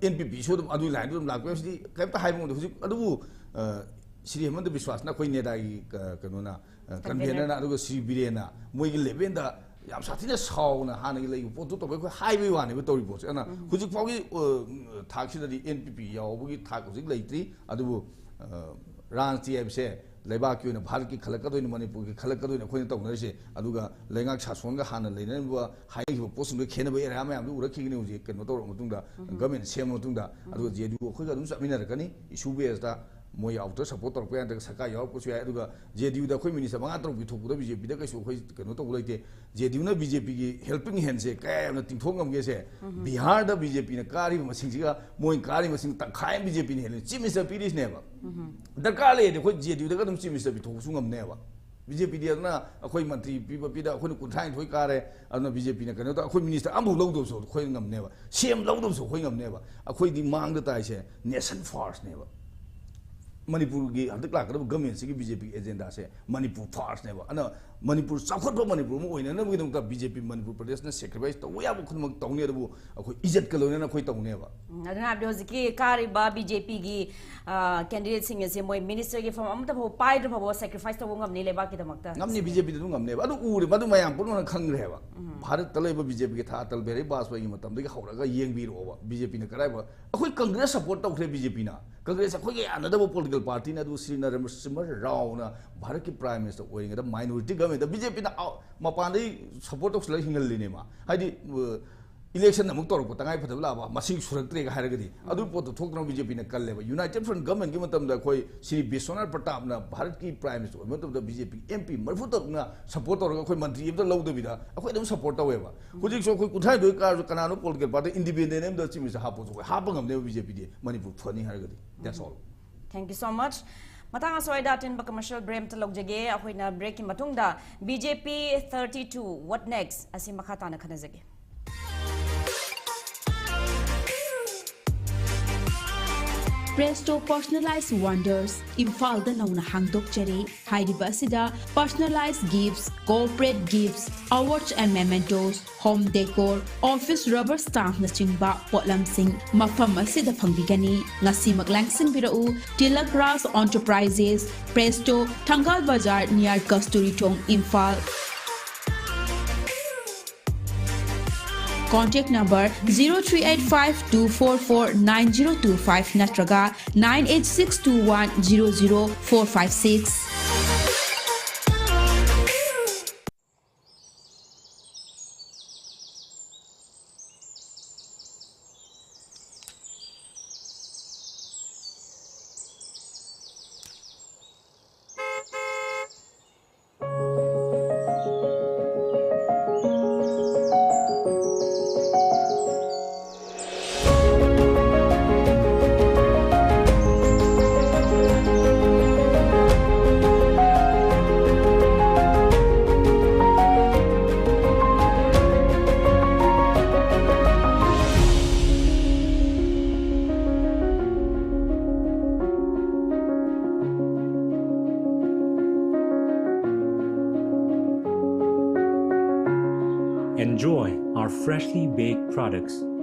ꯑꯦꯟ ꯄꯤ ꯄꯤꯁꯨ ꯑꯗꯨꯝ ꯑꯗꯨꯒꯤ ꯂꯥꯏꯟꯗ ꯑꯗꯨꯝ ꯂꯥꯛꯄ ꯌꯥꯏ꯫ ꯁꯤꯗꯤ ꯀꯩꯝꯇ ꯍꯥꯏꯕ ꯉꯝꯗꯦ꯫ ꯍꯧꯖꯤꯛ ꯑꯗꯨꯕꯨ, ꯑ, ꯁ꯭ꯔꯤ ꯍꯦꯃꯟꯇ ꯕꯤꯁ꯭ꯋꯥꯁꯅ ꯑꯩꯈꯣꯏ ꯅꯦꯗꯥꯒꯤ, ꯑ, ꯀꯩꯅꯣꯅ, ꯑ, ꯀꯟꯚꯦꯅꯔꯅ, ꯑꯗꯨꯒ ꯁ꯭ꯔꯤ ꯕꯤꯔꯦꯟꯅ ꯃꯣꯏꯒꯤ ꯂꯦꯚꯦꯜꯗ ꯌꯥꯝ ꯁꯥꯊꯤꯅ ꯁꯥꯎꯅ ꯍꯥꯟꯅꯒꯤ ꯂꯩꯕ ꯄꯣꯠꯇꯨ ꯇꯧꯕ ꯑꯩꯈꯣꯏ ꯍꯥꯏꯕꯒꯤ ꯋꯥꯅꯦꯕ ꯇꯧꯔꯤ ꯄꯣꯠꯁꯦ꯫ ꯑꯗꯨꯅ ꯍꯧꯖꯤꯛ ꯐꯥꯎꯒꯤ, ꯑ, ꯊꯥꯛꯁꯤꯗꯗꯤ ꯑꯦꯟ ꯄꯤ ꯄꯤ ꯌꯥꯎꯕꯒꯤ ꯊꯥꯛ ꯍꯧꯖꯤꯛ ꯂꯩꯇ꯭ꯔꯤ꯫ ꯑꯗꯨꯕꯨ, ꯑ, ꯔꯥꯖꯅꯤꯇꯤ ꯍꯥꯏꯕꯁꯦ ꯂꯩꯕꯥꯛꯀꯤ ꯑꯣꯏꯅ, ꯚꯥꯔꯠꯀꯤ ꯈꯜꯂꯛꯀꯗꯣꯏꯅꯤ, ꯃꯅꯤꯄꯨꯔꯒꯤ ꯈꯜꯂꯛꯀꯗꯣꯏꯅꯤ ꯑꯩꯈꯣꯏꯅ ꯇꯧꯅꯔꯤꯁꯦ꯫ ꯑꯗꯨꯒ ꯂꯩꯉꯥꯛ ꯁꯥꯁꯣꯟꯒ ꯍꯥꯟꯅ ꯂꯩꯅꯔꯤꯕ ꯍꯥꯏꯈꯤꯕ ꯄꯣꯠꯁꯤꯡꯗꯨ ꯈꯦꯠꯅꯕ ꯑꯦꯔꯤꯌꯥ ꯃꯌꯥꯝꯗꯨ ꯎꯔꯛꯈꯤꯒꯅꯤ ꯍꯧꯖꯤꯛ ꯀꯩꯅꯣ ꯇꯧꯔꯕ ꯃꯇꯨꯡꯗ, ꯒꯃꯦꯟ ꯁꯦꯝꯃ ꯃꯇꯨꯡꯗ꯫ ꯑꯗꯨꯒ ꯖꯦ ꯗꯤ ꯌꯨ ꯑꯩꯈꯣꯏꯒ ꯑꯗꯨꯝ ꯆꯠꯃꯤꯟꯅꯔꯛꯀꯅꯤ ꯏꯁꯨ ꯕꯦꯁꯇ꯫ ꯃꯣꯏ ꯑꯥꯎꯇꯔ ꯁꯄꯣꯔꯠ ꯇꯧꯔꯛꯄ ꯌꯥꯏ, ꯅꯠꯇ꯭ꯔꯒ ꯁꯔꯀꯥꯔ ꯌꯥꯎꯔꯛꯄꯁꯨ ꯌꯥꯏ꯫ ꯑꯗꯨꯒ ꯖꯦ ꯗꯤ ꯌꯨꯗ ꯑꯩꯈꯣꯏ ꯃꯤꯅꯤꯁꯇꯔ ꯃꯉꯥ ꯇꯔꯨꯛ ꯄꯤꯊꯣꯛꯄꯗ ꯕꯤ ꯖꯦ ꯄꯤꯗ ꯀꯩꯁꯨ ꯑꯩꯈꯣꯏ ꯀꯩꯅꯣ ꯇꯧꯕ ꯂꯩꯇꯦ꯫ ꯖꯦ ꯗꯤ ꯌꯨꯅ ꯕꯤ ꯖꯦ ꯄꯤꯒꯤ ꯍꯦꯜꯄꯤꯡ ꯍꯦꯟꯁꯦ ꯀꯌꯥ ꯌꯥꯝꯅ ꯇꯤꯡꯊꯣꯛ ꯉꯝꯒꯦꯁꯦ, ꯕꯤꯍꯥꯔꯗ ꯕꯤ ꯖꯦ ꯄꯤꯅ ꯀꯥꯔꯤꯕ ꯃꯁꯤꯡꯁꯤꯒ ꯃꯣꯏꯅ ꯀꯥꯔꯤꯕ ꯃꯁꯤꯡ ꯇꯪꯈꯥꯏ ꯑꯃ ꯕꯤ ꯖꯦ ꯄꯤꯅ ꯍꯦꯜꯂꯤ꯫ ꯆꯤꯐ ꯃꯤꯅꯤꯁꯇꯔ ꯄꯤꯔꯤꯁꯤꯅꯦꯕ꯫ ꯗꯔꯀꯥꯔ ꯂꯩꯔꯗꯤ ꯑꯩꯈꯣꯏ ꯖꯦ ꯗꯤ ꯌꯨꯗꯒ ꯑꯗꯨꯝ ꯆꯤꯐ ꯃꯤꯅꯤꯁꯇꯔ ꯄꯤꯊꯣꯛꯄꯁꯨ ꯉꯝꯅꯦꯕ꯫ ꯕꯤ ꯖꯦ ꯄꯤꯗꯤ ꯑꯗꯨꯅ ꯑꯩꯈꯣꯏ ꯃꯟꯇ꯭ꯔꯤ ꯄꯤꯕ ꯄꯤꯗ ꯑꯩꯈꯣꯏꯅ ꯀꯨꯟꯊ꯭ꯔꯥꯅꯤꯊꯣꯏ ꯀꯥꯔꯦ, ꯑꯗꯨꯅ ꯕꯤ ꯖꯦ ꯄꯤꯅ ꯀꯩꯅꯣ ꯇꯧ, ꯑꯩꯈꯣꯏ ꯃꯤꯅꯤꯁꯇꯔ ꯑꯃꯐꯥꯎ ꯂꯧꯗꯕꯁꯨ ꯑꯩꯈꯣꯏ ꯉꯝꯅꯦꯕ, ꯁꯤ ꯑꯦꯝ ꯂꯧꯗꯕꯁꯨ ꯑꯩꯈꯣꯏ ꯉꯝꯅꯦꯕ꯫ ꯑꯩꯈꯣꯏꯗꯤ ꯃꯥꯡꯗ ꯇꯥꯏꯁꯦ ꯅꯦꯁꯟ ꯐꯥꯔꯁꯅꯦꯕ꯫ ꯃꯅꯤꯄꯨꯔꯒꯤ ꯍꯟꯗꯛ ꯂꯥꯛꯀꯗꯕ ꯒꯃꯦꯟꯁꯤꯒꯤ ꯕꯤ ꯖꯦ ꯄꯤꯒꯤ ꯑꯦꯖꯦꯟꯗꯥꯁꯦ ꯃꯅꯤꯄꯨꯔ ꯐꯥꯔꯁꯅꯦꯕ꯫ ꯑꯗꯨꯅ ꯃꯅꯤꯄꯨꯔ ꯆꯥꯎꯈꯠꯄ ꯃꯅꯤꯄꯨꯔ ꯑꯃ ꯑꯣꯏꯅꯅꯕꯒꯤꯗꯃꯛꯇ B J P Manipur ꯄ꯭ꯔꯗꯦꯁꯅ sacrifice ꯇꯧꯕ ꯌꯥꯕ ꯈꯨꯗꯤꯡꯃꯛ ꯇꯧꯅꯤ, ꯑꯗꯨꯕꯨ ꯑꯩꯈꯣꯏ ꯏꯖꯠꯀ ꯂꯣꯏꯅꯅ ꯑꯩꯈꯣꯏ ꯇꯧꯅꯦꯕ꯫ ꯎꯝ, ꯑꯗꯨꯅ ꯍꯥꯏꯕꯗꯤ ꯍꯧꯖꯤꯛꯀꯤ ꯀꯥꯔꯤꯕ ꯕꯤ ꯖꯦ ꯄꯤꯒꯤ ꯀꯦꯟꯗꯤꯗꯦꯠꯁꯤꯡ ꯑꯁꯦ ꯃꯣꯏ ꯃꯤꯅꯤꯁꯇꯔꯒꯤ ꯐꯝ ꯑꯃꯠꯇ ꯐꯥꯎꯕ ꯄꯥꯏꯗ꯭ꯔ ꯐꯥꯎꯕ ꯁꯦꯀ꯭ꯔꯤꯐꯥꯏꯁ ꯇꯧꯕ ꯉꯝꯅꯤ ꯂꯩꯕꯥꯛꯀꯤꯗꯃꯛꯇ? ꯉꯝꯅꯤ, ꯕꯤ ꯖꯦ ꯄꯤꯗ ꯑꯗꯨꯝ ꯉꯝꯅꯦꯕ꯫ ꯑꯗꯨ ꯎꯔꯦ, ꯃꯗꯨ ꯃꯌꯥꯝ ꯄꯨꯝꯅꯃꯛꯅ ꯈꯪꯈ꯭ꯔꯦꯕ꯫ ꯚꯥꯔꯠꯇ ꯂꯩꯕ ꯕꯤ ꯖꯦ ꯄꯤꯒꯤ ꯊꯥ ꯑꯇꯜ ꯕꯤꯍꯥꯔꯤ ꯕꯥꯖꯄꯦꯌꯤꯒꯤ ꯃꯇꯝꯗꯒꯤ ꯍꯧꯔꯒ ꯌꯦꯡꯕꯤꯔꯛꯑꯣꯕ, ꯕꯤ ꯖꯦ ꯄꯤꯅ ꯀꯗꯥꯏꯕ, ꯑꯩꯈꯣꯏ ꯀꯪꯒ꯭ꯔꯦꯁ ꯁꯄꯣꯔꯠ ꯇꯧꯈ꯭ꯔꯦ ꯕꯤ ꯖꯦ ꯄꯤꯅ꯫ ꯀꯪꯒ꯭ꯔꯦꯁ ꯑꯩꯈꯣꯏꯒ ꯌꯥꯅꯗꯕ ꯄꯣꯂꯤꯇꯤꯀꯦꯜ ꯄꯥꯔꯇꯤꯅ, ꯑꯗꯨ ꯁ꯭ꯔꯤ ꯅꯔꯦꯟꯗ꯭ꯔ ꯁꯤꯡꯍ ꯔꯥꯎꯅ ꯚꯥꯔꯠꯀꯤ ꯄ꯭ꯔꯥꯏꯝ ꯃꯤꯅꯤꯁꯇꯔ ꯑꯣꯏꯔꯤꯉꯩꯗ ꯃꯥꯏꯅꯣꯔꯤꯇꯤ ꯒꯚꯔꯟꯃꯦꯟꯗ ꯕꯤ ꯖꯦ ꯄꯤꯅ ꯃꯄꯥꯟꯗꯩ ꯁꯄꯣꯔꯠ ꯇꯧꯁꯤꯜꯂꯒ ꯍꯤꯡꯍꯜꯂꯤꯅꯦ ꯃꯥ꯫ ꯍꯥꯏꯗꯤ, ꯏꯂꯦꯛꯁꯟ ꯑꯃꯨꯛ ꯇꯧꯔꯛꯄ ꯇꯉꯥꯏ ꯐꯗꯕ ꯂꯥꯛꯑꯕ, ꯃꯁꯤꯡ ꯁꯨꯔꯛꯇ꯭ꯔꯦꯒ ꯍꯥꯏꯔꯒꯗꯤ, ꯑꯗꯨ ꯄꯣꯠꯇꯣ ꯊꯣꯛꯇꯅꯕ ꯕꯤ ꯖꯦ ꯄꯤꯅ ꯀꯜꯂꯦꯕ꯫ ꯌꯨꯅꯥꯏꯇꯦꯗ ꯐ꯭ꯔꯟꯠ ꯒꯚꯔꯟꯃꯦꯟꯠꯀꯤ ꯃꯇꯝꯗ ꯑꯩꯈꯣꯏ ꯁ꯭ꯔꯤ ꯕꯤꯁ꯭ꯋꯅꯥꯊ ꯄ꯭ꯔꯇꯥꯞꯅ ꯚꯥꯔꯠꯀꯤ ꯄ꯭ꯔꯥꯏꯝ ꯃꯤꯅꯤꯁꯇꯔ ꯑꯣꯏꯕ ꯃꯇꯝꯗ B J P M P ꯃꯔꯤꯐꯨ ꯇꯔꯨꯛꯅ ꯁꯄꯣꯔꯠ ꯇꯧꯔꯒ ꯑꯩꯈꯣꯏ ꯃꯟꯇ꯭ꯔꯤ ꯑꯝꯇ ꯂꯧꯗꯕꯤꯗ ꯑꯩꯈꯣꯏ ꯑꯗꯨꯝ ꯁꯄꯣꯔꯠ ꯇꯧꯋꯦꯕ꯫ ꯍꯧꯖꯤꯛꯁꯨ ꯑꯩꯈꯣꯏ ꯀꯨꯟꯊ꯭ꯔꯥꯅꯤꯊꯣꯏ ꯀꯥꯔꯁꯨ ꯀꯅꯥꯅꯣ ꯄꯣꯂꯤꯇꯤꯀꯦꯜ ꯄꯥꯔꯇꯤ ꯏꯟꯗꯤꯄꯦꯟꯗꯦꯟ ꯑꯃꯗ ꯆꯤꯐ ꯃꯤꯅꯤꯁꯇꯔ ꯍꯥꯞꯄꯁꯨ ꯑꯩꯈꯣꯏ ꯍꯥꯞꯄ ꯉꯝꯅꯦꯕ ꯕꯤ ꯖꯦ ꯄꯤꯗꯤ, ꯃꯅꯤꯄꯨꯔ ꯐꯅꯤ ꯍꯥꯏꯔꯒꯗꯤ꯫ That's all. Thank you so much. ꯃꯇꯥꯡ ꯑꯁ꯭ꯋꯥꯏꯗ ꯑꯇꯦꯟꯕ ꯀꯃꯔꯁꯤꯌꯦꯜ ꯕ꯭ꯔꯦꯛ ꯑꯃꯇ ꯂꯧꯖꯒꯦ꯫ ꯑꯩꯈꯣꯏꯅ ꯕ꯭ꯔꯦꯛꯀꯤ ꯃꯇꯨꯡꯗ B J P thirty two, what next? ꯑꯁꯤ ꯃꯈꯥ ꯇꯥꯅ ꯈꯟꯅꯖꯒꯦ꯫ Presto Personalized Wonders, ꯏꯝꯐꯥꯜꯗ ꯅꯧꯅ ꯍꯥꯡꯗꯣꯛꯆꯔꯦ꯫ ꯍꯥꯏꯔꯤꯕ ꯑꯁꯤꯗ personalized gifts, corporate gifts, awards and mementos, home decor, office rubber stampꯅꯆꯤꯡꯕ ꯄꯣꯠꯂꯝꯁꯤꯡ ꯃꯐꯝ ꯑꯁꯤꯗ ꯐꯪꯕꯤꯒꯅꯤ꯫ ꯉꯁꯤꯃꯛ ꯂꯥꯡꯁꯤꯟꯕꯤꯔꯛꯎ, Tilak Raj Enterprises, Presto, Thangal Bazar, near Kasturi Thong, Imphal. Contact number zero three eight five two four four nine zero two five ꯅꯠꯇ꯭ꯔꯒ nine eight six two one zero zero four five six꯫ Enjoy our freshly baked products.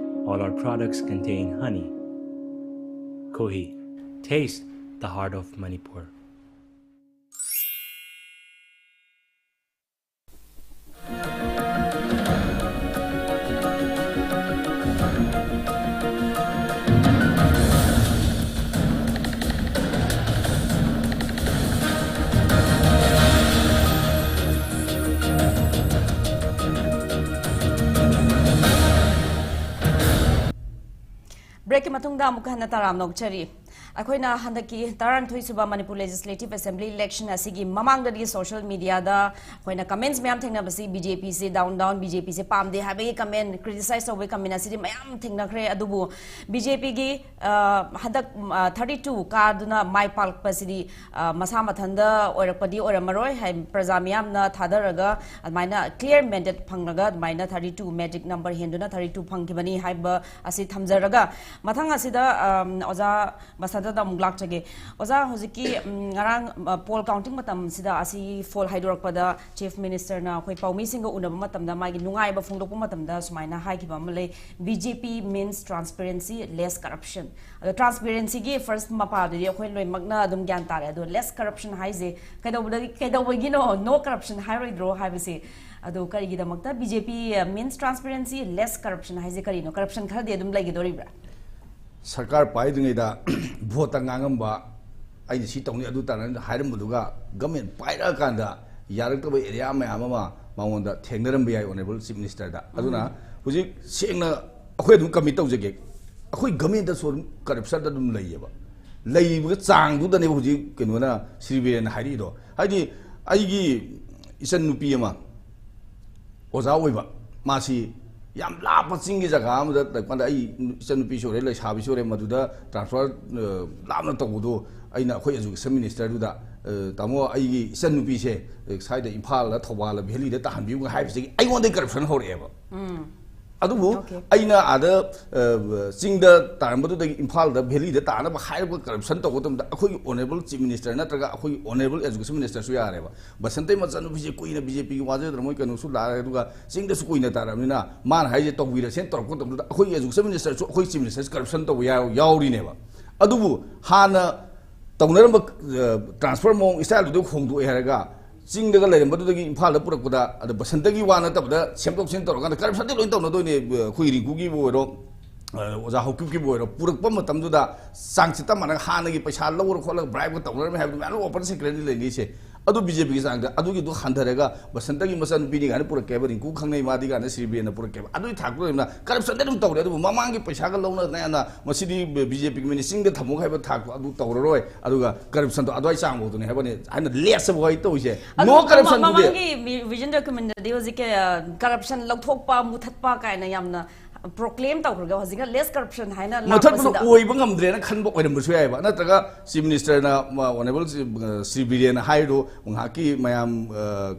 All our products contain honey. Kohi, taste the heart of Manipur. Breakꯀꯤ ꯃꯇꯨꯡꯗ ꯑꯃꯨꯛ ꯍꯟꯅ ꯇꯔꯥꯝꯅ ꯑꯣꯛꯆꯔꯤ꯫ ꯑꯩꯈꯣꯏꯅ ꯍꯟꯗꯛꯀꯤ ꯇꯔꯥꯅꯤꯊꯣꯏ ꯁꯨꯕ Manipur Legislative Assembly election ꯑꯁꯤꯒꯤ ꯃꯃꯥꯡꯗꯗꯤ social mediaꯗ ꯑꯩꯈꯣꯏꯅ comments ꯃꯌꯥꯝ ꯊꯦꯡꯅꯕꯁꯤ, BJPꯁꯦ down down, BJPꯁꯦ ꯄꯥꯝꯗꯦ ꯍꯥꯏꯕꯒꯤ comment, criticize ꯇꯧꯕꯒꯤ comment ꯑꯁꯤꯗꯤ ꯃꯌꯥꯝ ꯊꯦꯡꯅꯈ꯭ꯔꯦ꯫ ꯑꯗꯨꯕꯨ BJPꯒꯤ, ꯑ, ꯍꯟꯗꯛ, ꯑ, thirty two ꯀꯥꯗꯨꯅ ꯃꯥꯏ ꯄꯥꯛꯄꯁꯤꯗꯤ, ꯑ, ꯃꯁꯥ ꯃꯊꯟꯗ ꯑꯣꯏꯔꯛꯄꯗꯤ ꯑꯣꯏꯔꯝꯃꯔꯣꯏ꯫ ꯍꯥꯏ, ꯄ꯭ꯔꯖꯥ ꯃꯤꯌꯥꯝꯅ ꯊꯥꯗꯔꯒ ꯑꯗꯨꯃꯥꯏꯅ clear mandate ꯐꯪꯂꯒ ꯑꯗꯨꯃꯥꯏꯅ thirty two magic number ꯍꯦꯟꯗꯨꯅ thirty two ꯐꯪꯈꯤꯕꯅꯤ ꯍꯥꯏꯕ ꯑꯁꯤ ꯊꯝꯖꯔꯒ, ꯃꯊꯪ ꯑꯁꯤꯗ, ꯑꯝ, ꯑꯣꯖꯥ ꯕꯁꯟꯇꯗ ꯑꯃꯨꯛ ꯂꯥꯛꯆꯒꯦ꯫ ꯑꯣꯖꯥ, ꯍꯧꯖꯤꯛꯀꯤ, ꯎꯝ, ꯉꯔꯥꯡ, ꯑ, poll counting ꯃꯇꯝꯁꯤꯗ ꯑꯁꯤ poll ꯍꯥꯏꯗꯣꯔꯛꯄꯗ Chief Ministerꯅ ꯑꯩꯈꯣꯏ ꯄꯥꯎꯃꯤꯁꯤꯡꯒ ꯎꯅꯕ ꯃꯇꯝꯗ ꯃꯥꯒꯤ ꯅꯨꯡꯉꯥꯏꯕ ꯐꯣꯡꯗꯣꯛꯄ ꯃꯇꯝꯗ ꯁꯨꯃꯥꯏꯅ ꯍꯥꯏꯈꯤꯕ ꯑꯃ ꯂꯩ, "BJP means transparency, less corruption"꯫ ꯑꯗꯣ transparencyꯒꯤ first ꯃꯄꯥꯗꯨꯗꯤ ꯑꯩꯈꯣꯏ ꯂꯣꯏꯅꯃꯛꯅ ꯑꯗꯨꯝ ꯒ꯭ꯌꯥꯟ ꯇꯥꯔꯦ꯫ ꯑꯗꯣ less corruption ꯍꯥꯏꯁꯦ ꯀꯩꯗꯧꯕꯗꯒꯤ, ꯀꯩꯗꯧꯕꯒꯤꯅꯣ no corruption ꯍꯥꯏꯔꯣꯏꯗ꯭ꯔꯣ ꯍꯥꯏꯕꯁꯦ? ꯑꯗꯣ ꯀꯔꯤꯒꯤꯗꯃꯛꯇ BJP means transparency, less corruption ꯍꯥꯏꯁꯦ ꯀꯔꯤꯅꯣ? Corruption ꯈꯔꯗꯤ ꯑꯗꯨꯝ ꯂꯩꯒꯗꯣꯔꯤꯕ꯭ꯔꯥ? ꯁꯔꯀꯥꯔ ꯄꯥꯏꯗ꯭ꯔꯤꯉꯩꯗ ꯚꯣꯠꯇ ꯉꯥꯡꯉꯝꯕ, "ꯑꯩꯅ ꯁꯤ ꯇꯧꯅꯤ, ꯑꯗꯨ ꯇꯧꯅꯤ" ꯍꯥꯏꯔꯝꯕꯗꯨꯒ, government ꯄꯥꯏꯔꯛꯑꯀꯥꯟꯗ ꯌꯥꯔꯛꯇꯕ area ꯃꯌꯥꯝ ꯑꯃ ꯃꯉꯣꯟꯗ ꯊꯦꯡꯅꯔꯝꯕ ꯌꯥꯏ, Honourable Chief Ministerꯗ꯫ ꯑꯗꯨꯅ ꯍꯧꯖꯤꯛ ꯁꯦꯡꯅ ꯑꯩꯈꯣꯏ ꯑꯗꯨꯝ commit ꯇꯧꯖꯒꯦ, ꯑꯩꯈꯣꯏ governmentꯇꯁꯨ ꯑꯗꯨꯝ corruptionꯗ ꯑꯗꯨꯝ ꯂꯩꯌꯦꯕ꯫ ꯂꯩꯕꯒ ꯆꯥꯡꯗꯨꯗꯅꯦꯕ ꯍꯧꯖꯤꯛ ꯀꯩꯅꯣꯅ, ꯁ꯭ꯔꯤ ꯕꯤꯔꯦꯟꯅ ꯍꯥꯏꯔꯛꯏꯗꯣ꯫ ꯍꯥꯏꯗꯤ ꯑꯩꯒꯤ ꯏꯆꯟ ꯅꯨꯄꯤ ꯑꯃ ꯑꯣꯖꯥ ꯑꯣꯏꯕ, ꯃꯥꯁꯤ ꯌꯥꯝ ꯂꯥꯞꯄ ꯆꯤꯡꯒꯤ ꯖꯒꯥ ꯑꯃꯗ ꯂꯩꯕ ꯀꯥꯟꯗ, ꯑꯩ ꯏꯆꯟ ꯅꯨꯄꯤꯁꯨ ꯑꯣꯏꯔꯦ, ꯂꯩꯁꯥꯕꯤꯁꯨ ꯑꯣꯏꯔꯦ, ꯃꯗꯨꯗ transfer, ꯑ, ꯂꯥꯞꯅ ꯇꯧꯕꯗꯣ, ꯑꯩꯅ ꯑꯩꯈꯣꯏ education ministerꯗꯨꯗ, ꯑ, "ꯇꯥꯃꯣ, ꯑꯩꯒꯤ ꯏꯆꯟ ꯅꯨꯄꯤꯁꯦ, ꯑ, ꯁ꯭ꯋꯥꯏꯗ ꯏꯝꯐꯥꯜꯗ, ꯊꯧꯕꯥꯜꯗ, ꯚꯦꯂꯤꯗ ꯇꯥꯍꯟꯕꯤꯌꯨ" ꯍꯥꯏꯕꯁꯤꯗꯒꯤ ꯑꯩꯉꯣꯟꯗꯒꯤ corruption ꯍꯧꯔꯛꯑꯦꯕ꯫ ꯑꯗꯨꯕꯨ ꯑꯩꯅ ꯑꯥꯗ ꯆꯤꯡꯗ ꯇꯥꯔꯝꯕꯗꯨꯗꯒꯤ ꯏꯝꯐꯥꯜꯗ ꯚꯦꯂꯤꯗ ꯇꯥꯅꯕ ꯍꯥꯏꯔꯛꯄ ꯀꯔꯞꯁꯟ ꯇꯧꯕ ꯃꯇꯝꯗ ꯑꯩꯈꯣꯏꯒꯤ ꯑꯣꯅꯔꯦꯕꯜ ꯆꯤꯐ ꯃꯤꯅꯤꯁꯇꯔ ꯅꯠꯇ꯭ꯔꯒ ꯑꯩꯈꯣꯏꯒꯤ ꯑꯣꯅꯔꯦꯕꯜ ꯑꯦꯖꯨꯀꯦꯁꯟ ꯃꯤꯅꯤꯁꯇꯔꯁꯨ ꯌꯥꯔꯦꯕ꯫ ꯕꯁꯟꯇꯩ ꯃꯆꯥꯅꯨꯄꯤꯁꯦ ꯀꯨꯏꯅ ꯕꯤ ꯖꯦ ꯄꯤꯒꯤ ꯋꯥꯖꯗ꯭ꯔ ꯃꯣꯏ ꯀꯩꯅꯣꯁꯨ ꯂꯥꯛꯑꯦ, ꯑꯗꯨꯒ ꯆꯤꯡꯗꯁꯨ ꯀꯨꯏꯅ ꯇꯥꯔꯕꯅꯤꯅ ꯃꯥꯅ ꯍꯥꯏꯁꯦ ꯇꯧꯕꯤꯔꯁꯦꯅ ꯇꯧꯔꯛꯄ ꯃꯇꯝꯗꯨꯗ ꯑꯩꯈꯣꯏꯒꯤ ꯑꯦꯖꯨꯀꯦꯁꯟ ꯃꯤꯅꯤꯁꯇꯔꯁꯨ ꯑꯩꯈꯣꯏ ꯆꯤꯐ ꯃꯤꯅꯤꯁꯇꯔꯁꯨ ꯀꯔꯞꯁꯟ ꯇꯧꯕ ꯌꯥꯎꯔꯤꯅꯦꯕ꯫ ꯑꯗꯨꯕꯨ ꯍꯥꯟꯅ ꯇꯧꯅꯔꯝꯕ ꯇ꯭ꯔꯥꯟꯁꯐꯔ ꯃꯑꯣꯡ ꯏꯁꯇꯥꯏꯜꯗꯨꯗ ꯍꯣꯡꯗꯣꯛꯑꯦ ꯍꯥꯏꯔꯒ ꯆꯤꯡꯗꯒ ꯂꯩꯔꯝꯕꯗꯨꯗꯒꯤ ꯏꯝꯐꯥꯜꯗ ꯄꯨꯔꯛꯄꯗ, ꯑꯗ ꯕꯁꯟꯇꯒꯤ ꯋꯥ ꯅꯠꯇꯕꯗ ꯁꯦꯝꯗꯣꯛ ꯁꯦꯝꯖꯤꯟ ꯇꯧꯔꯀꯥꯟꯗ ꯀꯔꯞꯁꯟꯗꯤ ꯂꯣꯏ ꯇꯧꯅꯗꯣꯏꯅꯦ꯫ ꯑꯩꯈꯣꯏ ꯔꯤꯡꯀꯨꯒꯤꯕꯨ ꯑꯣꯏꯔꯣ, ꯑꯣꯖꯥ ꯍꯧꯀꯤꯞꯀꯤꯕꯨ ꯑꯣꯏꯔꯣ, ꯄꯨꯔꯛꯄ ꯃꯇꯝꯗꯨꯗ ꯆꯥꯡ ꯆꯠꯇ ꯃꯥꯟꯅꯒ ꯍꯥꯟꯅꯒꯤ ꯄꯩꯁꯥ ꯂꯧꯔ ꯈꯣꯠꯂꯒ ꯕ꯭ꯔꯥꯏꯕꯀ ꯇꯧꯅꯔꯝꯃꯦ ꯍꯥꯏꯕꯗꯨ ꯃꯌꯥꯝ ꯑꯣꯄꯟ ꯁꯦꯀ꯭ꯔꯦꯠꯂꯤ ꯂꯩꯅꯩꯁꯦ꯫ ꯑꯗꯨ ꯕꯤ ꯖꯦ ꯄꯤꯒꯤ ꯆꯥꯡꯗ ꯑꯗꯨꯒꯤꯗꯨ ꯍꯟꯊꯔꯒ ꯕꯁꯟꯇꯒꯤ ꯃꯆꯥꯅꯨꯄꯤꯅꯤ ꯀꯥꯏꯅ ꯄꯨꯔꯛꯀꯦ ꯍꯥꯏꯕ, ꯔꯤꯡꯀꯨ ꯈꯪꯅꯩ ꯃꯥꯗꯤ ꯀꯥꯏꯅ ꯁ꯭ꯔꯤ ꯕꯤꯔꯦꯟꯅ ꯄꯨꯔꯛꯀꯦ ꯍꯥꯏꯕ, ꯑꯗꯨꯒꯤ ꯊꯥꯛꯇ ꯂꯩꯕꯅ ꯀꯔꯞꯁꯟꯗꯤ ꯑꯗꯨꯝ ꯇꯧꯔꯦ꯫ ꯑꯗꯨꯕꯨ ꯃꯃꯥꯡꯒꯤ ꯄꯩꯁꯥꯒ ꯂꯧꯅꯗꯅ ꯌꯥꯝꯅ ꯃꯁꯤꯗꯤ ꯕꯤ ꯖꯦ ꯄꯤꯒꯤ ꯃꯤꯅ ꯆꯤꯡꯗ ꯊꯝꯃꯨ ꯍꯥꯏꯕ ꯊꯥꯛꯇꯣ ꯑꯗꯨ ꯇꯧꯔꯔꯣꯏ, ꯑꯗꯨꯒ ꯀꯔꯞꯁꯟꯗꯣ ꯑꯗꯨꯋꯥꯏ ꯆꯥꯡꯐꯥꯎꯗꯨꯅꯦ ꯍꯥꯏꯕꯅꯤ ꯍꯥꯏꯅ ꯂꯦꯁ ꯋꯥꯍꯩ ꯇꯧꯔꯤꯁꯦ꯫ ꯑꯗꯨ ꯅꯣ ꯀꯔꯞꯁꯟꯗꯨꯗꯤ ꯃꯃꯥꯡꯒꯤ ꯚꯤꯖꯟ ꯗꯣꯀ꯭ꯌꯨꯃꯦꯟꯗꯗꯤ ꯍꯧꯖꯤꯛꯀꯤ ꯀꯔꯞꯁꯟ ꯂꯧꯊꯣꯛꯄ ꯃꯨꯊꯠꯄ ꯀꯥꯏꯅ ꯌꯥꯝꯅ ꯄ꯭ꯔꯣꯀ꯭ꯂꯦꯝ ꯇꯧꯈ꯭ꯔꯒ ꯍꯧꯖꯤꯛꯅ ꯂꯦꯁ ꯀꯔꯞꯁꯟ ꯍꯥꯏꯅ ꯃꯨꯊꯠꯄꯗꯣ ꯂꯥꯛꯄꯁꯤꯗ ꯑꯣꯏꯕ ꯉꯝꯗ꯭ꯔꯦꯅ ꯈꯟꯕ ꯑꯣꯏꯔꯝꯕꯁꯨ ꯌꯥꯏꯑꯕ꯫ ꯅꯠꯇ꯭ꯔꯒ ꯆꯤꯐ ꯃꯤꯅꯤꯁꯇꯔꯅ, ꯑꯣꯅꯔꯦꯕꯜ ꯁ꯭ꯔꯤ ꯕꯤꯔꯦꯟꯅ ꯍꯥꯏꯔꯤꯗꯣ ꯉꯥꯏꯍꯥꯛꯀꯤ ꯃꯌꯥꯝ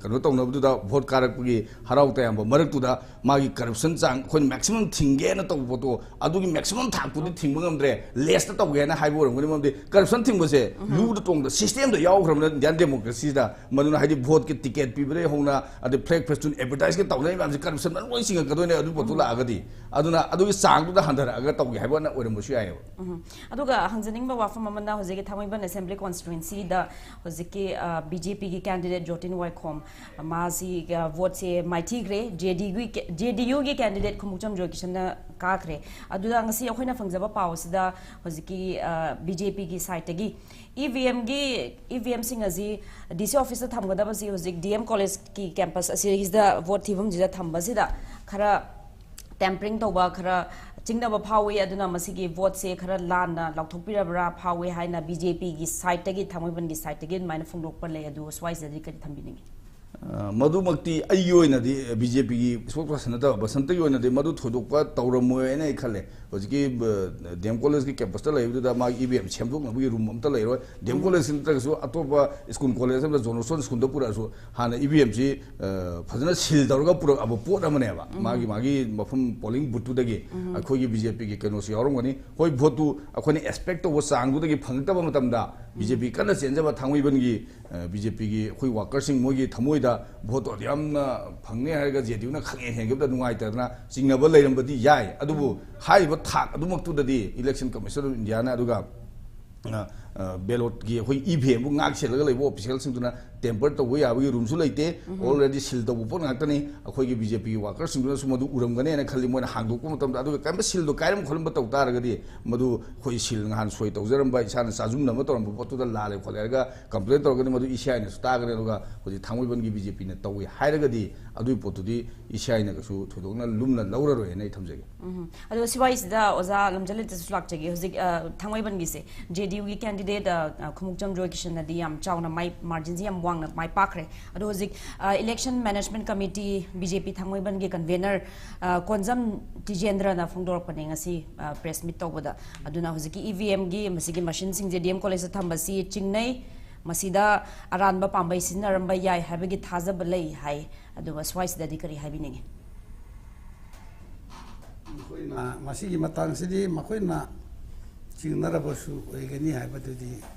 ꯀꯩꯅꯣ ꯇꯧꯅꯕꯗꯨꯗ, ꯚꯣꯠ ꯀꯥꯔꯛꯄꯒꯤ ꯍꯔꯥꯎ ꯇꯌꯥꯝꯕ ꯃꯔꯛꯇꯨꯗ ꯃꯥꯒꯤ ꯀꯔꯞꯁꯟ ꯆꯥꯡ ꯑꯩꯈꯣꯏꯅ ꯃꯦꯛꯁꯤꯃꯝ ꯊꯤꯡꯒꯦꯅ ꯇꯧꯕ ꯄꯣꯠꯇꯣ ꯑꯗꯨꯒꯤ ꯃꯦꯛꯁꯤꯃꯝ ꯊꯥꯛꯇꯨꯗꯤ ꯊꯤꯡꯕ ꯉꯝꯗ꯭ꯔꯦ, ꯂꯦꯁꯇ ꯇꯧꯒꯦ ꯍꯥꯏꯅ ꯍꯥꯏꯕ ꯑꯣꯏꯔꯝꯒꯅꯤ꯫ ꯃꯔꯝꯗꯤ ꯀꯔꯞꯁꯟ ꯊꯤꯡꯕꯁꯦ ꯂꯨꯗ ꯇꯣꯡꯗ ꯁꯤꯁꯇꯦꯝꯗ ꯌꯥꯎꯈ꯭ꯔꯕꯅꯤꯅ ꯏꯟꯗꯤꯌꯥꯟ ꯗꯦꯃꯣꯀ꯭ꯔꯦꯁꯤꯗ, ꯃꯗꯨꯅ ꯍꯥꯏꯗꯤ ꯚꯣꯠꯀꯤ ꯇꯤꯀꯦꯠ ꯄꯤꯕꯗꯒꯤ ꯍꯧꯅ ꯑꯗꯩ ꯐ꯭ꯂꯦꯛ ꯐꯦꯁꯇꯨꯟ ꯑꯦꯗꯚꯔꯇꯥꯏꯖꯀ ꯇꯧꯅꯔꯤꯕ ꯃꯌꯥꯝꯁꯦ ꯀꯔꯞꯁꯟꯗ ꯂꯣꯏ ꯆꯤꯡꯉꯛꯀꯗꯣꯏꯅꯦ ꯑꯗꯨ ꯄꯣꯠꯇꯨ ꯂꯥꯛꯑꯒꯗꯤ꯫ ꯑꯗꯨꯅ ꯑꯗꯨꯒꯤ ꯆꯥꯡꯗꯨꯗ ꯍꯟꯊꯔꯛꯑꯒ ꯇꯧꯒꯦ ꯍꯥꯏꯕꯅ ꯑꯣꯏꯔꯝꯕꯁꯨ ꯌꯥꯏꯑꯕ꯫ ꯎꯝ꯫ ꯑꯗꯨꯒ ꯍꯪꯖꯅꯤꯡꯕ ꯋꯥꯐꯝ ꯑꯃꯅ, ꯍꯧꯖꯤꯛꯀꯤ ꯊꯥꯡꯃꯩꯕꯟ ꯑꯦꯁꯦꯝꯕ꯭ꯂꯤ ꯀꯣꯟꯁꯇꯤꯇ꯭ꯋꯦꯟꯁꯤꯗ ꯍꯧꯖꯤꯛꯀꯤ ꯕꯤ ꯖꯦ ꯄꯤꯒꯤ ꯀꯦꯟꯗꯤꯗꯦꯠ ꯖꯣꯇꯤꯟ ꯋꯥꯏꯈꯣꯝ, ꯃꯥꯁꯤ ꯚꯣꯠꯁꯦ ꯃꯥꯏꯊꯤꯈ꯭ꯔꯦ, ꯖꯦ ꯗꯤ ꯌꯨꯒꯤ ꯖꯦ ꯗꯤ ꯌꯨꯒꯤ ꯀꯦꯟꯗꯤꯗꯦꯠ ꯈꯣꯡꯎꯞꯆꯝ ꯖꯣꯏꯀꯤꯁꯟꯅ ꯀꯥꯈ꯭ꯔꯦ꯫ ꯑꯗꯨꯗ ꯉꯁꯤ ꯑꯩꯈꯣꯏꯅ ꯐꯪꯖꯕ ꯄꯥꯎ ꯑꯁꯤꯗ ꯍꯧꯖꯤꯛꯀꯤ ꯕꯤ ꯖꯦ ꯄꯤꯒꯤ ꯁꯥꯏꯠꯇꯒꯤ ꯏ ꯚꯤ ꯑꯦꯝꯒꯤ ꯏ ꯚꯤ ꯑꯦꯝꯁꯤꯡ ꯑꯁꯤ ꯗꯤ ꯁꯤ ꯑꯣꯐꯤꯁꯇ ꯊꯝꯒꯗꯕꯁꯤ ꯍꯧꯖꯤꯛ ꯗꯤ ꯑꯦꯝ ꯀꯣꯂꯦꯖꯀꯤ ꯀꯦꯝꯄꯁ ꯑꯁꯤꯗ ꯚꯣꯠ ꯊꯤꯐꯝꯁꯤꯗ ꯊꯝꯕꯁꯤꯗ ꯈꯔ ꯇꯦꯝꯄꯔꯤꯡ ꯇꯧꯕ, ꯈꯔ ꯆꯤꯡꯅꯕ ꯐꯥꯎꯏ꯫ ꯑꯗꯨꯅ ꯃꯁꯤꯒꯤ ꯚꯣꯠꯁꯦ ꯈꯔ ꯂꯥꯟꯅ ꯂꯥꯎꯊꯣꯛꯄꯤꯔꯕ꯭ꯔꯥ ꯐꯥꯎꯏ ꯍꯥꯏꯅ ꯕꯤ ꯖꯦ ꯄꯤꯒꯤ ꯁꯥꯏꯠꯇꯒꯤ, ꯊꯥꯡꯃꯩꯕꯟꯒꯤ ꯁꯥꯏꯠꯇꯒꯤ ꯑꯗꯨꯃꯥꯏꯅ ꯐꯣꯡꯗꯣꯛꯄ ꯂꯩ꯫ ꯑꯗꯨ ꯁ꯭ꯋꯥꯏꯁꯤꯗꯗꯤ ꯀꯔꯤ ꯊꯝꯕꯤꯅꯤꯡꯉꯤ? ꯑ, ꯃꯗꯨꯃꯛꯇꯤ ꯑꯩꯒꯤ ꯑꯣꯏꯅꯗꯤ ꯕꯤ ꯖꯦ ꯄꯤꯒꯤ ꯁ꯭ꯄꯣꯛꯁ ꯄꯔꯁꯟ ꯅꯠꯇꯕ ꯕꯁꯟꯇꯒꯤ ꯑꯣꯏꯅꯗꯤ ꯃꯗꯨ ꯊꯣꯏꯗꯣꯛꯄ ꯇꯧꯔꯝꯃꯣꯏ ꯍꯥꯏꯅ ꯑꯩ ꯈꯜꯂꯦ꯫ ꯍꯧꯖꯤꯛꯀꯤ, ꯑ, ꯗꯤ ꯑꯦꯝ ꯀꯣꯂꯦꯖꯀꯤ ꯀꯦꯝꯄꯁꯇ ꯂꯩꯕꯗꯨꯗ ꯃꯥꯒꯤ ꯏ ꯚꯤ ꯑꯦꯝ ꯁꯦꯝꯗꯣꯛꯅꯕꯒꯤ ꯔꯨꯝ ꯑꯝꯇ ꯂꯩꯔꯣꯏ꯫ ꯗꯤ ꯑꯦꯝ ꯀꯣꯂꯦꯖ ꯅꯠꯇ꯭ꯔꯒꯁꯨ ꯑꯇꯣꯞꯄ ꯁ꯭ꯀꯨꯜ ꯀꯣꯂꯦꯖ ꯑꯃꯗ, ꯖꯣꯟꯁꯇꯣꯟ ꯁ꯭ꯀꯨꯜꯗ ꯄꯨꯔꯛꯑꯁꯨ ꯍꯥꯟꯅ ꯏ ꯚꯤ ꯑꯦꯝꯁꯤ, ꯑ, ꯐꯖꯅ ꯁꯤꯜ ꯇꯧꯔꯒ ꯄꯨꯔꯛꯑꯕ ꯄꯣꯠ ꯑꯃꯅꯦꯕ꯫ ꯃꯥꯒꯤ, ꯃꯥꯒꯤ ꯃꯐꯝ ꯄꯣꯂꯤꯡ ꯕꯨꯠꯇꯨꯗꯒꯤ ꯑꯩꯈꯣꯏꯒꯤ ꯕꯤ ꯖꯦ ꯄꯤꯒꯤ ꯀꯩꯅꯣꯁꯨ ꯌꯥꯎꯔꯝꯒꯅꯤ꯫ ꯍꯣꯏ, ꯚꯣꯠꯇꯨ ꯑꯩꯈꯣꯏꯅ ꯑꯦꯛꯁꯄꯦꯛ ꯇꯧꯕ ꯆꯥꯡꯗꯨꯗꯒꯤ ꯐꯪꯉꯛꯇꯕ ꯃꯇꯝꯗ ꯕꯤ ꯖꯦ ꯄꯤ ꯀꯟꯅ ꯆꯦꯟꯖꯕ ꯊꯥꯡꯃꯩꯕꯟꯒꯤ, ꯑ, ꯕꯤ ꯖꯦ ꯄꯤꯒꯤ ꯑꯩꯈꯣꯏ ꯋꯥꯀꯔꯁꯤꯡ ꯃꯣꯏꯒꯤ ꯊꯃꯣꯏꯗ ꯚꯣꯠꯇꯣ ꯑꯗꯨ ꯌꯥꯝꯅ ꯐꯪꯅꯤ ꯍꯥꯏꯔꯒ ꯖꯦ ꯗꯤ ꯌꯨꯅ ꯈꯪꯍꯦꯟ ꯍꯦꯟꯈꯤꯕꯗ ꯅꯨꯡꯉꯥꯏꯇꯗꯅ ꯆꯤꯡꯅꯕ ꯂꯩꯔꯝꯕꯗꯤ ꯌꯥꯏ꯫ ꯑꯗꯨꯕꯨ ꯍꯥꯏꯔꯤꯕ ꯊꯥꯛ ꯑꯗꯨꯃꯛꯇꯨꯗꯗꯤ Election Commission of Indiaꯅ ꯑꯗꯨꯒ, ꯑ, ꯑ, ꯕꯦꯂꯣꯠꯀꯤ ꯑꯩꯈꯣꯏ ꯏ ꯚꯤ ꯑꯦꯝꯕꯨ ꯉꯥꯛ ꯁꯦꯜꯂꯒ ꯂꯩꯕ ꯑꯣꯐꯤꯁꯤꯌꯦꯜꯁꯤꯡꯗꯨꯅ ꯇꯦꯝꯄꯔ ꯇꯧꯕ ꯌꯥꯕꯒꯤ ꯔꯨꯝꯁꯨ ꯂꯩꯇꯦ꯫ Already ꯁꯤꯜ ꯇꯧꯕ ꯄꯣꯠ ꯉꯥꯛꯇꯅꯤ꯫ ꯑꯩꯈꯣꯏꯒꯤ ꯕꯤ ꯖꯦ ꯄꯤꯒꯤ ꯋꯥꯀꯔꯁꯤꯡꯗꯨꯅꯁꯨ ꯃꯗꯨ ꯎꯔꯝꯒꯅꯦꯅ ꯈꯜꯂꯤ꯫ ꯃꯣꯏꯅ ꯍꯥꯡꯗꯣꯛꯄ ꯃꯇꯝꯗ ꯑꯗꯨꯒ ꯀꯔꯤꯝꯇ ꯁꯤꯜꯗꯣ ꯀꯥꯏꯔꯝ ꯈꯣꯠꯂꯝꯕ ꯇꯧ ꯇꯥꯔꯒꯗꯤ ꯃꯗꯨ ꯑꯩꯈꯣꯏ ꯁꯤꯜ ꯅꯍꯥꯟ ꯁꯣꯏ ꯇꯧꯖꯔꯝꯕ, ꯏꯁꯥꯅ ꯆꯥꯖꯨꯝꯅꯕ ꯇꯧꯔꯝꯕ ꯄꯣꯠꯇꯨꯗ ꯂꯥꯜꯂꯦ ꯈꯣꯠꯂꯦ ꯍꯥꯏꯔꯒ ꯀꯝꯄ꯭ꯂꯦꯟ ꯇꯧꯔꯒꯗꯤ ꯃꯗꯨ ꯏ ꯁꯤ ꯑꯥꯏꯅꯁꯨ ꯇꯥꯒꯅꯤ꯫ ꯑꯗꯨꯒ ꯍꯧꯖꯤꯛ ꯊꯥꯡꯃꯩꯕꯟꯒꯤ ꯕꯤ ꯖꯦ ꯄꯤꯅ ꯇꯧꯏ ꯍꯥꯏꯔꯒꯗꯤ ꯑꯗꯨꯒꯤ ꯄꯣꯠꯇꯨꯗꯤ ꯏ ꯁꯤ ꯑꯥꯏꯅ ꯀꯩꯁꯨ ꯊꯣꯏꯗꯣꯛꯅ ꯂꯨꯝꯅ ꯂꯧꯔꯔꯣꯏ ꯍꯥꯏꯅ ꯑꯩ ꯊꯝꯖꯒꯦ꯫ ꯎꯝ꯫ ꯑꯗꯣ ꯁꯤꯋꯥꯏꯁꯤꯗ ꯑꯣꯖꯥ ꯂꯝꯖꯂꯤꯠꯇꯁꯨ ꯂꯥꯛꯆꯒꯦ꯫ ꯍꯧꯖꯤꯛ, ꯑ, ꯊꯥꯡꯃꯩꯕꯟꯒꯤꯁꯦ ꯖꯦ ꯗꯤ ꯌꯨꯒꯤ ꯀꯦꯟꯗꯤꯗꯦꯠ, ꯑ, ꯑ, ꯈꯣꯡꯎꯞꯆꯝ ꯖꯣꯏꯀꯤꯁꯟꯅꯗꯤ ꯌꯥꯝ ꯆꯥꯎꯅ ꯃꯥꯏ, ꯃꯥꯔꯖꯤꯟꯁꯤ ꯌꯥꯝ ꯋꯥꯡꯅ ꯃꯥꯏ ꯄꯥꯛꯈ꯭ꯔꯦ꯫ ꯑꯗꯣ ꯍꯧꯖꯤꯛ, ꯑ, election management committee, B J P ꯊꯥꯡꯃꯩꯕꯟꯒꯤ ꯀꯟꯚꯦꯅꯔ, ꯑ, ꯀꯣꯟꯖꯝ ꯇꯤꯖꯦꯟꯗ꯭ꯔꯅ ꯐꯣꯡꯗꯣꯔꯛꯄꯅꯦ ꯉꯁꯤ, ꯑ, ꯄ꯭ꯔꯦꯁ ꯃꯤꯠ ꯇꯧꯕꯗ꯫ ꯑꯗꯨꯅ ꯍꯧꯖꯤꯛꯀꯤ ꯏ ꯚꯤ ꯑꯦꯝꯒꯤ ꯃꯁꯤꯒꯤ ꯃꯁꯤꯟꯁꯤꯡꯁꯦ ꯗꯤ ꯑꯦꯝ ꯀꯣꯂꯦꯖꯇ ꯊꯝꯕꯁꯤ ꯆꯤꯡꯅꯩ, ꯃꯁꯤꯗ ꯑꯔꯥꯟꯕ ꯄꯥꯝꯕꯩ ꯁꯤꯖꯤꯟꯅꯔꯝꯕ ꯌꯥꯏ ꯍꯥꯏꯕꯒꯤ ꯊꯥꯖꯕ ꯂꯩ ꯍꯥꯏ꯫ ꯑꯗꯨꯒ ꯁ꯭ꯋꯥꯏꯁꯤꯗꯗꯤ ꯀꯔꯤ ꯍꯥꯏꯕꯤꯅꯤꯡꯉꯤ? ꯃꯈꯣꯏꯅ ꯃꯁꯤꯒꯤ ꯃꯇꯥꯡꯁꯤꯗꯤ ꯃꯈꯣꯏꯅ ꯆꯤꯡꯅꯔꯕꯁꯨ ꯑꯣꯏꯒꯅꯤ ꯍꯥꯏꯕꯗꯨꯗꯤ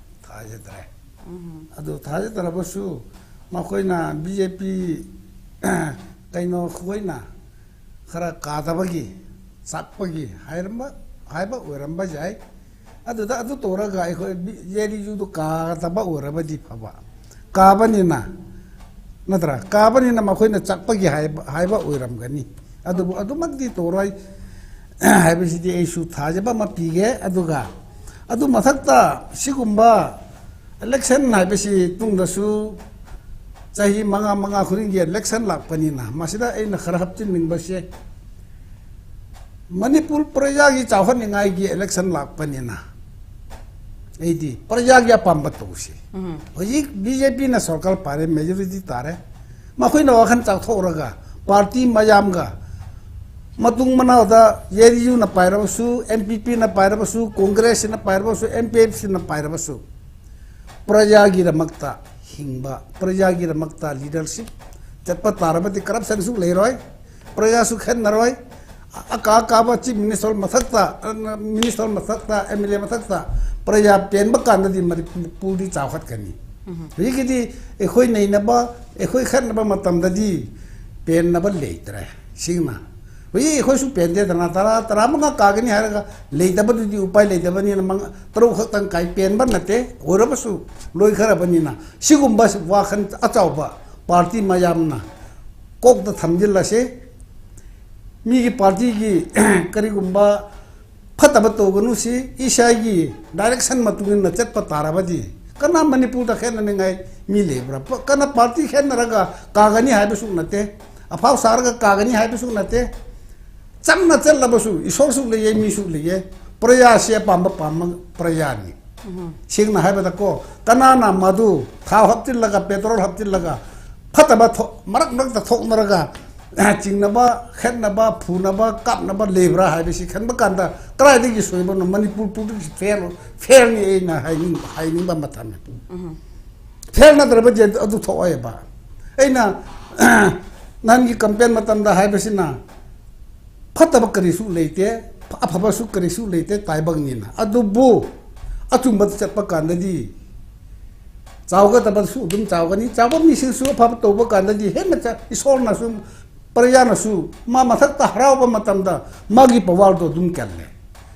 ꯊꯥꯖꯗ꯭ꯔꯦ꯫ ꯑꯗꯨ ꯊꯥꯖꯗ꯭ꯔꯕꯁꯨ ꯃꯈꯣꯏꯅ ꯕꯤ ꯖꯦ ꯄꯤ ꯀꯩꯅꯣ ꯑꯩꯈꯣꯏꯅ ꯈꯔ ꯀꯥꯗꯕꯒꯤ, ꯆꯥꯛꯄꯒꯤ ꯍꯥꯏꯔꯝꯕ, ꯍꯥꯏꯕ ꯑꯣꯏꯔꯝꯕ ꯌꯥꯏ꯫ ꯑꯗꯨꯗ ꯑꯗꯨ ꯇꯧꯔꯒ ꯑꯩꯈꯣꯏ ꯖꯦ ꯗꯤ ꯌꯨꯗꯨ ꯀꯥꯗꯕ ꯑꯣꯏꯔꯕꯗꯤ ꯐꯕ꯫ ꯀꯥꯕꯅꯤꯅ, ꯅꯠꯇ꯭ꯔꯥ? ꯀꯥꯕꯅꯤꯅ ꯃꯈꯣꯏꯅ ꯆꯥꯛꯄꯒꯤ ꯍꯥꯏꯕ, ꯍꯥꯏꯕ ꯑꯣꯏꯔꯝꯒꯅꯤ꯫ ꯑꯗꯨꯕꯨ ꯑꯗꯨꯃꯛꯇꯤ ꯇꯧꯔꯣꯏ ꯍꯥꯏꯕꯁꯤꯗꯤ ꯑꯩꯁꯨ ꯊꯥꯖꯕ ꯑꯃ ꯄꯤꯒꯦ꯫ ꯑꯗꯨꯒ ꯑꯗꯨ ꯃꯊꯛꯇ ꯁꯤꯒꯨꯝꯕ ꯏꯂꯦꯛꯁꯟ ꯍꯥꯏꯕꯁꯤ ꯇꯨꯡꯗꯁꯨ ꯆꯍꯤ ꯃꯉꯥ, ꯃꯉꯥ ꯈꯨꯗꯤꯡꯒꯤ ꯏꯂꯦꯛꯁꯟ ꯂꯥꯛꯄꯅꯤꯅ, ꯃꯁꯤꯗ ꯑꯩꯅ ꯈꯔ ꯍꯥꯞꯆꯤꯟꯅꯤꯡꯕꯁꯦ, ꯃꯅꯤꯄꯨꯔ ꯄ꯭ꯔꯖꯥꯒꯤ ꯆꯥꯎꯈꯠꯅꯤꯡꯉꯥꯏꯒꯤ ꯏꯂꯦꯛꯁꯟ ꯂꯥꯛꯄꯅꯤꯅ ꯑꯩꯗꯤ ꯄ꯭ꯔꯖꯥꯒꯤ ꯑꯄꯥꯝꯕ ꯇꯧꯁꯤ꯫ ꯍꯧꯖꯤꯛ ꯕꯤ ꯖꯦ ꯄꯤꯅ ꯁꯔꯀꯥꯔ ꯄꯥꯔꯦ, ꯃꯦꯖꯣꯔꯤꯇꯤ ꯇꯥꯔꯦ꯫ ꯃꯈꯣꯏꯅ ꯋꯥꯈꯜ ꯆꯥꯎꯊꯣꯛꯔꯒ ꯄꯥꯔꯇꯤ ꯃꯌꯥꯝꯒ ꯃꯇꯨꯡ ꯃꯅꯥꯎꯗ ꯖꯦ ꯗꯤ ꯌꯨꯅ ꯄꯥꯏꯔꯕꯁꯨ, ꯑꯦꯟ ꯄꯤ ꯄꯤꯅ ꯄꯥꯏꯔꯕꯁꯨ, ꯀꯣꯡꯒ꯭ꯔꯦꯁꯁꯤꯅ ꯄꯥꯏꯔꯕꯁꯨ, ꯑꯦꯝ ꯄꯤ ꯑꯦꯐ ꯁꯤꯅ ꯄꯥꯏꯔꯕꯁꯨ, ꯄ꯭ꯔꯖꯥꯒꯤꯗꯃꯛꯇ ꯍꯤꯡꯕ, ꯄ꯭ꯔꯖꯥꯒꯤꯗꯃꯛꯇ ꯂꯤꯗꯔꯁꯤꯞ ꯆꯠꯄ ꯇꯥꯔꯕꯗꯤ ꯀꯔꯞꯁꯟꯁꯨ ꯂꯩꯔꯣꯏ, ꯄ꯭ꯔꯖꯥꯁꯨ ꯈꯦꯠꯅꯔꯣꯏ꯫ ꯑꯀꯥ ꯑꯀꯥꯕ ꯆꯤꯐ ꯃꯤꯅꯤꯁꯇꯔ ꯃꯊꯛꯇ, ꯃꯤꯅꯤꯁꯇꯔ ꯃꯊꯛꯇ, ꯑꯦꯝ ꯑꯦꯜ ꯑꯦ ꯃꯊꯛꯇ ꯄ꯭ꯔꯖꯥ ꯄꯦꯟꯕ ꯀꯥꯟꯗꯗꯤ ꯃꯅꯤꯄꯨꯔꯗꯤ ꯆꯥꯎꯈꯠꯀꯅꯤ꯫ ꯍꯧꯖꯤꯛꯀꯤꯗꯤ ꯑꯩꯈꯣꯏ ꯅꯩꯅꯕ, ꯑꯩꯈꯣꯏ ꯈꯠꯅꯕ ꯃꯇꯝꯗꯗꯤ ꯄꯦꯟꯅꯕ ꯂꯩꯇ꯭ꯔꯦ꯫ ꯁꯤꯒꯤꯅ ꯍꯧꯖꯤꯛ ꯑꯩꯈꯣꯏꯁꯨ ꯄꯦꯟꯗꯦꯗꯅ, ꯇꯔꯥ, ꯇꯔꯥꯃꯉꯥ ꯀꯥꯒꯅꯤ ꯍꯥꯏꯔꯒ ꯂꯩꯇꯕꯗꯨꯗꯤ ꯎꯄꯥꯏ ꯂꯩꯇꯕꯅꯤꯅ ꯃꯉꯥ, ꯇꯔꯨꯛ ꯈꯛꯇꯪ ꯀꯥꯏ ꯄꯦꯟꯕ ꯅꯠꯇꯦ꯫ ꯑꯣꯏꯔꯕꯁꯨ ꯂꯣꯏꯈ꯭ꯔꯕꯅꯤꯅ ꯁꯤꯒꯨꯝꯕ ꯋꯥꯈꯜ ꯑꯆꯧꯕ ꯄꯥꯔꯇꯤ ꯃꯌꯥꯝꯅ ꯀꯣꯛꯇ ꯊꯝꯖꯤꯜꯂꯁꯦ꯫ ꯃꯤꯒꯤ ꯄꯥꯔꯇꯤꯒꯤ ꯀꯔꯤꯒꯨꯝꯕ ꯐꯠꯇꯕ ꯇꯧꯒꯅꯨ ꯁꯤ, ꯏꯁꯥꯒꯤ ꯗꯥꯏꯔꯦꯛꯁꯟ ꯃꯇꯨꯡ ꯏꯟꯅ ꯆꯠꯄ ꯇꯥꯔꯕꯗꯤ ꯀꯅꯥ ꯃꯅꯤꯄꯨꯔꯗ ꯈꯦꯠꯅꯅꯤꯡꯉꯥꯏ ꯃꯤ ꯂꯩꯕ꯭ꯔꯥ? ꯄ-, ꯀꯅꯥ ꯄꯥꯔꯇꯤ ꯈꯦꯠꯅꯔꯒ ꯀꯥꯒꯅꯤ ꯍꯥꯏꯕꯁꯨ ꯅꯠꯇꯦ, ꯑꯐꯥꯎ ꯁꯥꯔꯒ ꯀꯥꯒꯅꯤ ꯍꯥꯏꯕꯁꯨ ꯅꯠꯇꯦ꯫ ꯆꯝꯅ ꯆꯠꯂꯕꯁꯨ ꯏꯁꯣꯔꯁꯨ ꯂꯩꯌꯦ, ꯃꯤꯁꯨ ꯂꯩꯌꯦ, ꯄ꯭ꯔꯖꯥꯁꯤ ꯑꯄꯥꯝꯕ ꯄꯥꯝꯕ ꯄ꯭ꯔꯖꯥꯅꯤ꯫ ꯁꯦꯡꯅ ꯍꯥꯏꯕꯗꯀꯣ, ꯀꯅꯥꯅ ꯃꯗꯨ ꯊꯥꯎ ꯍꯥꯞꯆꯤꯜꯂꯒ, ꯄꯦꯇ꯭ꯔꯣꯜ ꯍꯥꯞꯆꯤꯜꯂꯒ, ꯐꯠꯇꯕ ꯊꯣꯛ-, ꯃꯔꯛ ꯃꯔꯛꯇ ꯊꯣꯛꯅꯔꯒ, ꯆꯤꯡꯅꯕ, ꯈꯦꯠꯅꯕ, ꯐꯨꯅꯕ, ꯀꯥꯞꯅꯕ ꯂꯩꯕ꯭ꯔꯥ ꯍꯥꯏꯕꯁꯤ ꯈꯟꯕ ꯀꯥꯟꯗ ꯀꯗꯥꯏꯗꯒꯤ ꯁꯣꯏꯕꯅꯣ? ꯃꯅꯤꯄꯨꯔ ꯄꯨꯝꯕꯒꯤ ꯐꯦꯜ, ꯐꯦꯜꯅꯤ ꯑꯩꯅ ꯍꯥꯏꯅꯤꯡ-, ꯍꯥꯏꯅꯤꯡꯕ ꯃꯇꯝꯅꯤ꯫ ꯐꯦꯜ ꯅꯠꯇ꯭ꯔꯕꯗꯤ ꯑꯗꯨ, ꯑꯗꯨ ꯊꯣꯛꯑꯣꯏꯕ꯫ ꯑꯩꯅ ꯅꯍꯥꯟꯒꯤ ꯀꯝꯄꯦꯟ ꯃꯇꯝꯗ ꯍꯥꯏꯕꯁꯤꯅ, ꯐꯠꯇꯕ ꯀꯔꯤꯁꯨ ꯂꯩꯇꯦ, ꯑꯐꯕꯁꯨ ꯀꯔꯤꯁꯨ ꯂꯩꯇꯦ, ꯇꯥꯏꯕꯪꯅꯤꯅ꯫ ꯑꯗꯨꯕꯨ ꯑꯆꯨꯝꯕꯗ ꯆꯠꯄ ꯀꯥꯟꯗꯗꯤ ꯆꯥꯎꯒꯗꯕꯁꯨ ꯑꯗꯨꯝ ꯆꯥꯎꯒꯅꯤ, ꯆꯥꯎꯕ ꯃꯤꯁꯤꯡꯁꯨ ꯑꯐꯕ ꯇꯧꯕ ꯀꯥꯟꯗꯗꯤ ꯍꯦꯟꯅ ꯆꯥ-, ꯏꯁꯣꯔꯅꯁꯨ, ꯄ꯭ꯔꯖꯥꯅꯁꯨ ꯃꯥ ꯃꯊꯛꯇ ꯍꯔꯥꯎꯕ ꯃꯇꯝꯗ ꯃꯥꯒꯤ ꯄꯋꯥꯔꯗꯣ ꯑꯗꯨꯝ ꯀꯜꯂꯦ꯫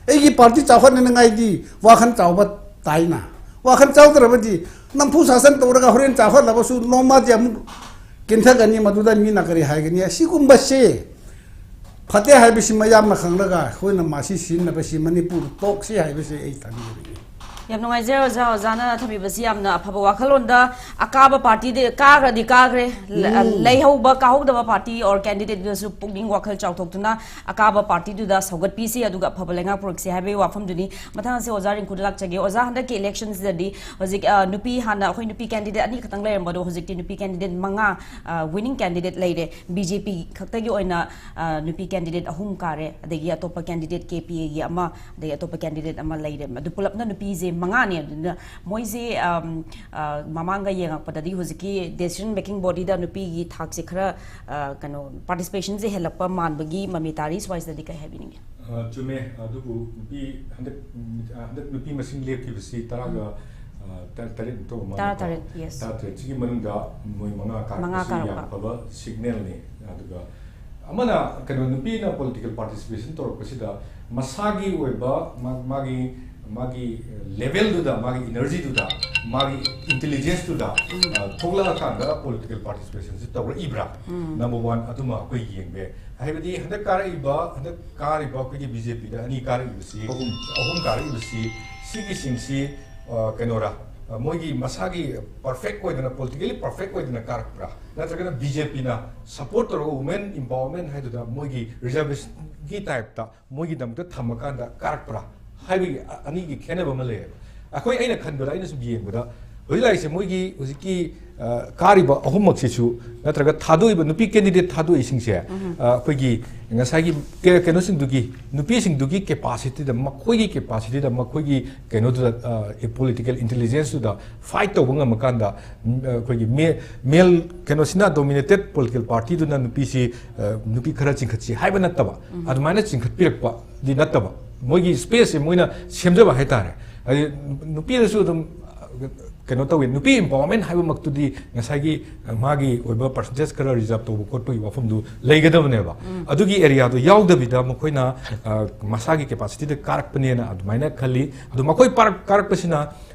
ꯑꯩꯒꯤ ꯄꯥꯔꯇꯤ ꯆꯥꯎꯈꯠꯅꯅꯤꯡꯉꯥꯏꯗꯤ ꯋꯥꯈꯜ ꯆꯥꯎꯕ ꯇꯥꯏꯅ꯫ ꯋꯥꯈꯜ ꯆꯥꯎꯗ꯭ꯔꯕꯗꯤ ꯅꯝꯐꯨ ꯁꯥꯁꯟ ꯇꯧꯔꯒ ꯍꯣꯔꯦꯟ ꯆꯥꯎꯈꯠꯂꯕꯁꯨ ꯅꯣꯡꯃꯗꯤ ꯑꯃꯨꯛ ꯀꯤꯟꯊꯒꯅꯤ, ꯃꯗꯨꯗ ꯃꯤꯅ ꯀꯔꯤ ꯍꯥꯏꯒꯅꯤ? ꯑꯁꯤꯒꯨꯝꯕꯁꯦ ꯐꯠꯇꯦ ꯍꯥꯏꯕꯁꯤ ꯃꯌꯥꯝꯅ ꯈꯪꯂꯒ ꯑꯩꯈꯣꯏꯅ ꯃꯁꯤ ꯁꯤꯖꯤꯟꯅꯕꯁꯤ ꯃꯅꯤꯄꯨꯔ ꯇꯣꯛꯁꯤ ꯍꯥꯏꯕꯁꯤ ꯑꯩ ꯊꯝꯖꯔꯤꯅꯤ꯫ ꯌꯥꯝ ꯅꯨꯡꯉꯥꯏꯖꯔꯦ ꯑꯣꯖꯥ, ꯑꯣꯖꯥꯅ ꯊꯝꯕꯤꯕꯁꯤ ꯌꯥꯝꯅ ꯑꯐꯕ ꯋꯥꯈꯜꯂꯣꯟꯗ꯫ ꯑꯀꯥꯕ ꯄꯥꯔꯇꯤꯗꯤ ꯀꯥꯈ꯭ꯔꯗꯤ ꯀꯥꯈ꯭ꯔꯦ, ꯂ- ꯎꯝ꯫ ꯂꯩꯍꯧꯕ, ꯀꯥꯍꯧꯗꯕ ꯄꯥꯔꯇꯤ ꯑꯣꯔ ꯀꯦꯟꯗꯤꯗꯦꯠꯇꯨꯗꯁꯨ ꯄꯨꯛꯅꯤꯡ ꯋꯥꯈꯜ ꯆꯥꯎꯊꯣꯛꯇꯨꯅ ꯑꯀꯥꯕ ꯄꯥꯔꯇꯤꯗꯨꯗ ꯁꯧꯒꯠꯄꯤꯁꯤ, ꯑꯗꯨꯒ ꯑꯐꯕ ꯂꯩꯉꯥꯛ ꯄꯨꯔꯛꯁꯤ ꯍꯥꯏꯕꯒꯤ ꯋꯥꯐꯝꯗꯨꯅꯤ꯫ ꯃꯊꯪ ꯑꯁꯤ ꯑꯣꯖꯥ ꯔꯤꯡꯀꯨꯗ ꯂꯥꯛꯆꯒꯦ꯫ ꯑꯣꯖꯥ, ꯍꯟꯗꯛꯀꯤ ꯏꯂꯦꯛꯁꯟꯁꯤꯗꯗꯤ ꯍꯧꯖꯤꯛ, ꯑ, ꯅꯨꯄꯤ ꯍꯥꯟꯅ ꯑꯩꯈꯣꯏ ꯅꯨꯄꯤ ꯀꯦꯟꯗꯤꯗꯦꯠ ꯑꯅꯤ ꯈꯛꯇꯪ ꯂꯩꯔꯝꯕꯗꯣ ꯍꯧꯖꯤꯛꯇꯤ ꯅꯨꯄꯤ ꯀꯦꯟꯗꯤꯗꯦꯠ ꯃꯉꯥ, ꯑ, ꯋꯤꯅꯤꯡ ꯀꯦꯟꯗꯤꯗꯦꯠ ꯂꯩꯔꯦ꯫ ꯕꯤ ꯖꯦ ꯄꯤ ꯈꯛꯇꯒꯤ ꯑꯣꯏꯅ, ꯑ, ꯅꯨꯄꯤ ꯀꯦꯟꯗꯤꯗꯦꯠ ꯑꯍꯨꯝ ꯀꯥꯔꯦ, ꯑꯗꯒꯤ ꯑꯇꯣꯞꯄ ꯀꯦꯟꯗꯤꯗꯦꯠ ꯀꯦ ꯄꯤ ꯑꯦꯒꯤ ꯑꯃ, ꯑꯗꯒꯤ ꯑꯇꯣꯞꯄ ꯀꯦꯟꯗꯤꯗꯦꯠ ꯑꯃ ꯂꯩꯔꯦ꯫ ꯑꯗꯨ ꯄꯨꯂꯞꯅ ꯅꯨꯄꯤꯁꯦ ꯃꯉꯥꯅꯦ꯫ ꯑꯗꯨꯅ ꯃꯣꯏꯁꯦ, ꯑꯝ, ꯑ, ꯃꯃꯥꯡꯒ ꯌꯦꯡꯉꯛꯄꯗꯗꯤ ꯍꯧꯖꯤꯛꯀꯤ decision making bodyꯗ ꯅꯨꯄꯤꯒꯤ ꯊꯥꯛꯁꯦ ꯈꯔ, ꯑ, ꯀꯩꯅꯣ, participationꯁꯦ ꯍꯦꯜꯂꯛꯄ ꯃꯥꯟꯕꯒꯤ ꯃꯃꯤ ꯇꯥꯔꯤ꯫ ꯁ꯭ꯋꯥꯏꯁꯤꯗꯗꯤ ꯀꯩ ꯍꯥꯏꯕꯤꯅꯤꯡꯉꯤ? ꯑ, ꯆꯨꯝꯃꯦ꯫ ꯑꯗꯨꯕꯨ ꯅꯨꯄꯤ ꯍꯟꯗꯛ, ꯎꯝ, ꯑ, ꯍꯟꯗꯛ ꯅꯨꯄꯤ ꯃꯁꯤꯡ ꯂꯦꯞꯈꯤꯕꯁꯤ ꯇꯔꯥꯒ, ꯎꯝ꯫ ꯑ, ꯇꯔꯥ ꯇꯔꯦꯠ ꯃꯨꯛꯇ ꯑꯣꯏꯕ ꯃꯥꯜꯂꯦꯀꯣ꯫ ꯇꯔꯥ ꯇꯔꯦꯠ, yes꯫ ꯇꯔꯥ ꯇꯔꯦꯠ꯫ ꯁꯤꯒꯤ ꯃꯅꯨꯡꯗ ꯃꯣꯏ ꯃꯉꯥ ꯀꯥꯔꯛꯄꯁꯤ ꯃꯉꯥ ꯀꯥꯔꯛꯄ꯫ ꯌꯥꯝ ꯐꯕ signalꯅꯤ꯫ ꯑꯗꯨꯒ ꯑꯃꯅ, ꯀꯩꯅꯣ, ꯅꯨꯄꯤꯅ political participation ꯇꯧꯔꯛꯄꯁꯤꯗ ꯃꯁꯥꯒꯤ ꯑꯣꯏꯕ ꯃꯥ-, ꯃꯥꯒꯤ, ꯃꯥꯒꯤ levelꯗꯨꯗ, ꯃꯥꯒꯤ energyꯗꯨꯗ, ꯃꯥꯒꯤ intelligenceꯗꯨꯗ, ꯎꯝ꯫ ꯑ, ꯊꯣꯛꯂꯛꯑꯀꯥꯟꯗ political participationꯁꯤ ꯇꯧꯔꯛꯏꯕ꯭ꯔꯥ? ꯎꯝ꯫ Number one, ꯑꯗꯨꯃ ꯑꯩꯈꯣꯏ ꯌꯦꯡꯕ ꯌꯥꯏ꯫ ꯍꯥꯏꯕꯗꯤ ꯍꯟꯗꯛ ꯀꯥꯔꯛꯏꯕ, ꯍꯟꯗꯛ ꯀꯥꯔꯤꯕ ꯑꯩꯈꯣꯏꯒꯤ ꯕꯤ ꯖꯦ ꯄꯤꯗ ꯑꯅꯤ ꯀꯥꯔꯛꯏꯕꯁꯤ, ꯑꯍꯨꯝ꯫ ꯑꯍꯨꯝ ꯀꯥꯔꯛꯏꯕꯁꯤ, ꯁꯤꯒꯤꯁꯤꯡꯁꯤ, ꯑ, ꯀꯩꯅꯣꯔꯥ, ꯑ, ꯃꯣꯏꯒꯤ ꯃꯁꯥꯒꯤ perfect ꯑꯣꯏꯗꯅ, politically perfect ꯑꯣꯏꯗꯅ ꯀꯥꯔꯛꯄ꯭ꯔꯥ? ꯅꯠꯇ꯭ꯔꯒꯅ ꯕꯤ ꯖꯦ ꯄꯤꯅ support ꯇꯧꯔꯒ women empowerment ꯍꯥꯏꯗꯨꯗ ꯃꯣꯏꯒꯤ reservationꯒꯤ typeꯇ ꯃꯣꯏꯒꯤꯗꯃꯛꯇ ꯊꯝꯃꯀꯥꯟꯗ ꯀꯥꯔꯛꯄ꯭ꯔꯥ ꯍꯥꯏꯕꯒꯤ ꯑ-, ꯑꯅꯤꯒꯤ ꯈꯦꯠꯅꯕ ꯑꯃ ꯂꯩꯌꯦꯕ꯫ ꯑꯩꯈꯣꯏ, ꯑꯩꯅ ꯈꯟꯕꯗ, ꯑꯩꯅ ꯁꯨꯝ ꯌꯦꯡꯕꯗ, ꯍꯧꯖꯤꯛ ꯂꯥꯛꯏꯁꯦ ꯃꯣꯏꯒꯤ ꯍꯧꯖꯤꯛꯀꯤ, ꯑ, ꯀꯥꯔꯤꯕ ꯑꯍꯨꯝꯃꯛꯁꯤꯁꯨ, ꯅꯠꯇ꯭ꯔꯒ ꯊꯥꯗꯣꯛꯏꯕ ꯅꯨꯄꯤ candidate ꯊꯥꯗꯣꯛꯏꯁꯤꯡꯁꯦ, ꯎꯝ꯫ ꯑ, ꯑꯩꯈꯣꯏꯒꯤ ꯉꯁꯥꯏꯒꯤ ꯀꯦ-, ꯀꯩꯅꯣꯁꯤꯡꯗꯨꯒꯤ, ꯅꯨꯄꯤꯁꯤꯡꯗꯨꯒꯤ capacityꯗ, ꯃꯈꯣꯏꯒꯤ capacityꯗ, ꯃꯈꯣꯏꯒꯤ ꯀꯩꯅꯣꯗꯨꯗ, ꯑ, political intelligenceꯗꯨꯗ fight ꯇꯧꯕ ꯉꯝꯃꯀꯥꯟꯗ, ꯎꯝ, ꯑ, ꯑꯩꯈꯣꯏꯒꯤ ꯃꯦ-, male ꯀꯩꯅꯣꯁꯤꯅ dominated political partyꯗꯨꯅ ꯅꯨꯄꯤꯁꯤ, ꯑ, ꯅꯨꯄꯤ ꯈꯔ ꯆꯤꯡꯈꯠꯁꯤ ꯍꯥꯏꯕ ꯅꯠꯇꯕ, ꯎꯝ꯫ ꯑꯗꯨꯃꯥꯏꯅ ꯆꯤꯡꯈꯠꯄꯤꯔꯛꯄꯗꯤ ꯅꯠꯇꯕ, ꯃꯣꯏꯒꯤ spaceꯁꯦ ꯃꯣꯏꯅ ꯁꯦꯝꯖꯕ ꯍꯥꯏꯇꯥꯔꯦ꯫ ꯍꯥꯏꯗꯤ ꯅꯨꯄꯤꯗꯁꯨ ꯑꯗꯨꯝ, ꯑ, ꯀꯩꯅꯣ ꯇꯧꯋꯤ, ꯅꯨꯄꯤ empowerment ꯍꯥꯏꯕꯃꯛꯇꯨꯗꯤ ꯉꯁꯥꯏꯒꯤ, ꯑ, ꯃꯥꯒꯤ ꯑꯣꯏꯕ percentage ꯈꯔ reserve ꯇꯧꯕ ꯈꯣꯠꯄꯒꯤ ꯋꯥꯐꯝꯗꯨ ꯂꯩꯒꯗꯕꯅꯦꯕ꯫ ꯎꯝ꯫ ꯑꯗꯨꯒꯤ areaꯗꯣ ꯌꯥꯎꯗꯕꯤꯗ ꯃꯈꯣꯏꯅ, ꯑ, ꯃꯁꯥꯒꯤ capacityꯗ ꯀꯥꯔꯛꯄꯅꯦꯅ ꯑꯗꯨꯃꯥꯏꯅ ꯈꯜꯂꯤ꯫ ꯑꯗꯣ ꯃꯈꯣꯏ ꯄꯥꯔꯛ-, ꯀꯥꯔꯛꯄꯁꯤꯅ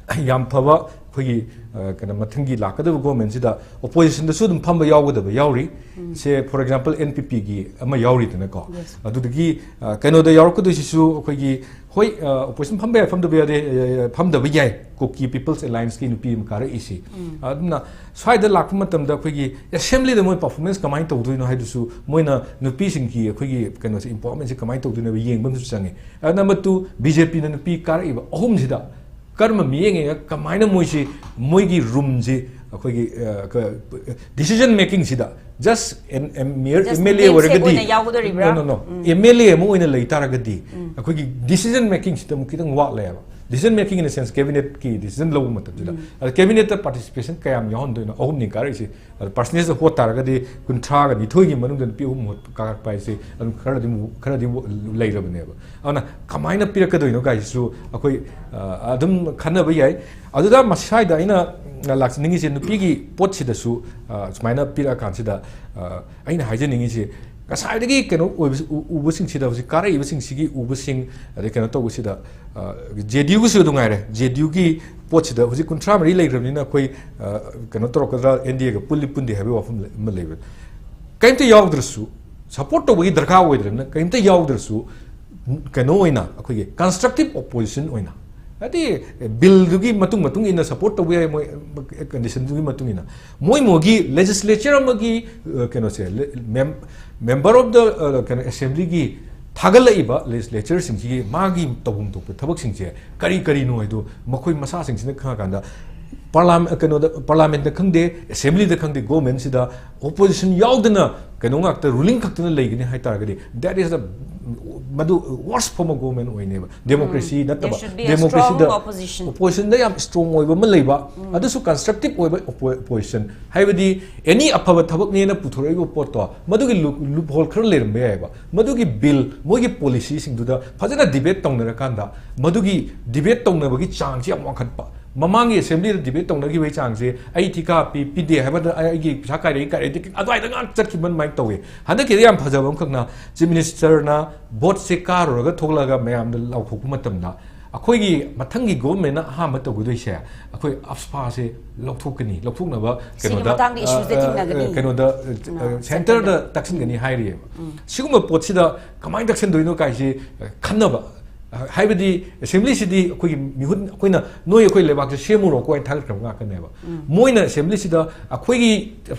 ꯌꯥꯝ ꯐꯕ ꯑꯩꯈꯣꯏꯒꯤ, ꯑ, ꯀꯩꯅꯣ, ꯃꯊꯪꯒꯤ ꯂꯥꯛꯀꯗꯕ governmentꯁꯤꯗ oppositionꯗꯁꯨ ꯑꯗꯨꯝ ꯐꯝꯕ ꯌꯥꯎꯒꯗꯕ ꯌꯥꯎꯔꯤ꯫ ꯎꯝ꯫ ꯁꯦ, for example, N P Pꯒꯤ ꯑꯃ ꯌꯥꯎꯔꯤꯗꯅꯀꯣ꯫ Yes꯫ ꯑꯗꯨꯗꯒꯤ, ꯑ, ꯀꯩꯅꯣꯗ ꯌꯥꯎꯔꯛꯀꯗꯣꯏꯁꯤꯁꯨ ꯑꯩꯈꯣꯏꯒꯤ ꯍꯣꯏ, ꯑ, ꯑꯣꯄꯣꯖꯤꯁꯟ ꯐꯝꯕ ꯌꯥꯏ, ꯐꯝꯗꯕ ꯌꯥꯏ, ꯑ, ꯐꯝꯗꯕ ꯌꯥꯏ, ꯀꯨꯀꯤ ꯄꯤꯄꯜꯁ ꯑꯦꯂꯥꯏꯟꯁꯀꯤ ꯅꯨꯄꯤ ꯑꯃ ꯀꯥꯔꯛꯏꯁꯤ꯫ ꯑꯗꯨꯅ ꯁ꯭ꯋꯥꯏꯗ ꯂꯥꯛꯄ ꯃꯇꯝꯗ ꯑꯩꯈꯣꯏꯒꯤ ꯑꯦꯁꯦꯝꯕ꯭ꯂꯤꯗ ꯃꯣꯏ ꯄꯔꯐꯣꯔꯃꯦꯟꯁ ꯀꯃꯥꯏꯅ ꯇꯧꯗꯣꯏꯅꯣ ꯍꯥꯏꯗꯨꯁꯨ, ꯃꯣꯏꯅ ꯅꯨꯄꯤꯁꯤꯡꯒꯤ ꯑꯩꯈꯣꯏꯒꯤ ꯀꯩꯅꯣꯁꯦ, ꯏꯝꯄꯥꯋꯔꯃꯦꯟꯁꯦ ꯀꯃꯥꯏꯅ ꯇꯧꯗꯣꯏꯅꯣ ꯍꯥꯏꯕ ꯌꯦꯡꯕ ꯑꯃꯁꯨ ꯆꯪꯉꯤ꯫ ꯑ, number two, ꯕꯤ ꯖꯦ ꯄꯤꯅ ꯅꯨꯄꯤ ꯀꯥꯔꯛꯏꯕ ꯑꯍꯨꯝꯁꯤꯗ ꯀꯔꯝꯕ ꯃꯤꯠꯌꯦꯡ ꯌꯦꯡꯉꯒ ꯀꯃꯥꯏꯅ ꯃꯣꯏꯁꯤ, ꯃꯣꯏꯒꯤ ꯔꯨꯝꯁꯤ ꯑꯩꯈꯣꯏꯒꯤ, ꯑ, ꯀ-, decision makingꯁꯤꯗ just an, an mere Just M L A namesake ꯑꯣꯏꯔꯒꯗꯤ, ꯑꯣꯏꯅ ꯌꯥꯎꯒꯗꯧꯔꯤꯕ꯭ꯔꯥ? No, no, no. Um. M L A ꯑꯃ ꯑꯣꯏꯅ ꯂꯩ ꯇꯥꯔꯒꯗꯤ, ꯎꯝ. ꯑꯩꯈꯣꯏꯒꯤ decision makingꯁꯤꯗ ꯑꯃꯨꯛ ꯈꯤꯇꯪ ꯋꯥꯠꯂꯦꯕ꯫ Decision making in the sense, cabinetꯀꯤ decision ꯂꯧꯕ ꯃꯇꯝꯁꯤꯗ, ꯎꯝ. ꯑꯗ cabinetꯇ participation ꯀꯌꯥꯝ ꯌꯥꯎꯍꯟꯗꯣꯏꯅꯣ? ꯑꯍꯨꯝꯅꯤ ꯀꯥꯔꯛꯏꯁꯤ꯫ ꯑꯗ percentageꯇ ꯍꯣꯠ ꯇꯥꯔꯒꯗꯤ ꯀꯨꯟꯊ꯭ꯔꯥꯒ ꯅꯤꯊꯣꯏꯒꯤ ꯃꯅꯨꯡꯗ ꯅꯨꯄꯤ ꯑꯍꯨꯝ ꯍꯣꯠ ꯀꯥꯔꯛꯄ ꯍꯥꯏꯁꯦ ꯑꯗꯨꯝ ꯈꯔꯗꯤ ꯑꯃꯨꯛ, ꯈꯔꯗꯤ ꯑꯃꯨꯛ ꯂꯩꯔꯕꯅꯦꯕ꯫ ꯑꯗꯨꯅ ꯀꯃꯥꯏꯅ ꯄꯤꯔꯛꯀꯗꯣꯏꯅꯣ ꯀꯥꯏꯁꯤꯁꯨ ꯑꯩꯈꯣꯏ, ꯑ, ꯑꯗꯨꯝ ꯈꯟꯅꯕ ꯌꯥꯏ꯫ ꯑꯗꯨꯗ ꯃꯁꯥꯏꯗ ꯑꯩꯅ, ꯑ, ꯂꯥꯛꯆꯅꯤꯡꯉꯤꯁꯦ ꯅꯨꯄꯤꯒꯤ ꯄꯣꯠꯁꯤꯗꯁꯨ, ꯑ, ꯁꯨꯃꯥꯏꯅ ꯄꯤꯔꯛꯑꯀꯥꯟꯁꯤꯗ, ꯑ, ꯑꯩꯅ ꯍꯥꯏꯖꯅꯤꯡꯉꯤꯁꯦ ꯉꯁꯥꯏꯗꯒꯤ ꯀꯩꯅꯣ ꯑꯣꯏꯕꯁꯤ, ꯎ-, ꯎꯕꯁꯤꯡꯁꯤꯗ, ꯍꯧꯖꯤꯛ ꯀꯥꯔꯛꯏꯕꯁꯤꯡꯁꯤꯒꯤ ꯎꯕꯁꯤꯡ, ꯑꯗꯩ ꯀꯩꯅꯣ ꯇꯧꯕꯁꯤꯗ, ꯑ, ꯖꯦ ꯗꯤ ꯌꯨꯒꯤꯁꯨ ꯑꯗꯨꯝ ꯉꯥꯏꯔꯦ, ꯖꯦ ꯗꯤ ꯌꯨꯒꯤ ꯄꯣꯠꯁꯤꯗ ꯍꯧꯖꯤꯛ ꯀꯨꯟꯊ꯭ꯔꯥ ꯃꯔꯤ ꯂꯩꯈ꯭ꯔꯕꯅꯤꯅ ꯑꯩꯈꯣꯏ, ꯑ, ꯀꯩꯅꯣ ꯇꯧꯔꯛꯀꯗ꯭ꯔꯥ, ꯑꯦꯟ ꯗꯤ ꯑꯦꯒ ꯄꯨꯜꯂꯤ ꯄꯨꯟꯗꯦ ꯍꯥꯏꯕꯒꯤ ꯋꯥꯐꯝ ꯂꯩ-, ꯑꯃ ꯂꯩꯕ꯫ ꯀꯔꯤꯝꯇ ꯌꯥꯎꯗ꯭ꯔꯁꯨ, ꯁꯄꯣꯔꯠ ꯇꯧꯕꯒꯤ ꯗꯔꯀꯥꯔ ꯑꯣꯏꯗ꯭ꯔꯕꯅꯤꯅ, ꯀꯔꯤꯝꯇ ꯌꯥꯎꯗ꯭ꯔꯁꯨ, ꯀꯩꯅꯣ ꯑꯣꯏꯅ, ꯑꯩꯈꯣꯏꯒꯤ constructive opposition ꯑꯣꯏꯅ, ꯍꯥꯏꯗꯤ ꯕꯤꯜꯗꯨꯒꯤ ꯃꯇꯨꯡ, ꯃꯇꯨꯡ ꯏꯟꯅ ꯁꯄꯣꯔꯠ ꯇꯧꯕ ꯌꯥꯏ ꯃꯣꯏ, ꯀꯟꯗꯤꯁꯟꯗꯨꯒꯤ ꯃꯇꯨꯡ ꯏꯟꯅ꯫ ꯃꯣꯏ ꯃꯣꯏꯒꯤ ꯂꯦꯖꯤꯁꯂꯦꯆꯔ ꯑꯃꯒꯤ, ꯑ, ꯀꯩꯅꯣꯁꯦ, ꯂꯦ-, ꯃꯦꯝ-, ꯃꯦꯝꯕꯔ ꯑꯣꯐ ꯗ, ꯑ, ꯀꯩꯅꯣ, ꯑꯦꯁꯦꯝꯕ꯭ꯂꯤꯒꯤ ꯊꯥꯒꯠꯂꯛꯏꯕ ꯂꯦꯖꯤꯁꯂꯦꯆꯔꯁꯤꯡꯁꯤꯒꯤ ꯃꯥꯒꯤ ꯇꯧꯐꯝ ꯊꯣꯛꯄ ꯊꯕꯛꯁꯤꯡꯁꯦ ꯀꯔꯤ ꯀꯔꯤꯅꯣ ꯍꯥꯏꯗꯣ ꯃꯈꯣꯏ ꯃꯁꯥꯁꯤꯡꯁꯤꯅ ꯈꯪꯉꯀꯥꯟꯗ, ꯄꯥꯔꯂꯥꯃꯦꯟ, ꯀꯩꯅꯣꯗ, ꯄꯥꯔꯂꯥꯃꯦꯟꯗ ꯈꯪꯗꯦ, ꯑꯦꯁꯦꯝꯕ꯭ꯂꯤꯗ ꯈꯪꯗꯦ, ꯒꯣꯔꯃꯦꯟꯁꯤꯗ ꯑꯣꯄꯣꯖꯤꯁꯟ ꯌꯥꯎꯗꯅ ꯀꯩꯅꯣ ꯉꯥꯛꯇ, ꯔꯨꯂꯤꯡ ꯈꯛꯇꯅ ꯂꯩꯒꯅꯤ ꯍꯥꯏꯇꯥꯔꯒꯗꯤ, that is the, ꯃꯗꯨ worst form of government ꯑꯣꯏꯅꯦꯕ꯫ ꯗꯦꯃꯣꯀ꯭ꯔꯦꯁꯤ ꯅꯠꯇꯕ, There should be a ꯗꯦꯃꯣꯀ꯭ꯔꯦꯁꯤꯗ strong opposition. ꯑꯣꯄꯣꯖꯤꯁꯟꯗ ꯌꯥꯝ ꯁ꯭ꯇꯔꯣꯡ ꯑꯣꯏꯕ ꯑꯃ ꯂꯩꯕ, ꯑꯗꯨꯁꯨ ꯀꯟꯁꯇ꯭ꯔꯛꯇꯤꯞ ꯑꯣꯏꯕ ꯑꯣꯄꯣ-, ꯑꯣꯄꯣꯖꯤꯁꯟ, ꯍꯥꯏꯕꯗꯤ ꯑꯦꯅꯤ ꯑꯐꯕ ꯊꯕꯛꯅꯦꯅ ꯄꯨꯊꯣꯔꯛꯏꯕ ꯄꯣꯠꯇꯣ, ꯃꯗꯨꯒꯤ ꯂꯨꯞ, ꯂꯨꯞ ꯍꯣꯜ ꯈꯔ ꯂꯩꯔꯝꯕ ꯌꯥꯏꯑꯕ꯫ ꯃꯗꯨꯒꯤ ꯕꯤꯜ, ꯃꯣꯏꯒꯤ ꯄꯣꯂꯤꯁꯤꯁꯤꯡꯗꯨꯗ ꯐꯖꯅ ꯗꯤꯕꯦꯠ ꯇꯧꯅꯔꯀꯥꯟꯗ, ꯃꯗꯨꯒꯤ ꯗꯤꯕꯦꯠ ꯇꯧꯅꯕꯒꯤ ꯆꯥꯡꯁꯤ ꯌꯥꯝ ꯋꯥꯡꯈꯠꯄ꯫ ꯃꯃꯥꯡꯒꯤ ꯑꯦꯁꯦꯝꯕ꯭ꯂꯤꯗ ꯗꯤꯕꯦꯠ ꯇꯧꯅꯈꯤꯕꯒꯤ ꯆꯥꯡꯁꯦ, "ꯑꯩ ꯊꯤꯀꯥ ꯄꯤ, ꯄꯤꯗꯦ ꯍꯥꯏꯕꯗ ꯑꯩ, ꯑꯩꯒꯤ ꯄꯩꯁꯥ ꯀꯥꯏꯔꯛꯏ, ꯀꯥꯏꯔꯛꯏ", ꯑꯗꯨꯋꯥꯏꯗ ꯉꯥꯛ ꯆꯠꯈꯤꯕ ꯑꯗꯨꯃꯥꯏꯅ ꯇꯧꯋꯤ꯫ ꯍꯟꯗꯛꯀꯤꯗꯤ ꯌꯥꯝ ꯐꯖꯕ ꯑꯃꯈꯛꯅ, ꯆꯤꯐ ꯃꯤꯅꯤꯁꯇꯔꯅ ꯚꯣꯠꯁꯦ ꯀꯥꯔꯨꯔꯒ ꯊꯣꯛꯂꯛꯑꯒ ꯃꯌꯥꯝꯗ ꯂꯥꯎꯊꯣꯛꯄ ꯃꯇꯝꯗ, ꯑꯩꯈꯣꯏꯒꯤ ꯃꯊꯪꯒꯤ ꯒꯣꯚꯔꯟꯃꯦꯟꯠꯅ ꯑꯍꯥꯟꯕ ꯇꯧꯒꯗꯣꯏꯁꯦ, ꯑꯩꯈꯣꯏ ꯑꯞꯁꯄꯥꯁꯦ ꯂꯧꯊꯣꯛꯀꯅꯤ, ꯂꯧꯊꯣꯛꯅꯕ ꯁꯤꯒꯤ ꯀꯩꯅꯣꯗ, ꯃꯇꯥꯡꯗ ꯏꯁꯨꯁꯦ ꯑ, ꯑ, ꯊꯦꯡꯅꯒꯅꯤ꯫ ꯀꯩꯅꯣꯗ, ꯑ, ꯎꯝ, ꯁꯦꯟꯇꯔꯗ ꯁꯦꯟꯇꯔꯗ꯫ ꯇꯛꯁꯤꯟꯒꯅꯤ ꯍꯥꯏꯔꯤꯑꯕ꯫ ꯎꯝ꯫ ꯁꯤꯒꯨꯝꯕ ꯄꯣꯠꯁꯤꯗ ꯀꯃꯥꯏꯅ ꯇꯛꯁꯤꯟꯗꯣꯏꯅꯣ ꯀꯥꯏꯁꯤ, ꯑ, ꯈꯟꯅꯕ꯫ ꯍꯥꯏꯕꯗꯤ ꯑꯦꯁꯦꯝꯕ꯭ꯂꯤꯁꯤꯗꯤ ꯑꯩꯈꯣꯏꯒꯤ ꯃꯤꯍꯨꯠ, ꯑꯩꯈꯣꯏꯅ ꯅꯣꯏ ꯑꯩꯈꯣꯏ ꯂꯩꯕꯥꯛꯁꯦ ꯁꯦꯝꯃꯨꯔꯣꯀꯣ ꯍꯥꯏꯅ ꯊꯥꯒꯠꯈ꯭ꯔꯕ ꯉꯥꯛꯇꯅꯦꯕ꯫ ꯃꯣꯏꯅ ꯑꯦꯁꯦꯝꯕ꯭ꯂꯤꯁꯤꯗ ꯑꯩꯈꯣꯏꯒꯤ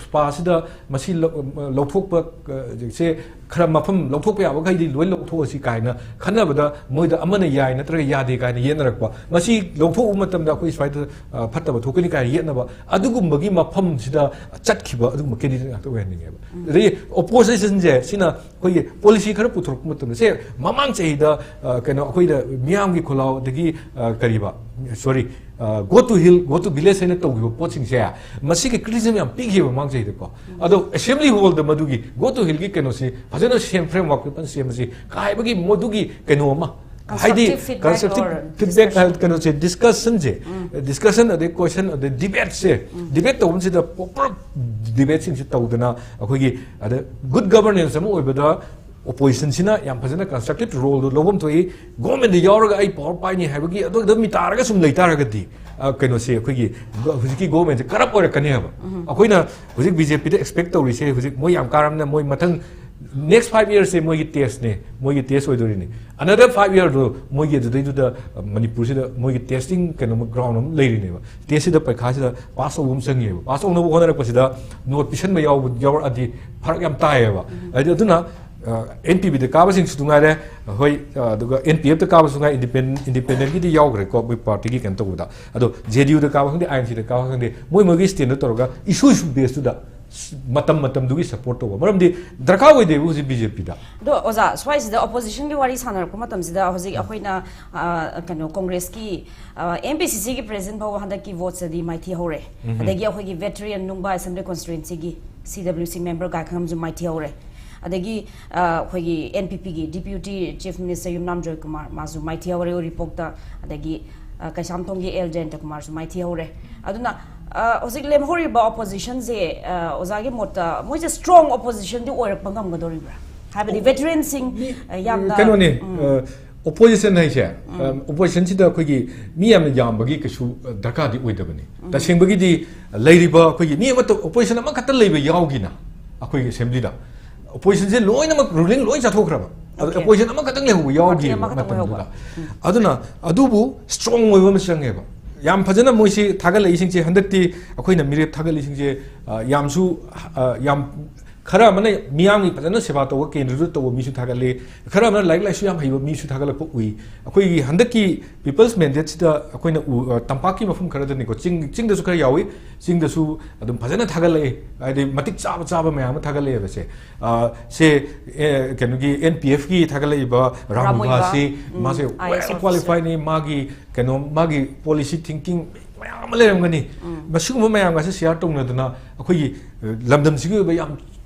ꯁ꯭ꯄꯥꯁꯤꯗ ꯃꯁꯤ ꯂꯧ-, ꯂꯧꯊꯣꯛꯄ, ꯑ, ꯁꯦ ꯈꯔ ꯃꯐꯝ ꯂꯧꯊꯣꯛꯄ ꯌꯥꯕꯈꯩꯗꯤ ꯂꯣꯏ ꯂꯧꯊꯣꯛꯑꯁꯤ ꯀꯥꯏꯅ ꯈꯟꯅꯕꯗ ꯃꯣꯏꯗ ꯑꯃꯅ ꯌꯥꯏ ꯅꯠꯇ꯭ꯔꯒ ꯌꯥꯗꯦ ꯀꯥꯏꯅ ꯌꯦꯠꯅꯔꯛꯄ꯫ ꯃꯁꯤ ꯂꯧꯊꯣꯛꯎꯕ ꯃꯇꯝꯗ ꯑꯩꯈꯣꯏ ꯁ꯭ꯋꯥꯏꯗ, ꯑ, ꯐꯠꯇꯕ ꯊꯣꯛꯀꯅꯤ ꯀꯥꯏꯅ ꯌꯦꯠꯅꯕ꯫ ꯑꯗꯨꯒꯨꯝꯕꯒꯤ ꯃꯐꯝꯁꯤꯗ ꯆꯠꯈꯤꯕ ꯑꯗꯨꯒꯨꯝꯕ ꯀꯦꯟꯗꯤꯗꯦꯠ ꯉꯥꯛꯇ ꯑꯣꯏꯍꯟꯅꯤꯡꯉꯦꯕ꯫ ꯑꯗꯒꯤ ꯑꯣꯄꯣꯖꯤꯁꯟꯁꯦ ꯁꯤꯅ ꯑꯩꯈꯣꯏꯒꯤ ꯄꯣꯂꯤꯁꯤ ꯈꯔ ꯄꯨꯊꯣꯔꯛꯄ ꯃꯇꯝꯗ, ꯁꯦ, ꯃꯃꯥꯡ ꯆꯍꯤꯗ, ꯑ, ꯀꯩꯅꯣ, ꯑꯩꯈꯣꯏꯗ ꯃꯤꯌꯥꯝꯒꯤ ꯈꯣꯜꯂꯥꯎ, ꯑꯗꯒꯤ, ꯑ, ꯀꯔꯤꯕ, sorry, go to hill, go to village ꯍꯥꯏꯅ ꯇꯧꯈꯤꯕ ꯄꯣꯠꯁꯤꯡꯁꯦ, ꯃꯁꯤꯒꯤ ꯀ꯭ꯔꯤꯇꯤꯁꯤꯖꯝ ꯌꯥꯝ ꯄꯤꯈꯤꯕ ꯃꯃꯥꯡ ꯆꯍꯤꯗꯀꯣ꯫ ꯑꯗꯣ ꯑꯦꯁꯦꯝꯕ꯭ꯂꯤ ꯍꯣꯜꯗ ꯃꯗꯨꯒꯤ ꯒꯣ ꯇꯨ ꯍꯤꯜꯒꯤ ꯀꯩꯅꯣꯁꯤ ꯐꯖꯅ ꯁꯦꯝ, ꯐ꯭ꯔꯦꯝꯋꯥꯔꯛ ꯐꯖꯅ ꯁꯦꯝꯕꯁꯤ ꯀꯥꯏꯕꯒꯤ ꯃꯗꯨꯒꯤ ꯀꯩꯅꯣ ꯑꯃ, ꯍꯥꯏꯗꯤ, constructive feedback constructive or feedback discussion꯫ ꯍꯥꯏ-, ꯀꯩꯅꯣꯁꯦ, ꯗꯤꯁꯀꯁꯟꯁꯦ, ꯗꯤꯁꯀꯁꯟ ꯑꯗꯩ ꯀꯣꯏꯁꯟ ꯑꯗꯩ ꯗꯤꯕꯦꯠꯁꯦ, ꯗꯤꯕꯦꯠ ꯇꯧꯕꯁꯤꯗ ꯄ꯭ꯔꯣꯄꯔ ꯗꯤꯕꯦꯠꯁꯤꯡꯁꯤ ꯇꯧꯗꯅ ꯑꯩꯈꯣꯏꯒꯤ ꯑꯗ ꯒꯨꯗ ꯒꯕꯔꯅꯦꯟꯁ ꯑꯃ ꯑꯣꯏꯕꯗ ꯑꯣꯄꯣꯖꯤꯁꯟꯁꯤꯅ ꯌꯥꯝ ꯐꯖꯅ ꯀꯟꯁꯇ꯭ꯔꯛꯇꯤꯞ ꯔꯣꯜꯗꯣ ꯂꯧꯐꯝ ꯊꯣꯛꯏ꯫ ꯒꯣꯔꯃꯦꯟꯗ ꯌꯥꯎꯔꯒ ꯑꯩ ꯄꯋꯥꯔ ꯄꯥꯏꯅꯤ ꯍꯥꯏꯕꯒꯤ ꯑꯗꯨꯗ ꯃꯤ ꯇꯥꯔꯒ ꯁꯨꯝ ꯂꯩꯇꯥꯔꯒꯗꯤ, ꯑ, ꯀꯩꯅꯣꯁꯦ, ꯑꯩꯈꯣꯏꯒꯤ ꯒ-, ꯍꯧꯖꯤꯛꯀꯤ ꯒꯣꯔꯃꯦꯟꯁꯦ ꯀꯔꯞ ꯑꯣꯏꯔꯛꯀꯅꯦꯕ꯫ ꯑꯩꯈꯣꯏꯅ ꯍꯧꯖꯤꯛ ꯕꯤ ꯖꯦ ꯄꯤꯗ ꯑꯦꯛꯁꯄꯦꯛ ꯇꯧꯔꯤꯁꯦ, ꯍꯧꯖꯤꯛ ꯃꯣꯏ ꯌꯥꯝ ꯀꯥꯔꯝꯅ ꯃꯣꯏ ꯃꯊꯪ ꯅꯦꯛꯁ ꯐꯥꯏꯚ ꯌꯔꯁꯁꯦ ꯃꯣꯏꯒꯤ ꯇꯦꯁꯅꯦ, ꯃꯣꯏꯒꯤ ꯇꯦꯁ ꯑꯣꯏꯗꯣꯔꯤꯅꯤ꯫ ꯑꯅꯗꯔ ꯐꯥꯏꯚ ꯌꯔꯗꯣ ꯃꯣꯏꯒꯤ ꯑꯗꯨꯗꯩꯗꯨꯗ, ꯑ, ꯃꯅꯤꯄꯨꯔꯁꯤꯗ ꯃꯣꯏꯒꯤ ꯇꯦꯁꯇꯤꯡ ꯀꯩꯅꯣ ꯒ꯭ꯔꯥꯎꯟ ꯑꯃ ꯂꯩꯔꯤꯅꯦꯕ꯫ ꯇꯦꯁꯁꯤꯗ ꯄꯔꯤꯈꯥꯁꯤꯗ ꯄꯥꯁ ꯇꯧꯕ ꯑꯃ ꯆꯪꯉꯦꯕ꯫ ꯄꯥꯁ ꯇꯧꯅꯕ ꯍꯣꯠꯅꯔꯛꯄꯁꯤꯗ ꯅꯣꯠ ꯄꯤꯁꯟꯕ ꯌꯥꯎꯕ, ꯌꯥꯎꯔꯛꯑꯗꯤ ꯐꯔꯛ ꯌꯥꯝ ꯇꯥꯏꯌꯦꯕ꯫ ꯍꯥꯏꯗꯤ ꯑꯗꯨꯅ, ꯑ, ꯑꯦꯟ ꯄꯤ ꯕꯤꯗ ꯀꯥꯕꯁꯤꯡꯁꯨ ꯅꯨꯡꯉꯥꯏꯔꯦ, ꯍꯣꯏ, ꯑ, ꯑꯗꯨꯒ ꯑꯦꯟ ꯄꯤ ꯑꯦꯐꯇ ꯀꯥꯕꯁꯨ ꯉꯥꯏ, ꯏꯟꯗꯤꯄꯦꯟ-, ꯏꯟꯗꯤꯄꯦꯟꯗꯦꯟꯒꯤꯗꯤ ꯌꯥꯎꯈ꯭ꯔꯦꯀꯣ, ꯑꯩꯈꯣꯏ ꯄꯥꯔꯇꯤꯒꯤ ꯀꯩꯅꯣ ꯇꯧꯕꯗ꯫ ꯑꯗꯣ ꯖꯦ ꯗꯤ ꯌꯨꯗ ꯀꯥꯕ ꯈꯪꯗꯦ, ꯑꯥꯏ ꯑꯦꯟ ꯁꯤꯗ ꯀꯥꯕ ꯈꯪꯗꯦ, ꯃꯣꯏ ꯃꯣꯏꯒꯤ ꯁ꯭ꯇꯦꯟꯗꯔꯗ ꯇꯧꯔꯒ ꯏꯁꯨ ꯏꯁꯨ ꯕꯦꯁꯇꯨꯗ ꯃꯇꯝ ꯃꯇꯝꯗꯨꯒꯤ ꯁꯄꯣꯔꯠ ꯇꯧꯕ꯫ ꯃꯔꯝꯗꯤ ꯗꯔꯀꯥꯔ ꯑꯣꯏꯗꯦꯕ ꯍꯧꯖꯤꯛ ꯕꯤ ꯖꯦ ꯄꯤꯗ꯫ ꯑꯗꯣ ꯑꯣꯖꯥ, ꯁ꯭ꯋꯥꯏꯁꯤꯗ ꯑꯣꯄꯣꯖꯤꯁꯟꯒꯤ ꯋꯥꯔꯤ ꯁꯥꯟꯅꯔꯛꯄ ꯃꯇꯝꯁꯤꯗ ꯍꯧꯖꯤꯛ ꯑꯩꯈꯣꯏꯅ, ꯑ, ꯀꯩꯅꯣ, ꯀꯣꯡꯒ꯭ꯔꯦꯁꯀꯤ, ꯑ, ꯑꯦꯝ ꯄꯤ ꯁꯤ ꯁꯤꯒꯤ ꯄ꯭ꯔꯦꯁꯤꯗꯦꯟꯠ ꯐꯥꯎꯕ ꯍꯟꯗꯛꯀꯤ ꯚꯣꯠꯁꯤꯗꯤ ꯃꯥꯏꯊꯤ ꯍꯧꯔꯦ꯫ ꯑꯗꯒꯤ ꯑꯩꯈꯣꯏꯒꯤ ꯚꯦꯇꯔꯤꯌꯟ ꯅꯨꯡꯕ ꯑꯦꯁꯦꯝꯕ꯭ꯂꯤ ꯀꯣꯟꯁꯇꯤꯇ꯭ꯋꯦꯟꯁꯤꯒꯤ ꯁꯤ ꯗꯕ꯭ꯂꯤꯎ ꯁꯤ ꯃꯦꯝꯕꯔ ꯒꯥꯏꯈꯪꯉꯝꯁꯨ ꯃꯥꯏꯊꯤ ꯍꯧꯔꯦ꯫ ꯑꯗꯒꯤ, ꯑ, ꯑꯩꯈꯣꯏꯒꯤ ꯑꯦꯟ ꯄꯤ ꯄꯤꯒꯤ ꯗꯤꯄ꯭ꯌꯨꯇꯤ ꯆꯤꯐ ꯃꯤꯅꯤꯁꯇꯔ ꯌꯨꯝꯅꯥꯝ ꯖꯣꯏꯀꯨꯃꯥꯔ ꯃꯥꯁꯨ ꯃꯥꯏꯊꯤ ꯍꯧꯔꯦ ꯎꯔꯤꯄꯣꯛꯇ꯫ ꯑꯗꯒꯤ, ꯑ, ꯀꯩꯁꯥꯝꯊꯣꯡꯒꯤ ꯑꯦꯜ ꯖꯌꯟꯇ ꯀꯨꯃꯥꯔꯁꯨ ꯃꯥꯏꯊꯤ ꯍꯧꯔꯦ꯫ ꯑꯗꯨꯅ, ꯑ, ꯍꯧꯖꯤꯛ ꯂꯦꯝꯍꯧꯔꯤꯕ ꯑꯣꯄꯣꯖꯤꯁꯟꯁꯦ, ꯑ, ꯑꯣꯖꯥꯒꯤ ꯃꯣꯠꯇ ꯃꯣꯏꯁꯦ ꯁ꯭ꯇ꯭ꯔꯣꯡ ꯑꯣꯄꯣꯖꯤꯁꯟꯗꯤ ꯑꯣꯏꯔꯛꯄ ꯉꯝꯒꯗꯧꯔꯤꯕ꯭ꯔꯥ? ꯍꯥꯏꯕꯗꯤ ꯚꯦꯇꯔꯤꯌꯟꯁꯤꯡ, ꯃꯤ, ꯑ, ꯌꯥꯝꯅ, ꯀꯩꯅꯣꯅꯦ, ꯎꯝ꯫ ꯑ, ꯑꯣꯄꯣꯖꯤꯁꯟ ꯍꯥꯏꯁꯦ, ꯑ, ꯑꯣꯄꯣꯖꯤꯁꯟꯁꯤꯗ ꯑꯩꯈꯣꯏꯒꯤ ꯃꯤ ꯌꯥꯝꯅ ꯌꯥꯝꯕꯒꯤ ꯀꯩꯁꯨ, ꯑ, ꯗꯔꯀꯥꯔꯗꯤ ꯑꯣꯏꯗꯕꯅꯤ꯫ ꯇꯁꯦꯡꯕꯒꯤꯗꯤ ꯂꯩꯔꯤꯕ ꯑꯩꯈꯣꯏꯒꯤ ꯃꯤ ꯑꯃꯠꯇ, ꯑꯣꯄꯣꯖꯤꯁꯟ ꯑꯃꯈꯛꯇ ꯂꯩꯕ ꯌꯥꯎꯒꯤꯅ ꯑꯩꯈꯣꯏꯒꯤ ꯑꯦꯁꯦꯝꯕ꯭ꯂꯤꯗ꯫ ꯑꯣꯄꯣꯖꯤꯁꯟꯁꯦ ꯂꯣꯏꯅꯃꯛ ꯔꯨꯂꯤꯡ ꯂꯣꯏ ꯆꯥꯊꯣꯛꯈ꯭ꯔꯕ꯫ ꯑꯗꯣ ꯑꯣꯄꯣꯖꯤꯁꯟ ꯑꯃꯈꯛꯇꯪ ꯂꯩꯍꯧꯕ ꯌꯥꯎꯈꯤꯕ ꯃꯇꯝꯗꯨꯗ꯫ ꯑꯗꯨꯅ ꯑꯗꯨꯕꯨ ꯁ꯭ꯇꯔꯣꯡ ꯑꯣꯏꯕ ꯑꯃ ꯆꯪꯉꯦꯕ꯫ ꯌꯥꯝ ꯐꯖꯅ ꯃꯣꯏꯁꯤ ꯊꯥꯒꯠꯂꯛꯏꯁꯤꯡꯁꯦ, ꯍꯟꯗꯛꯇꯤ ꯑꯩꯈꯣꯏꯅ ꯃꯤꯔꯦꯞ ꯊꯥꯒꯠꯂꯤꯁꯤꯡꯁꯦ, ꯑ, ꯌꯥꯝꯁꯨ, ꯑ, ꯌꯥꯝ ꯈꯔ ꯑꯃꯅ ꯃꯤꯌꯥꯝꯒꯤ ꯐꯖꯅ ꯁꯦꯕꯥ ꯇꯧꯕ, ꯀꯦꯟꯗ꯭ꯔꯗꯨ ꯇꯧꯕ ꯃꯤꯁꯨ ꯊꯥꯒꯠꯂꯤ, ꯈꯔ ꯑꯃꯅ ꯂꯥꯏꯔꯤꯛ ꯂꯥꯏꯁꯨ ꯌꯥꯝ ꯍꯩꯕ ꯃꯤꯁꯨ ꯊꯥꯒꯠꯂꯛꯄ ꯎꯏ꯫ ꯑꯩꯈꯣꯏꯒꯤ ꯍꯟꯗꯛꯀꯤ ꯄꯤꯄꯜꯁ ꯃꯦꯟꯗꯦꯠꯁꯤꯗ ꯑꯩꯈꯣꯏꯅ ꯎ-, ꯑ, ꯇꯝꯄꯥꯛꯀꯤ ꯃꯐꯝ ꯈꯔꯗꯅꯤꯀꯣ, ꯆꯤꯡ-, ꯆꯤꯡꯗꯁꯨ ꯈꯔ ꯌꯥꯎꯏ, ꯆꯤꯡꯗꯁꯨ ꯑꯗꯨꯝ ꯐꯖꯅ ꯊꯥꯒꯠꯂꯛꯏ, ꯍꯥꯏꯗꯤ ꯃꯇꯤꯛ ꯆꯥꯕ ꯆꯥꯕ ꯃꯌꯥꯝ ꯑꯃ ꯊꯥꯒꯠꯂꯛꯑꯦꯕ ꯁꯦ꯫ ꯑ, ꯁꯦ, ꯑꯦ, ꯀꯩꯅꯣꯒꯤ ꯑꯦꯟ ꯄꯤ ꯑꯦꯐꯀꯤ ꯊꯥꯒꯠꯂꯛꯏꯕ ꯔꯥꯝ ꯃꯨꯏꯕꯥꯁꯤ, ꯃꯥꯁꯦ ꯋꯦꯜ ꯀ꯭ꯋꯥꯂꯤꯐꯥꯏꯅꯤ, ꯃꯥꯒꯤ ꯀꯩꯅꯣ, ꯃꯥꯒꯤ ꯄꯣꯂꯤꯁꯤ ꯊꯤꯡꯀꯤꯡ ꯃꯌꯥꯝ ꯑꯃ ꯂꯩꯔꯝꯒꯅꯤ꯫ ꯃꯁꯤꯒꯨꯝꯕ ꯃꯌꯥꯝꯒꯁꯦ ꯁꯤꯌꯥꯔ ꯇꯧꯅꯗꯅ ꯑꯩꯈꯣꯏꯒꯤ, ꯑ, ꯂꯝꯗꯝꯁꯤꯒꯤ ꯑꯣꯏꯕ ꯌꯥꯝ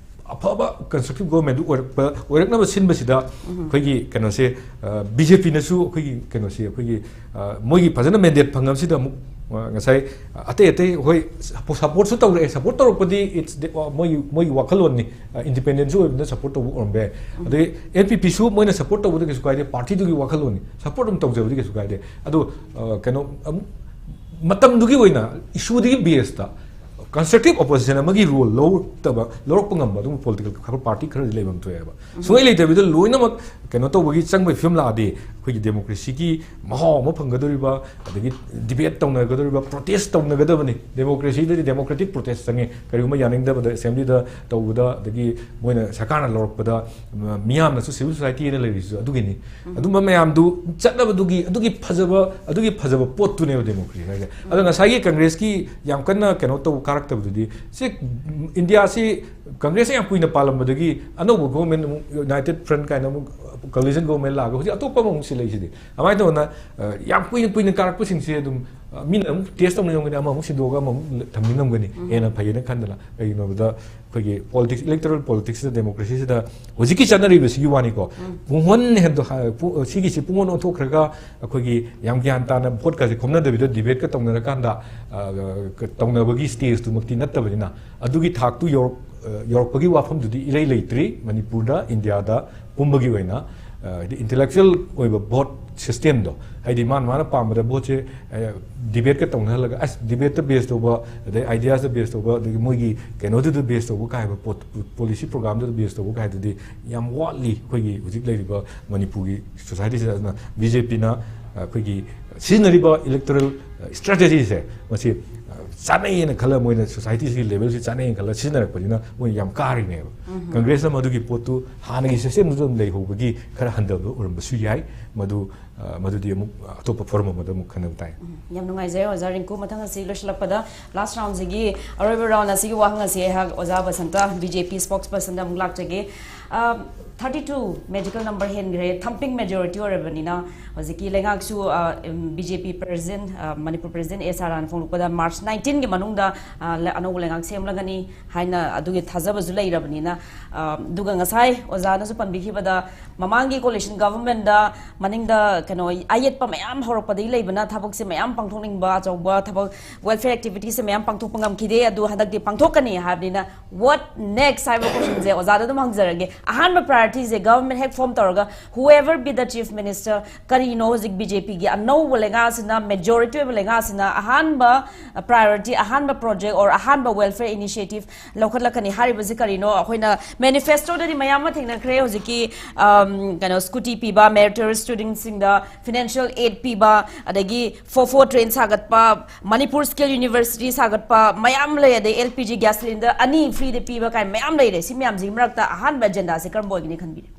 ꯑꯐꯕ ꯀꯟꯁꯇ꯭ꯔꯛꯇꯤꯚ ꯒꯣꯚꯔꯟꯃꯦꯟꯗꯨ ꯑꯣꯏꯔꯛꯄ, ꯑꯣꯏꯔꯛꯅꯕ ꯁꯤꯟꯕꯁꯤꯗ ꯑꯩꯈꯣꯏꯒꯤ ꯀꯩꯅꯣꯁꯦ, ꯑ, ꯕꯤ ꯖꯦ ꯄꯤꯅꯁꯨ ꯑꯩꯈꯣꯏꯒꯤ ꯀꯩꯅꯣꯁꯦ, ꯑꯩꯈꯣꯏꯒꯤ, ꯑ, ꯃꯣꯏꯒꯤ ꯐꯖꯅ ꯃꯦꯟꯗꯦꯠ ꯐꯪꯉꯕꯁꯤꯗ ꯑꯃꯨꯛ, ꯑ, ꯉꯁꯥꯏ ꯑꯇꯩ ꯑꯇꯩ ꯍꯣꯏ ꯁꯄꯣꯔꯠꯁꯨ ꯇꯧꯔꯛꯑꯦ, ꯁꯄꯣꯔꯠ ꯇꯧꯔꯛꯄꯗꯤ it's the, ꯑ, ꯃꯣꯏꯒꯤ, ꯃꯣꯏꯒꯤ ꯋꯥꯈꯜꯂꯣꯟꯅꯤ, ꯑ, ꯏꯟꯗꯤꯄꯦꯟꯗꯦꯟꯁꯨ ꯑꯣꯏꯕꯅ ꯁꯄꯣꯔꯠ ꯇꯧꯕ ꯑꯣꯏꯔꯝꯕ ꯌꯥꯏ꯫ ꯑꯗꯒꯤ ꯑꯦꯟ ꯄꯤ ꯄꯤꯁꯨ ꯃꯣꯏꯅ ꯁꯄꯣꯔꯠ ꯇꯧꯕꯗ ꯀꯩꯁꯨ ꯀꯥꯏꯗꯦ, ꯄꯥꯔꯇꯤꯗꯨꯒꯤ ꯋꯥꯈꯜꯂꯣꯟꯅꯤ, ꯁꯄꯣꯔꯠ ꯑꯗꯨꯝ ꯇꯧꯖꯕꯗꯤ ꯀꯩꯁꯨ ꯀꯥꯏꯗꯦ꯫ ꯑꯗꯣ, ꯑ, ꯀꯩꯅꯣ ꯑꯃꯨꯛ ꯃꯇꯝꯗꯨꯒꯤ ꯑꯣꯏꯅ ꯏꯁꯨꯗꯨꯒꯤ ꯕꯦꯁꯇ ꯀꯟꯁꯇ꯭ꯔꯛꯇꯤꯚ ꯑꯣꯄꯣꯖꯤꯁꯟ ꯑꯃꯒꯤ ꯔꯣꯜ ꯂꯧꯔꯛꯇꯕ, ꯂꯧꯔꯛꯄ ꯉꯝꯕ ꯑꯗꯨꯒꯨꯝꯕ ꯄꯣꯂꯤꯇꯤꯀꯦꯜ ꯈꯔ ꯄꯥꯔꯇꯤ ꯈꯔꯗꯤ ꯂꯩꯐꯝ ꯊꯣꯛꯑꯦꯕ꯫ ꯁꯨꯡꯂꯩ ꯂꯩꯇꯕꯤꯗ ꯂꯣꯏꯅꯃꯛ ꯀꯩꯅꯣ ꯇꯧꯕꯒꯤ ꯆꯪꯕꯒꯤ ꯐꯤꯕꯝ ꯂꯥꯛꯑꯗꯤ ꯑꯩꯈꯣꯏꯒꯤ ꯗꯦꯃꯣꯀ꯭ꯔꯦꯁꯤꯒꯤ ꯃꯍꯥꯎ ꯑꯃ ꯐꯪꯒꯗꯧꯔꯤꯕ, ꯑꯗꯒꯤ ꯗꯤꯕꯦꯠ ꯇꯧꯅꯒꯗꯧꯔꯤꯕ, ꯄ꯭ꯔꯣꯇꯦꯁ ꯇꯧꯅꯒꯗꯕꯅꯤ꯫ ꯗꯦꯃꯣꯀ꯭ꯔꯦꯁꯤꯗꯗꯤ ꯗꯦꯃꯣꯀ꯭ꯔꯦꯇꯤꯛ ꯄ꯭ꯔꯣꯇꯦꯁ ꯆꯪꯉꯤ꯫ ꯀꯔꯤꯒꯨꯝꯕ ꯌꯥꯅꯤꯡꯗꯕꯗ ꯑꯦꯁꯦꯝꯕ꯭ꯂꯤꯗ ꯇꯧꯕꯗ, ꯑꯗꯒꯤ ꯃꯣꯏꯅ ꯁꯔꯀꯥꯔꯅ ꯂꯧꯔꯛꯄꯗ, ꯃ-, ꯃꯤꯌꯥꯝꯅꯁꯨ, ꯁꯤꯚꯤꯜ ꯁꯣꯁꯥꯏꯇꯤꯅ ꯂꯩꯔꯤꯁꯤꯁꯨ ꯑꯗꯨꯒꯤꯅꯤ꯫ ꯑꯗꯨꯝꯕ ꯃꯌꯥꯝꯗꯨ ꯆꯠꯅꯕꯗꯨꯒꯤ, ꯑꯗꯨꯒꯤ ꯐꯖꯕ, ꯑꯗꯨꯒꯤ ꯐꯖꯕ ꯄꯣꯠꯇꯨꯅꯦꯕ ꯗꯦꯃꯣꯀ꯭ꯔꯦꯁꯤ ꯍꯥꯏꯁꯦ꯫ ꯑꯗꯣ ꯉꯁꯥꯏꯒꯤ ꯀꯪꯒ꯭ꯔꯦꯁꯀꯤ ꯌꯥꯝ ꯀꯟꯅ ꯀꯩꯅꯣ ꯇꯧꯕ ꯀꯥꯔꯛꯇꯕꯗꯨꯗꯤ, ꯁꯤ ꯏꯟꯗꯤꯌꯥꯁꯤ ꯀꯪꯒ꯭ꯔꯦꯁꯅ ꯌꯥꯝ ꯀꯨꯏꯅ ꯄꯥꯜꯂꯝꯕꯗꯒꯤ ꯑꯅꯧꯕ ꯒꯣꯚꯔꯟꯃꯦꯟꯠ ꯑꯃꯨꯛ, ꯌꯨꯅꯥꯏꯇꯦꯗ ꯐ꯭ꯔꯟꯠ ꯀꯥꯏꯅ ꯑꯃꯨꯛ ꯀꯣꯂꯤꯁꯟ ꯒꯣꯚꯔꯟꯃꯦꯟꯠ ꯂꯥꯛꯑꯒ ꯍꯧꯖꯤꯛ ꯑꯇꯣꯞꯄ ꯑꯃꯃꯨꯛ ꯁꯤꯜꯂꯛꯏꯁꯤꯗꯤ꯫ ꯑꯗꯨꯃꯥꯏꯅ ꯇꯧꯗꯅ, ꯑ, ꯌꯥꯝ ꯀꯨꯏꯅ, ꯀꯨꯏꯅ ꯀꯥꯔꯛꯄꯁꯤꯡꯁꯦ ꯑꯗꯨꯝ, ꯑ, ꯃꯤꯅ ꯑꯃꯨꯛ ꯇꯦꯁ ꯇꯧꯅꯤꯡꯉꯝꯒꯅꯤ, ꯑꯃꯃꯨꯛ ꯁꯤꯟꯗꯣꯛꯑꯒ ꯑꯃꯃꯨꯛ ꯊꯝꯅꯤꯡꯉꯝꯒꯅꯤ, ꯍꯦꯟꯅ ꯐꯩꯌꯦꯅ ꯈꯟꯗꯅ꯫ ꯀꯩꯒꯤꯅꯣ ꯍꯥꯏꯕꯗ ꯑꯩꯈꯣꯏꯒꯤ ꯄꯣꯂꯤꯇꯤꯛꯁ, ꯏꯂꯦꯛꯇꯣꯔꯦꯜ ꯄꯣꯂꯤꯇꯤꯛꯁꯇ, ꯗꯦꯃꯣꯀ꯭ꯔꯦꯁꯤꯁꯤꯗ ꯍꯧꯖꯤꯛꯀꯤ ꯆꯠꯅꯔꯤꯕꯁꯤꯒꯤ ꯋꯥꯅꯤꯀꯣ꯫ ꯄꯨꯡꯍꯣꯟ ꯍꯦꯟꯗꯣ-, ꯍ-, ꯄꯨ-, ꯁꯤꯒꯤꯁꯤ ꯄꯨꯡꯍꯣꯟ ꯑꯣꯟꯊꯣꯛꯈ꯭ꯔꯒ ꯑꯩꯈꯣꯏꯒꯤ ꯌꯥꯝ ꯒ꯭ꯌꯥꯟ ꯇꯥꯅ ꯚꯣꯠꯀꯁꯦ ꯈꯣꯝꯅꯗꯕꯤꯗ ꯗꯤꯕꯦꯠꯀ ꯇꯧꯅꯔꯀꯥꯟꯗ, ꯑ, ꯇꯧꯅꯕꯒꯤ ꯁ꯭ꯇꯦꯖꯇꯨꯃꯛꯇꯤ ꯅꯠꯇꯕꯅꯤꯅ, ꯑꯗꯨꯒꯤ ꯊꯥꯛꯇꯨ ꯌꯧꯔꯛ-, ꯑ, ꯌꯧꯔꯛꯄꯒꯤ ꯋꯥꯐꯝꯗꯨꯗꯤ ꯏꯔꯩ ꯂꯩꯇ꯭ꯔꯤ ꯃꯅꯤꯄꯨꯔꯗ, ꯏꯟꯗꯤꯌꯥꯗ ꯄꯨꯝꯕꯒꯤ ꯑꯣꯏꯅ꯫ ꯑ, ꯍꯥꯏꯗꯤ ꯏꯟꯇꯦꯂꯦꯛꯆꯨꯋꯦꯜ ꯑꯣꯏꯕ ꯚꯣꯠ ꯁꯤꯁꯇꯦꯝꯗꯣ, ꯍꯥꯏꯗꯤ ꯃꯥꯅ ꯃꯥꯅ ꯄꯥꯝꯕꯗ ꯚꯣꯠꯁꯦ ꯗꯤꯕꯦꯠꯀ ꯇꯧꯅꯍꯜꯂꯒ, ꯑꯁ, ꯗꯤꯕꯦꯠꯇ ꯕꯦꯁ ꯇꯧꯕ, ꯑꯗꯩ ꯑꯥꯏꯗꯤꯌꯥꯁꯇ ꯕꯦꯁ ꯇꯧꯕ, ꯑꯗꯒꯤ ꯃꯣꯏꯒꯤ ꯀꯩꯅꯣꯗꯨꯗ ꯕꯦꯁ ꯇꯧꯕ ꯀꯥꯏꯕ ꯄꯣꯠ, ꯄꯣꯂꯤꯁꯤ ꯄ꯭ꯔꯣꯒ꯭ꯔꯥꯝꯗꯨꯗ ꯕꯦꯁ ꯇꯧꯕ ꯀꯥꯏꯗꯨꯗꯤ ꯌꯥꯝ ꯋꯥꯠꯂꯤ ꯑꯩꯈꯣꯏꯒꯤ ꯍꯧꯖꯤꯛ ꯂꯩꯔꯤꯕ ꯃꯅꯤꯄꯨꯔꯒꯤ ꯁꯣꯁꯥꯏꯇꯤꯁꯤꯗ꯫ ꯑꯗꯨꯅ ꯕꯤ ꯖꯦ ꯄꯤꯅ ꯑꯩꯈꯣꯏꯒꯤ ꯁꯤꯖꯤꯟꯅꯔꯤꯕ ꯏꯂꯦꯛꯇꯣꯔꯦꯜ ꯁ꯭ꯇ꯭ꯔꯦꯇꯦꯖꯤꯁꯦ, ꯃꯁꯤ ꯆꯥꯅꯩꯌꯦꯅ ꯈꯜꯂ, ꯃꯣꯏꯅ ꯁꯣꯁꯥꯏꯇꯤꯁꯤꯒꯤ ꯂꯦꯚꯦꯜꯁꯤ ꯆꯥꯅꯩꯌꯦꯅ ꯈꯜꯂ ꯁꯤꯖꯤꯟꯅꯔꯛꯄꯅꯤꯅ ꯃꯣꯏ ꯌꯥꯝ ꯀꯥꯔꯤꯅꯦꯕ꯫ ꯀꯪꯒ꯭ꯔꯦꯁꯅ ꯃꯗꯨꯒꯤ ꯄꯣꯠꯇꯨ ꯍꯥꯟꯅꯒꯤ ꯁꯤꯁꯇꯦꯝꯗꯨꯗ ꯑꯗꯨꯝ ꯂꯩꯍꯧꯕꯒꯤ ꯈꯔ ꯍꯟꯊꯕ ꯑꯣꯏꯔꯝꯕꯁꯨ ꯌꯥꯏ꯫ ꯃꯗꯨ, ꯑ, ꯃꯗꯨꯗꯤ ꯑꯃꯨꯛ ꯑꯇꯣꯞꯄ ꯐꯣꯔꯝ ꯑꯃꯗ ꯑꯃꯨꯛ ꯈꯟꯅꯕ ꯇꯥꯏ꯫ ꯎꯝ, ꯌꯥꯝ ꯅꯨꯡꯉꯥꯏꯖꯔꯦ ꯑꯣꯖꯥ ꯔꯤꯡꯀꯨ꯫ ꯃꯊꯪ ꯑꯁꯤ ꯂꯣꯏꯁꯤꯜꯂꯛꯄꯗ, ꯂꯥꯁ ꯔꯥꯎꯟꯁꯤꯒꯤ ꯑꯔꯣꯏꯕ ꯔꯥꯎꯟ ꯑꯁꯤꯒꯤ ꯋꯥꯍꯪ ꯑꯁꯤ ꯑꯩꯍꯥꯛ ꯑꯣꯖꯥ ꯕꯁꯟꯇ, ꯕꯤ ꯖꯦ ꯄꯤ ꯁ꯭ꯄꯣꯛꯁꯄꯔꯁꯟꯗ ꯑꯃꯨꯛ ꯂꯥꯛꯆꯒꯦ꯫ ꯑ, ꯊꯥꯔꯇꯤ ꯇꯨ ꯃꯦꯖꯤꯀꯦꯜ ꯅꯝꯕꯔ ꯍꯦꯟꯈ꯭ꯔꯦ, ꯊꯝꯄꯤꯡ ꯃꯦꯖꯣꯔꯤꯇꯤ ꯑꯣꯏꯔꯕꯅꯤꯅ ꯍꯧꯖꯤꯛꯀꯤ ꯂꯩꯉꯥꯛꯁꯨ, ꯑ, ꯎꯝ, ꯕꯤ ꯖꯦ ꯄꯤ ꯄ꯭ꯔꯦꯁꯤꯗꯦꯟꯠ, ꯑ, ꯃꯅꯤꯄꯨꯔ ꯄ꯭ꯔꯦꯁꯤꯗꯦꯟꯠ ꯑꯦꯁ ꯑꯥꯔ ꯔꯥꯅ ꯐꯣꯡꯗꯣꯛꯄꯗ ꯃꯥꯔꯆ ꯅꯥꯏꯟꯇꯤꯟꯒꯤ ꯃꯅꯨꯡꯗ, ꯑ, ꯂ-, ꯑꯅꯧꯕ ꯂꯩꯉꯥꯛ ꯁꯦꯝꯂꯒꯅꯤ ꯍꯥꯏꯅ ꯑꯗꯨꯒꯤ ꯊꯥꯖꯕꯁꯨ ꯂꯩꯔꯕꯅꯤꯅ, ꯑ, ꯑꯗꯨꯒ ꯉꯁꯥꯏ ꯑꯣꯖꯥꯅꯁꯨ ꯄꯟꯕꯤꯈꯤꯕꯗ ꯃꯃꯥꯡꯒꯤ ꯀꯣꯂꯤꯁꯟ ꯒꯚꯔꯟꯃꯦꯟꯠꯗ ꯃꯅꯤꯡꯗ ꯀꯩꯅꯣ ꯑꯌꯦꯠꯄ ꯃꯌꯥꯝ ꯍꯧꯔꯛꯄꯗꯒꯤ ꯂꯩꯕꯅ ꯊꯕꯛꯁꯦ ꯃꯌꯥꯝ ꯄꯥꯡꯊꯣꯛꯅꯤꯡꯕ, ꯑꯆꯧꯕ ꯊꯕꯛ, ꯋꯦꯜꯐꯤꯌꯔ ꯑꯦꯛꯇꯤꯚꯤꯇꯤꯁꯦ ꯃꯌꯥꯝ ꯄꯥꯡꯊꯣꯛꯄ ꯉꯝꯈꯤꯗꯦ, ꯑꯗꯨ ꯍꯟꯗꯛꯇꯤ ꯄꯥꯡꯊꯣꯛꯀꯅꯤ ꯍꯥꯏꯕꯅꯤꯅ, what next ꯍꯥꯏꯕ ꯀꯣꯏꯁꯟꯁꯦ ꯑꯣꯖꯥꯗ ꯑꯗꯨꯝ ꯍꯪꯖꯔꯒꯦ꯫ ꯑꯍꯥꯟꯕ ꯄ꯭ꯔꯥꯏꯌꯣꯔꯤꯇꯤꯁꯦ ꯒꯚꯔꯟꯃꯦꯟꯠ ꯍꯦꯛ ꯐꯣꯔꯝ ꯇꯧꯔꯒ, whoever be the chief minister, ꯀꯔꯤꯅꯣ ꯍꯧꯖꯤꯛ ꯕꯤ ꯖꯦ ꯄꯤꯒꯤ ꯑꯅꯧꯕ ꯂꯩꯉꯥꯛꯁꯤꯅ, ꯃꯦꯖꯣꯔꯤꯇꯤ ꯑꯣꯏꯕ ꯂꯩꯉꯥꯛꯁꯤꯅ ꯑꯍꯥꯟꯕ ꯄ꯭ꯔꯥꯏꯌꯣꯔꯤꯇꯤ, ꯑꯍꯥꯟꯕ ꯄ꯭ꯔꯣꯖꯦꯛ or ꯑꯍꯥꯟꯕ ꯋꯦꯜꯐꯤꯌꯔ ꯏꯅꯤꯁꯤꯌꯦꯇꯤꯚ ꯂꯧꯈꯠꯂꯛꯀꯅꯤ ꯍꯥꯏꯔꯤꯕꯁꯤ ꯀꯔꯤꯅꯣ? ꯑꯩꯈꯣꯏꯅ ꯃꯦꯅꯤꯐꯦꯁꯇꯣꯗꯗꯤ ꯃꯌꯥꯝ ꯑꯃ ꯊꯦꯡꯅꯈ꯭ꯔꯦ꯫ ꯍꯧꯖꯤꯛꯀꯤ, ꯑꯝ, ꯀꯩꯅꯣ, ꯁ꯭ꯀꯨꯇꯤ ꯄꯤꯕ, ꯃꯦꯔꯤꯇꯣꯔꯤꯌꯁ ꯁ꯭ꯇꯨꯗꯦꯟꯠꯁꯤꯡꯗ ꯐꯤꯅꯥꯟꯁꯤꯌꯦꯜ ꯑꯦꯗ ꯄꯤꯕ, ꯑꯗꯒꯤ ꯐꯣꯔ ꯐꯣꯔ ꯇ꯭ꯔꯦꯟ ꯁꯥꯒꯠꯄ, ꯃꯅꯤꯄꯨꯔ ꯁ꯭ꯀꯤꯜ ꯌꯨꯅꯤꯚꯔꯁꯤꯇꯤ ꯁꯥꯒꯠꯄ ꯃꯌꯥꯝ ꯂꯩ, ꯑꯗꯩ L P G gas cylinder ꯑꯅꯤ ꯐ꯭ꯔꯤꯗ ꯄꯤꯕ ꯀꯥꯏꯅ ꯃꯌꯥꯝ ꯂꯩꯔꯦ꯫ ꯁꯤ ꯃꯌꯥꯝꯁꯤꯒꯤ ꯃꯔꯛꯇ ꯑꯍꯥꯟꯕ ꯑꯦꯖꯦꯟꯗꯥꯁꯦ ꯀꯔꯝꯕ ꯑꯣꯏꯒꯅꯤ ꯈꯟꯕꯤꯔꯤ?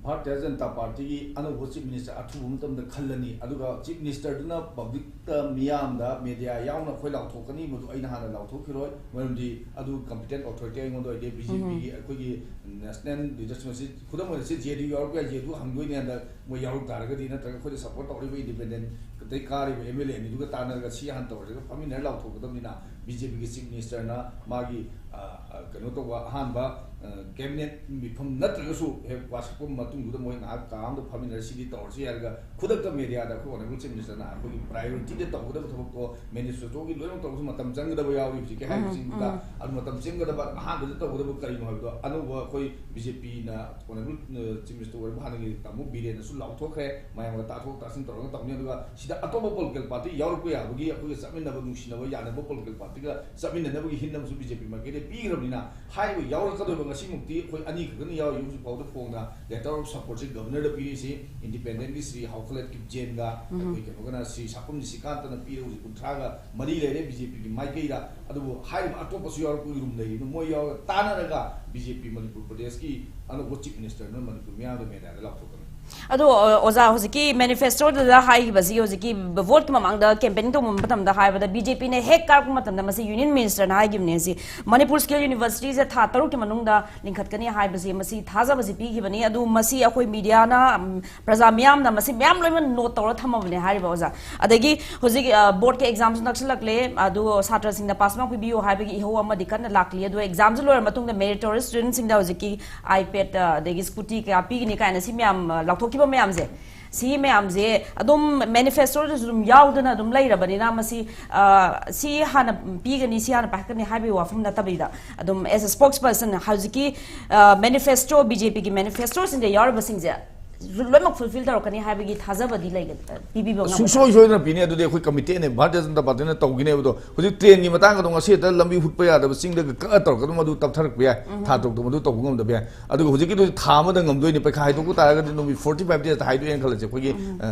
ꯚꯥꯔꯇꯤꯌ ꯖꯅꯇꯥ ꯄꯥꯔꯇꯤꯒꯤ ꯑꯅꯧꯕ ꯆꯤꯐ ꯃꯤꯅꯤꯁꯇꯔ ꯑꯊꯨꯕ ꯃꯇꯝꯗ ꯈꯜꯂꯅꯤ, ꯑꯗꯨꯒ ꯆꯤꯐ ꯃꯤꯅꯤꯁꯇꯔꯗꯨꯅ ꯄꯕ꯭ꯂꯤꯛꯇ, ꯃꯤꯌꯥꯝꯗ, ꯃꯦꯗꯤꯌꯥ ꯌꯥꯎꯅ ꯑꯩꯈꯣꯏ ꯂꯥꯎꯊꯣꯛꯀꯅꯤ꯫ ꯃꯗꯨ ꯑꯩꯅ ꯍꯥꯟꯅ ꯂꯥꯎꯊꯣꯛꯈꯤꯔꯣꯏ, ꯃꯔꯝꯗꯤ ꯑꯗꯨ ꯀꯝꯄꯤꯇꯦꯟ ꯑꯣꯊꯣꯔꯤꯇꯤ ꯑꯩꯉꯣꯟꯗ ꯑꯣꯏꯗꯦ꯫ ꯕꯤ ꯖꯦ ꯄꯤꯒꯤ ꯑꯩꯈꯣꯏꯒꯤ ꯅꯦꯁꯅꯦꯜ ꯂꯤꯗꯔꯁꯤꯞ ꯑꯁꯤ, ꯈꯨꯗꯝ ꯑꯣꯏꯅ ꯁꯤ ꯖꯦ ꯗꯤ ꯌꯨ ꯌꯥꯎꯔꯛꯄ ꯌꯥꯏ, ꯖꯦ ꯗꯤ ꯌꯨ ꯍꯪꯗꯣꯏꯅꯦ ꯍꯟꯗꯛ, ꯃꯣꯏ ꯌꯥꯎꯔꯛ ꯇꯥꯔꯒꯗꯤ, ꯅꯠꯇ꯭ꯔꯒ ꯑꯩꯈꯣꯏꯗ ꯁꯄꯣꯔꯠ ꯇꯧꯔꯤꯕ ꯏꯟꯗꯤꯄꯦꯟꯗꯦꯟꯠ ꯑꯗꯩ ꯀꯥꯔꯤꯕ ꯑꯦꯝ ꯑꯦꯜ ꯑꯦ ꯑꯅꯤꯗꯨꯒ ꯇꯥꯟꯅꯔꯒ ꯁꯤ ꯍꯥꯟꯅ ꯇꯧꯔꯁꯤꯒ ꯐꯝꯃꯤꯟꯅꯔ ꯂꯥꯎꯊꯣꯛꯀꯗꯕꯅꯤꯅ, ꯕꯤ ꯖꯦ ꯄꯤꯒꯤ ꯆꯤꯐ ꯃꯤꯅꯤꯁꯇꯔꯅ ꯃꯥꯒꯤ ꯑ, ꯀꯩꯅꯣ ꯇꯧꯕ ꯑꯍꯥꯟꯕ, ꯑ, cabinet ꯃꯤꯐꯝ ꯅꯠꯇ꯭ꯔꯒꯁꯨ ꯍꯦꯛ ꯋꯥꯁꯛꯄ ꯃꯇꯨꯡꯗꯨꯗ ꯃꯣꯏ ꯉꯥꯏꯍꯥꯛ ꯀꯥ ꯑꯃꯗ ꯐꯝꯃꯤꯟꯅꯔ ꯁꯤꯗꯤ ꯇꯧꯔꯁꯤ ꯍꯥꯏꯔꯒ ꯈꯨꯗꯛꯇ mediaꯗ ꯑꯩꯈꯣꯏ honourable chief ministerꯅ ꯑꯩꯈꯣꯏꯒꯤ priorityꯗ ꯇꯧꯒꯗꯕ ꯊꯕꯛꯇꯣ manifestoꯒꯤ ꯂꯣꯏꯅꯃꯛ ꯇꯧꯕꯁꯨ ꯃꯇꯝ ꯆꯪꯒꯗꯕ ꯌꯥꯎꯔꯤ ꯍꯧꯖꯤꯛꯀꯤ ꯍꯥꯏꯔꯤꯕꯁꯤꯡꯗꯨꯗ꯫ ꯑꯗꯨ ꯃꯇꯝ ꯆꯪꯒꯗꯕ ꯑꯍꯥꯟꯕꯗ ꯇꯧꯒꯗꯕ ꯀꯔꯤꯅꯣ ꯍꯥꯏꯕꯗꯣ ꯑꯅꯧꯕ ꯑꯩꯈꯣꯏ BJPꯅ honourable, ꯑ, chief minister ꯑꯣꯏꯔꯝꯕ ꯍꯥꯟꯅꯒꯤ ꯇꯥꯃꯣ ꯕꯤꯔꯦꯟꯅꯁꯨ ꯂꯥꯎꯊꯣꯛꯈ꯭ꯔꯦ, ꯃꯌꯥꯝꯒ ꯇꯥꯊꯣꯛ ꯇꯥꯁꯤꯟ ꯇꯧꯔꯒ ꯇꯧꯅꯤ꯫ ꯑꯗꯨꯒ ꯁꯤꯗ ꯑꯇꯣꯞꯄ political party ꯌꯥꯎꯔꯛꯄ ꯌꯥꯕꯒꯤ ꯑꯩꯈꯣꯏꯒ ꯆꯠꯃꯤꯟꯅꯕ ꯅꯨꯡꯁꯤꯅꯕ ꯌꯥꯅꯕ political partyꯒ ꯆꯠꯃꯤꯟꯅꯅꯕꯒꯤ hint ꯑꯃꯁꯨ BJP ꯃꯥꯏꯀꯩꯗ ꯄꯤꯈ꯭ꯔꯕꯅꯤꯅ ꯍꯥꯏꯔꯤꯕ ꯌꯥꯎꯔꯛꯀꯗꯣꯏꯕ ꯉꯁꯤꯃꯨꯛꯇꯤ ꯑꯩꯈꯣꯏ ꯑꯅꯤ ꯈꯛꯇꯅ ꯌꯥꯎꯔꯤ ꯍꯧꯖꯤꯛ ꯐꯥꯎꯗ ꯐꯣꯡꯅ letter of supportꯁꯤ governorꯗ ꯄꯤꯔꯤꯁꯤ, independentꯀꯤ ꯁ꯭ꯔꯤ ꯍꯥꯎꯈꯂꯠ ꯀꯤꯞꯖꯦꯟꯒ ꯑꯩꯈꯣꯏ ꯀꯩꯅꯣꯒꯅ ꯁ꯭ꯔꯤ ꯁꯥꯄꯝ ꯅꯤꯁꯤꯀꯥꯟꯇꯅ ꯄꯤꯔꯦ꯫ ꯍꯧꯖꯤꯛ ꯀꯨꯟꯊ꯭ꯔꯥꯒ ꯃꯔꯤ ꯂꯩꯔꯦ BJPꯒꯤ ꯃꯥꯏꯀꯩꯗ꯫ ꯑꯗꯨꯕꯨ ꯍꯥꯏꯔꯤꯕ ꯑꯇꯣꯞꯄꯁꯨ ꯌꯥꯎꯔꯛꯄꯒꯤ ꯔꯨꯝ ꯂꯩꯔꯤꯕ ꯃꯣꯏ ꯌꯥꯎꯔꯒ ꯇꯥꯟꯅꯔꯒ BJP ꯃꯅꯤꯄꯨꯔ ꯄ꯭ꯔꯗꯦꯁꯀꯤ ꯑꯅꯧꯕ chief ministerꯅ ꯃꯅꯤꯄꯨꯔ ꯃꯤꯌꯥꯝꯗ mediaꯗ ꯂꯥꯎꯊꯣꯛꯀꯅꯤ꯫ ꯑꯗꯣ, ꯑ, ꯑꯣꯖꯥ, ꯍꯧꯖꯤꯛꯀꯤ manifestoꯗꯨꯗ ꯍꯥꯏꯈꯤꯕꯁꯤ ꯍꯧꯖꯤꯛꯀꯤ voteꯀꯤ ꯃꯃꯥꯡꯗ campaign ꯇꯧꯕ ꯃꯇꯝꯗ ꯍꯥꯏꯕꯗ BJPꯅ ꯍꯦꯛ ꯀꯥꯔꯛꯄ ꯃꯇꯝꯗ ꯃꯁꯤ union ministerꯅ ꯍꯥꯏꯈꯤꯕꯅꯦ꯫ ꯁꯤ ꯃꯅꯤꯄꯨꯔ Skill Universityꯁꯦ ꯊꯥ ꯇꯔꯨꯛꯀꯤ ꯃꯅꯨꯡꯗ ꯂꯤꯡꯈꯠꯀꯅꯤ ꯍꯥꯏꯕꯁꯤ ꯃꯁꯤ ꯊꯥꯖꯕꯁꯤ ꯄꯤꯈꯤꯕꯅꯤ꯫ ꯑꯗꯨ ꯃꯁꯤ ꯑꯩꯈꯣꯏ mediaꯅ, ꯎꯝ, ꯄ꯭ꯔꯖꯥ ꯃꯤꯌꯥꯝꯅ ꯃꯁꯤ ꯃꯌꯥꯝ ꯂꯣꯏꯅꯃꯛ note ꯇꯧꯔ ꯊꯝꯃꯕꯅꯦ ꯍꯥꯏꯔꯤꯕ ꯑꯣꯖꯥ꯫ ꯑꯗꯒꯤ ꯍꯧꯖꯤꯛ, ꯑ, boardꯀꯤ examꯁꯨ ꯅꯛꯁꯤꯜꯂꯛꯂꯦ, ꯑꯗꯨ ꯁꯥꯇ꯭ꯔꯁꯤꯡꯅ pass mark ꯄꯤꯕꯤꯌꯨ ꯍꯥꯏꯕꯒꯤ ꯏꯍꯧ ꯑꯃꯗꯤ ꯀꯟꯅ ꯂꯥꯛꯂꯤ꯫ ꯑꯗꯨ examꯁꯨ ꯂꯣꯏꯔ ꯃꯇꯨꯡꯗ meritorious studentꯁꯤꯡꯗ ꯍꯧꯖꯤꯛꯀꯤ iPad, ꯑ, ꯑꯗꯒꯤ scooty ꯀꯌꯥ ꯄꯤꯒꯅꯤ ꯀꯥꯏꯅ ꯁꯤ ꯃꯌꯥꯝ, ꯑ, ꯂꯥꯎꯊꯣꯛꯈꯤꯕ ꯃꯌꯥꯝꯁꯦ, ꯁꯤ ꯃꯌꯥꯝꯁꯦ ꯑꯗꯨꯝ manifestoꯗꯁꯨ ꯑꯗꯨꯝ ꯌꯥꯎꯗꯅ ꯑꯗꯨꯝ ꯂꯩꯔꯕꯅꯤꯅ ꯃꯁꯤ, ꯑ, ꯁꯤ ꯍꯥꯟꯅ ꯄꯤꯒꯅꯤ, ꯁꯤ ꯍꯥꯟꯅ ꯄꯥꯏꯈꯠꯀꯅꯤ ꯍꯥꯏꯕꯒꯤ ꯋꯥꯐꯝ ꯅꯠꯇꯕꯤꯗ ꯑꯗꯨꯝ as a spokesperson ꯍꯧꯖꯤꯛꯀꯤ, ꯑ, manifesto, BJPꯒꯤ manifestoꯁꯤꯡꯗ ꯌꯥꯎꯔꯤꯕꯁꯤꯡꯁꯦ ꯂꯣꯏꯅꯃꯛ fulfil ꯇꯧꯔꯛꯀꯅꯤ ꯍꯥꯏꯕꯒꯤ ꯊꯥꯖꯕꯗꯤ ꯂꯩꯒ-, ꯄꯤꯕꯤꯕ ꯉꯝꯒꯗ꯭ꯔꯥ? ꯁꯨꯡꯁꯣꯏ ꯁꯣꯏꯗꯅ ꯄꯤꯅꯤ꯫ ꯑꯗꯨꯗꯤ ꯑꯩꯈꯣꯏ committeedꯅꯦ, ꯚꯥꯔꯇꯤꯌ ꯖꯅꯇꯥ ꯄꯥꯔꯇꯤꯅ ꯇꯧꯒꯅꯦꯕꯗꯣ꯫ ꯍꯧꯖꯤꯛ trainꯒꯤ ꯃꯇꯥꯡꯒꯗꯣ ꯉꯁꯤ ꯍꯦꯛꯇ ꯂꯝꯕꯤ ꯍꯨꯠꯄ ꯌꯥꯗꯕ ꯆꯤꯡꯗꯒ ꯀꯛꯑ ꯇꯧꯔꯛꯀꯗꯕ ꯃꯗꯨ ꯇꯞꯊꯔꯛꯄ ꯌꯥꯏ꯫ ꯊꯥ ꯇꯔꯨꯛꯇ ꯃꯗꯨ ꯇꯧꯕ ꯉꯝꯗꯕ ꯌꯥꯏ꯫ ꯑꯗꯨꯒ ꯍꯧꯖꯤꯛꯀꯤꯗꯨꯗꯤ ꯊꯥ ꯑꯃꯗ ꯉꯝꯗꯣꯏꯅꯤ꯫ ꯄꯩꯈꯥ ꯍꯥꯏꯗꯣꯛꯄ ꯇꯥꯔꯒꯗꯤ ꯅꯨꯃꯤꯠ forty five daysꯇ ꯍꯥꯏꯗꯣꯛꯑꯦꯅ ꯈꯜꯂꯁꯦ, ꯑꯩꯈꯣꯏꯒꯤ, ꯑ,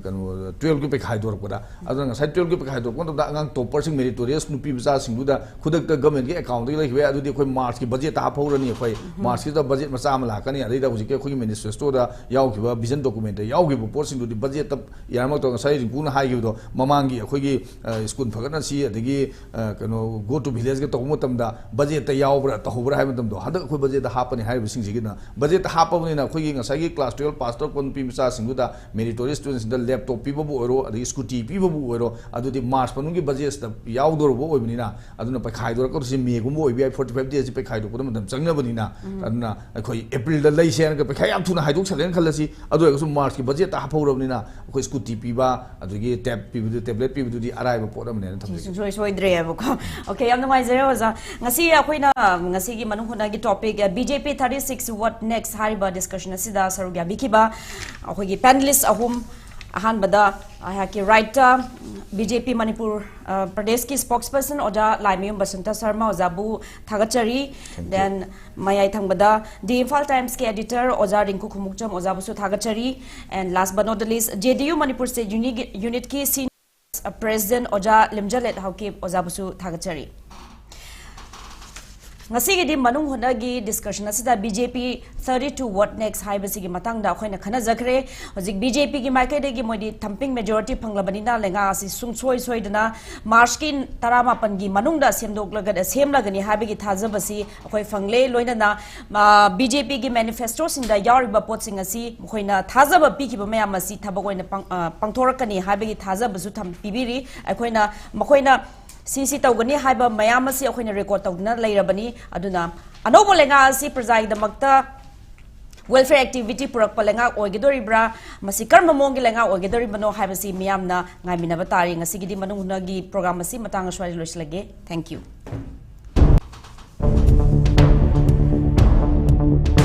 ꯀꯩꯅꯣ, twelveꯀꯤ ꯄꯩꯈꯥ ꯍꯥꯏꯗꯣꯔꯛꯄꯗ꯫ ꯑꯗꯨꯅ ꯉꯁꯥꯏ twelveꯀꯤ ꯄꯩꯈꯥ ꯍꯥꯏꯗꯣꯔꯛꯄ ꯃꯇꯝꯗ ꯑꯉꯥꯡ topperꯁꯤꯡ, meritorious ꯅꯨꯄꯤ ꯃꯆꯥꯁꯤꯡꯗꯨꯗ ꯈꯨꯗꯛꯇ governmentꯀꯤ accountꯇꯒꯤ ꯂꯩꯈꯤꯕ ꯌꯥꯏ꯫ ꯑꯗꯨꯗꯤ ꯑꯩꯈꯣꯏ Marchꯀꯤ budgetꯇ ꯍꯥꯞꯍꯧꯔꯅꯤ꯫ ꯑꯩꯈꯣꯏ Marchꯀꯤꯗ budget ꯃꯆꯥ ꯑꯃ ꯂꯥꯛꯀꯅꯤ꯫ ꯑꯗꯩꯗ ꯍꯧꯖꯤꯛꯀꯤ ꯑꯩꯈꯣꯏꯒꯤ manifestoꯗ ꯌꯥꯎ ꯈꯤꯕ ꯚꯤꯖꯟ ꯗꯣꯀꯨꯃꯦꯟꯇ ꯌꯥꯎꯈꯤꯕ ꯄꯣꯠꯁꯤꯡꯗꯨꯗꯤ ꯕꯖꯦꯠꯇ ꯌꯥꯔꯃꯛꯇ ꯉꯁꯥꯏ ꯔꯤꯡꯀꯨꯅ ꯍꯥꯏꯈꯤꯕꯗꯣ, ꯃꯃꯥꯡꯒꯤ ꯑꯩꯈꯣꯏꯒꯤ, ꯑ, ꯁ꯭ꯀꯨꯜ ꯐꯒꯠꯅꯁꯤ, ꯑꯗꯒꯤ, ꯑ, ꯀꯩꯅꯣ, Go to Villageꯒ ꯇꯧꯕ ꯃꯇꯝꯗ ꯕꯖꯦꯠꯇ ꯌꯥꯎꯕ꯭ꯔꯥ ꯇꯧꯍꯧꯕ꯭ꯔꯥ ꯍꯥꯏꯕ ꯃꯇꯝꯗꯣ, ꯍꯟꯗꯛ ꯑꯩꯈꯣꯏ ꯕꯖꯦꯠꯇ ꯍꯥꯞꯄꯅꯤ ꯍꯥꯏꯔꯤꯕꯁꯤꯡꯁꯤꯒꯤꯅ, ꯕꯖꯦꯠꯇ ꯍꯥꯞꯄꯕꯅꯤꯅ ꯑꯩꯈꯣꯏꯒꯤ ꯉꯁꯥꯏꯒꯤ ꯀ꯭ꯂꯥꯁ ꯇꯨꯌꯦꯜꯞ ꯄꯥꯁ ꯇꯧꯔꯛꯄ ꯅꯨꯄꯤ ꯃꯆꯥꯁꯤꯡꯗꯨꯗ ꯃꯦꯔꯤꯇꯣꯔꯤꯌꯁ ꯁ꯭ꯇꯨꯗꯦꯟꯁꯤꯡꯗ ꯂꯦꯞꯇꯣꯞ ꯄꯤꯕꯕꯨ ꯑꯣꯏꯔꯣ, ꯑꯗꯒꯤ ꯁ꯭ꯀꯨꯇꯤ ꯄꯤꯕꯕꯨ ꯑꯣꯏꯔꯣ, ꯑꯗꯨꯗꯤ ꯃꯥꯔꯆ ꯃꯅꯨꯡꯒꯤ ꯕꯖꯦꯠꯁꯤꯗ ꯌꯥꯎꯗꯧꯔꯕ ꯑꯣꯏꯕꯅꯤꯅ, ꯑꯗꯨꯅ ꯄꯩꯈꯥꯏꯗꯣꯔꯛꯀꯗꯧꯔꯤꯁꯤ ꯃꯦꯒꯨꯝꯕ ꯑꯣꯏꯕ ꯌꯥꯏ, ꯐꯣꯔꯇꯤ ꯐꯥꯏꯚ ꯗꯦꯁꯁꯤ ꯄꯩꯈꯥꯏꯗꯣꯛꯄꯗ ꯃꯇꯝ ꯆꯪꯅꯕꯅꯤꯅ꯫ ꯑꯗꯨꯅ ꯑꯩꯈꯣꯏ ꯑꯦꯄ꯭ꯔꯤꯜꯗ ꯂꯩꯁꯦ ꯍꯥꯏꯔꯒ ꯄꯩꯈꯥ ꯌꯥꯝ ꯊꯨꯅ ꯍꯥꯏꯗꯣꯛꯁꯜꯂꯦꯅ ꯈꯜꯂꯁꯤ, ꯑꯗꯨ ꯑꯣꯏꯔꯒꯁꯨ ꯃꯥꯔꯆꯀꯤ ꯕꯖꯦꯠꯇ ꯍꯥꯞꯍꯧꯔꯕꯅꯤꯅ ꯑꯩꯈꯣꯏ ꯁ꯭ꯀꯨꯇꯤ ꯄꯤꯕ, ꯑꯗꯒꯤ ꯇꯦꯕ ꯄꯤꯕꯗꯨ, ꯇꯦꯕ꯭ꯂꯦꯠ ꯄꯤꯕꯗꯨꯗꯤ ꯑꯔꯥꯏꯕ ꯄꯣꯠ ꯑꯃꯅꯦꯅ ꯊꯝꯖꯒꯦ꯫ ꯁꯨꯡꯁꯣꯏ ꯁꯣꯏꯗ꯭ꯔꯦꯕꯀꯣ꯫ ꯑꯣꯀꯦ, ꯌꯥꯝ ꯅꯨꯡꯉꯥꯏꯖꯔꯦ ꯑꯣꯖꯥ꯫ ꯉꯁꯤ ꯑꯩꯈꯣꯏꯅ, ꯉꯁꯤꯒꯤ ꯃꯅꯨꯡ ꯍꯨꯠꯅꯒꯤ topic, B J P thirty six what next ꯍꯥꯏꯔꯤꯕ ꯗꯤꯁꯀꯁꯟ ꯑꯁꯤꯗ ꯁꯔꯨꯛ ꯌꯥꯕꯤꯈꯤꯕ ꯑꯩꯈꯣꯏꯒꯤ ꯄꯦꯅꯦꯂꯤꯁ ꯑꯍꯨꯝ, ꯑꯍꯥꯟꯕꯗ ꯑꯩꯍꯥꯛꯀꯤ ꯔꯥꯏꯠꯇ ꯕꯤ ꯖꯦ ꯄꯤ ꯃꯅꯤꯄꯨꯔ, ꯑ, ꯄ꯭ꯔꯗꯦꯁꯀꯤ ꯁ꯭ꯄꯣꯛꯁ ꯄꯔꯁꯟ ꯑꯣꯖꯥ ꯂꯥꯏꯃꯌꯨꯝ ꯕꯁꯟꯇ ꯁꯔꯃ ꯑꯣꯖꯥꯕꯨ ꯊꯥꯒꯠꯆꯔꯤ꯫ Then ꯃꯌꯥꯏ ꯊꯪꯕꯗ ꯗꯤ ꯏꯝꯐꯥꯜ ꯇꯥꯏꯝꯁꯀꯤ ꯑꯦꯗꯤꯇꯔ ꯑꯣꯖꯥ ꯔꯤꯡꯀꯨ ꯈꯨꯃꯨꯛꯆꯝ ꯑꯣꯖꯥꯕꯨꯁꯨ ꯊꯥꯒꯠꯆꯔꯤ꯫ And last but not the least, J D U Manipur state ꯌꯨꯅꯤꯒꯤ-, ꯌꯨꯅꯤꯠꯀꯤ ꯁꯤꯅꯤꯌꯔ ꯄ꯭ꯔꯦꯁꯤꯗꯦꯟꯠ ꯑꯣꯖꯥ ꯂꯤꯝꯖꯂꯦꯠ ꯍꯥꯎꯀꯤꯞ ꯑꯣꯖꯥꯕꯨꯁꯨ ꯊꯥꯒꯠꯆꯔꯤ꯫ ꯉꯁꯤꯒꯤꯗꯤ ꯃꯅꯨꯡ ꯍꯨꯠꯅꯒꯤ ꯗꯤꯁꯀꯁꯟ ꯑꯁꯤꯗ B J P thirty two what next ꯍꯥꯏꯕꯁꯤꯒꯤ ꯃꯇꯥꯡꯗ ꯑꯩꯈꯣꯏꯅ ꯈꯟꯅꯖꯈ꯭ꯔꯦ꯫ ꯍꯧꯖꯤꯛ ꯕꯤ ꯖꯦ ꯄꯤꯒꯤ ꯃꯥꯏꯀꯩꯗꯒꯤ ꯃꯣꯏꯗꯤ ꯊꯝꯄꯤꯡ ꯃꯦꯖꯣꯔꯤꯇꯤ ꯐꯪꯂꯕꯅꯤꯅ ꯂꯩꯉꯥꯛ ꯑꯁꯤ ꯁꯨꯡꯁꯣꯏ ꯁꯣꯏꯗꯅ ꯃꯥꯔꯆꯀꯤ ꯇꯔꯥꯃꯥꯄꯟꯒꯤ ꯃꯅꯨꯡꯗ ꯁꯦꯝꯗꯣꯛꯂꯒ, ꯁꯦꯝꯂꯒꯅꯤ ꯍꯥꯏꯕꯒꯤ ꯊꯥꯖꯕꯁꯤ ꯑꯩꯈꯣꯏ ꯐꯪꯂꯦ꯫ ꯂꯣꯏꯅꯅ, ꯑ, ꯕꯤ ꯖꯦ ꯄꯤꯒꯤ ꯃꯦꯅꯤꯐꯦꯁꯇꯣꯁꯤꯡꯗ ꯌꯥꯎꯔꯤꯕ ꯄꯣꯠꯁꯤꯡ ꯑꯁꯤ ꯃꯈꯣꯏꯅ ꯊꯥꯖꯕ ꯄꯤꯈꯤꯕ ꯃꯌꯥꯝ ꯑꯁꯤ ꯊꯕꯛ ꯑꯣꯏꯅ ꯄꯥꯡ-, ꯑ, ꯄꯥꯡꯊꯣꯔꯛꯀꯅꯤ ꯍꯥꯏꯕꯒꯤ ꯊꯥꯖꯕꯁꯨ ꯊꯝ-, ꯄꯤꯕꯤꯔꯤ꯫ ꯑꯩꯈꯣꯏꯅ ꯃꯈꯣꯏꯅ ꯁꯤ, ꯁꯤ ꯇꯧꯒꯅꯤ ꯍꯥꯏꯕ ꯃꯌꯥꯝ ꯑꯁꯤ ꯑꯩꯈꯣꯏꯅ ꯔꯦꯀꯣꯔꯗ ꯇꯧꯗꯨꯅ ꯂꯩꯔꯕꯅꯤ꯫ ꯑꯗꯨꯅ ꯑꯅꯧꯕ ꯂꯩꯉꯥꯛ ꯑꯁꯤ ꯄ꯭ꯔꯖꯥꯒꯤꯗꯃꯛꯇ ꯋꯦꯜꯐꯤꯌꯔ ꯑꯦꯛꯇꯤꯚꯤꯇꯤ ꯄꯨꯔꯛꯄ ꯂꯩꯉꯥꯛ ꯑꯣꯏꯒꯗꯧꯔꯤꯕ꯭ꯔꯥ, ꯃꯁꯤ ꯀꯔꯝꯕ ꯃꯑꯣꯡꯒꯤ ꯂꯩꯉꯥꯛ ꯑꯣꯏꯒꯗꯧꯔꯤꯕꯅꯣ ꯍꯥꯏꯕꯁꯤ ꯃꯤꯌꯥꯝꯅ ꯉꯥꯏꯃꯤꯟꯅꯕ ꯇꯥꯔꯤ꯫ ꯉꯁꯤꯒꯤꯗꯤ ꯃꯅꯨꯡ ꯍꯨꯠꯅꯒꯤ ꯄ꯭ꯔꯣꯒ꯭ꯔꯥꯝ ꯑꯁꯤ ꯃꯇꯥꯡ ꯑꯁ꯭ꯋꯥꯏꯗ ꯂꯣꯏꯁꯤꯜꯂꯒꯦ꯫ Thank you꯫